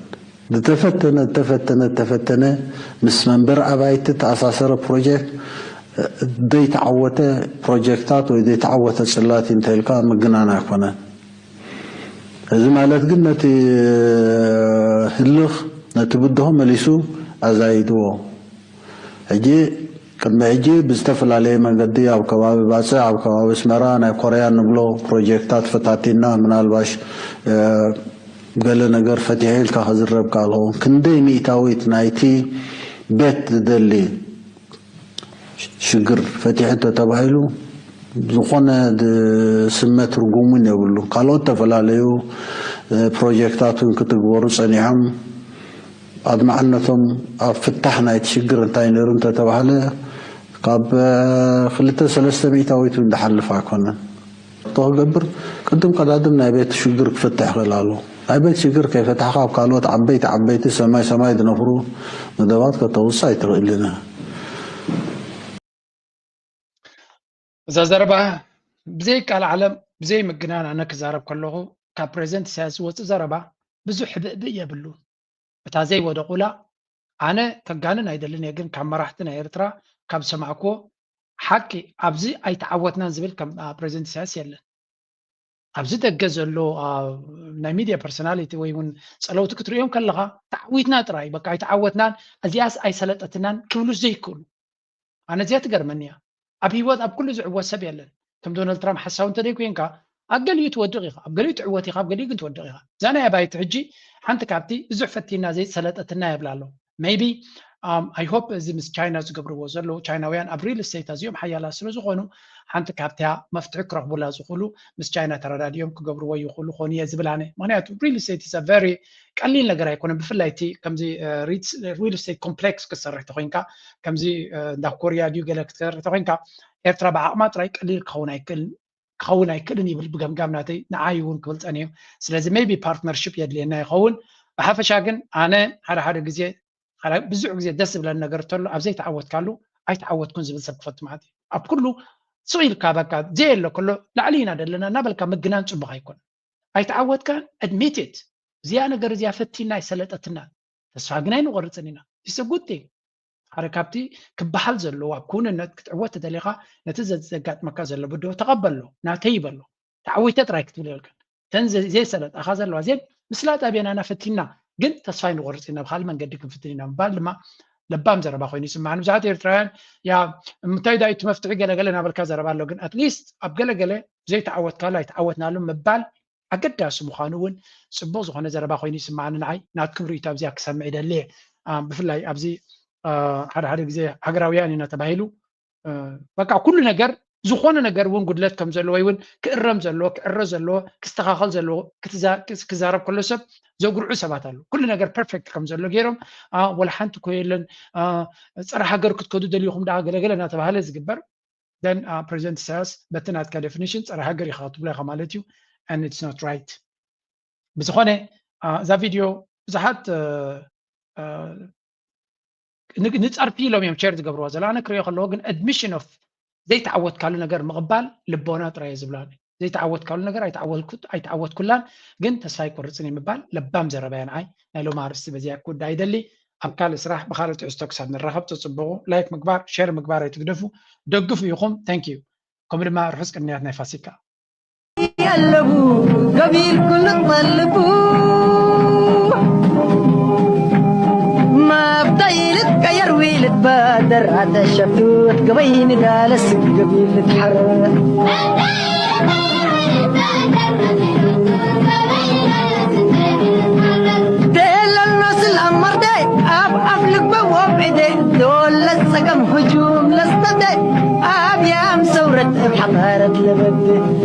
ዝተፈተነ፣ ዝተፈተነ፣ ዝተፈተነ ምስ መንበሪ ኣባይቲ ተኣሳሰረ ፕሮጀክት፣ ዘይተዓወተ ፕሮጀክታት ወይ ዘይተዓወተ ጽላት እዩ እንተኢልካ ምግናን ኣይኮነን። እዚ ማለት ግን ነቲ ህልኽ፣ ነቲ ብድሆ መሊሱ ኣዛይድዎ። ሕጂ፣ ቅድሚ ሕጂ ብዝተፈላለየ መንገዲ ኣብ ከባቢ ባጽዕ፣ ኣብ ከባቢ ኣስመራ ናይ ኮርያ ንብሎ ፕሮጀክታት ፈታቲና፣ ምናልባሽ፣ እ፣ ገለ ነገር ፈቲሐ ኢልካ ክዝረብ ከኣልኹ። ክንደይ ሚእታዊት ናይቲ ቤት ዝደሊ ሽግር ፈቲሑ እንተተባሂሉ ዝኾነ ዝስመ ትርጉም እውን የብሉ። ካልኦት ዝተፈላለዩ፣ እ፣ ፕሮጀክታት እውን ክትግበሩ ጸኒሖም ኣድማዕነቶም ኣብ ፍታሕ ናይቲ ሽግር እንታይ ነይሩ እንተተባህለ ካብ፣ እ፣ ክልተ ሰለስተ ሚእታዊት እውን ዝሓልፍ ኣይኮነን። ክገብር ቅድም ቀዳድም ናይ ቤት ሽግር ክፍትሕ ክእል ኣሎ። ናይ ቤት ሽግር ከይፈታሕካ ኣብ ካልኦት ዓበይቲ ዓበይቲ ሰማይ ሰማይ ዝነፍሩ መደባት ከተውፅእ ኣይትኽእልን። እዛ ዘረባ ብዘይ ቃል ዓለም ብዘይ ምግናን ኣነ ክዛረብ ከለኹ ካብ ፕሬዚደንት ኢሳያስ ዝወፅእ ዘረባ ብዙሕ ሕብእብእ የብሉን። እታ ዘይወደቑላ ኣነ ከጋንን ኣይደልን እየ፣ ግን ካብ መራሕቲ ናይ ኤርትራ ካብ ዝሰማዕክዎ ሓቂ ኣብዚ ኣይተዓወትናን ዝብል ከም፣ አ፣ ፕሬዚደንት ኢሳያስ የለን። ኣብዚ ደገ ዘሎ ናይ ሚድያ ፐርሶናሊቲ ወይ እውን ፀለውቲ ክትሪኦም ከለካ ተዓዊትና ጥራይ በቃ ኣይተዓወትናን፣ እዚኣስ ኣይሰለጠትናን ክብሉ ዘይክእሉ። ኣነ እዚኣ ትገርመኒ እያ። ኣብ ህይወት ኣብ ኩሉ ዝዕወት ሰብ የለን። ከም ዶናልድ ትራምፕ ሓሳዊ እንተደይ ኮንካ ኣብ ገሊኡ ትወድቕ ኢኻ፣ ኣብ ገሊኡ ትዕወት ኢኻ፣ ኣብ ገሊኡ ግን ትወድቕ ኢኻ። እዛ ናይ ኣባይቲ ሕጂ ሓንቲ ካብቲ ብዙሕ ፈቲና ዘይሰለጠትና የብላ ኣሎ። maybe I hope እዚ ምስ ቻይና ዝገብርዎ ዘለዉ፣ ቻይናውያን ኣብ ሪል ስቴት ኣዝዮም ሓያላት ስለ ዝኾኑ ሓንቲ ካብቲያ መፍትሒ ክረኽቡላ ዝኽእሉ ምስ ቻይና ተረዳዲኦም ክገብርዎ ይኽእሉ ኾኑ እየ ዝብል ኣነ። ምክንያቱ ሪል ስቴት is a very ቀሊል ነገር ኣይኮነን። ብፍላይ እቲ ከምዚ ሪል ስቴት ኮምፕሌክስ ክትሰርሕ ተኮይንካ ከምዚ እንዳ ኮርያ ድዩ ገለ ክትሰርሕ ተኮይንካ ኤርትራ ብዓቕማ ጥራይ ቀሊል ክኸውን ኣይክእልን ክኸውን ኣይክእልን ይብል ብገምጋም ናተይ፣ ንዓይ እውን ክብል ጸኒሑ። ስለዚ maybe partnership የድልየና ይኸውን። ብሓፈሻ ግን ኣነ ሓደ ሓደ ግዜ ብዙሕ ግዜ ደስ ዝብለኒ ነገር እንተሎ ኣብ ዘይተዓወትካሉ ኣይተዓወትኩን ዝብል ሰብ ክፈቱ ማለት እዩ። ኣብ ኩሉ ስቕ ኢልካ በቃ ዘየሎ ከሎ ላዕሊ ኢና ዘለና እናበልካ ምግናን ጽቡቕ ኣይኮነን። ኣይተዓወትካን፣ admit it። እዚኣ ነገር እዚኣ ፈቲና ኣይሰለጠትና፣ ተስፋ ግን ኣይንቆርጽን ኢና። It's a good thing። ሓደ ካብቲ ክበሃል ዘለዎ ኣብ ክውንነት ክትዕወት ተደሊኻ ነቲ ዘጋጥመካ ዘሎ ብድሆ ተቐበሎ፣ ናተይ ይበሎ። ተዓዊተ ጥራይ ክትብል የብልካን። እተን ዘይሰለጣኻ ዘለዋ እዚአን ምስላ ጣብያናና ፈቲና ግን ተስፋ ኣይንቆርጽ ኢና፣ ብካልእ መንገዲ ክንፍትን ኢና ምባል ድማ ለባም ዘረባ ኮይኑ ይስማዕኒ። ብዙሓት ኤርትራውያን ያ እንታይ ዳ እቲ መፍትሒ ገለገለ እናበልካ ዘረባ ኣሎ፣ ግን ኣትሊስት ኣብ ገለገለ ዘይተዓወትካሉ ኣይተዓወትናሉ ምባል ኣገዳሲ ምዃኑ እውን ጽቡቕ ዝኾነ ዘረባ ኮይኑ ይስማዕኒ። ንዓይ ናትኩም ርእይቶ ኣብዚኣ ክሰምዕ ይደሊ እየ። ብፍላይ ኣብዚ ሓደ ሓደ ግዜ ሃገራውያን ኢና ተባሂሉ በቃ ኩሉ ነገር ዝኾነ ነገር እውን ጉድለት ከም ዘለዎ ወይ እውን ክእረም ዘለዎ ክዕረ ዘለዎ ክስተኻኸል ዘለዎ ክዛረብ ከሎ ሰብ ዘጉርዑ ሰባት ኣሉ። ኩሉ ነገር ፐርፌክት ከም ዘሎ ገይሮም ወላ ሓንቲ ኮ የለን፣ ፀረ ሃገር ክትከዱ ደሊኹም ደኣ ገለገለ እናተባሃለ ዝግበር then ፕሬዚደንት ኢሳያስ በቲ ናትካ ዴፊኒሽን ፀረ ሃገር ኢኻ ክትብሎ ኢኻ ማለት እዩ። And it's not right። ብዝኾነ እዛ ቪድዮ ብዙሓት ንፀርፊ ኢሎም እዮም ሸር ዝገብርዋ ዘሎ። ኣነ ክሪኦ ከለዎ ግን admission of ዘይተዓወትካሉ ነገር ምቕባል ልቦና ጥራይ እየ ዝብሎ። ዘይተዓወትካሉ ነገር ኣይተዓወትኩላን ግን ተስፋ ኣይቆርፅን እዩ ምባል ለባም ዘረባ እያ ንዓይ። ናይ ሎም ኣርስቲ በዚኣ ክውዳ ይደሊ። ኣብ ካልእ ስራሕ ብካልእ ትሕዝቶ ክሳብ ንራኸብ ተፅብቑ ላይክ ምግባር ሸር ምግባር ኣይትግደፉ። ደግፉ ኢኹም። Thank you። ከምኡ ድማ ርሑስ ቅንያት ናይ ፋሲካ። يلبو قبيل كل طلبو ما بطيلت كير ويلت بادر عتشتو تقبين دالس قبيل تحر تيل الناس الأمر دي أب أفلق بواب إدي دول لسقم هجوم لستدي أب يام ثورة بحضارة لبدي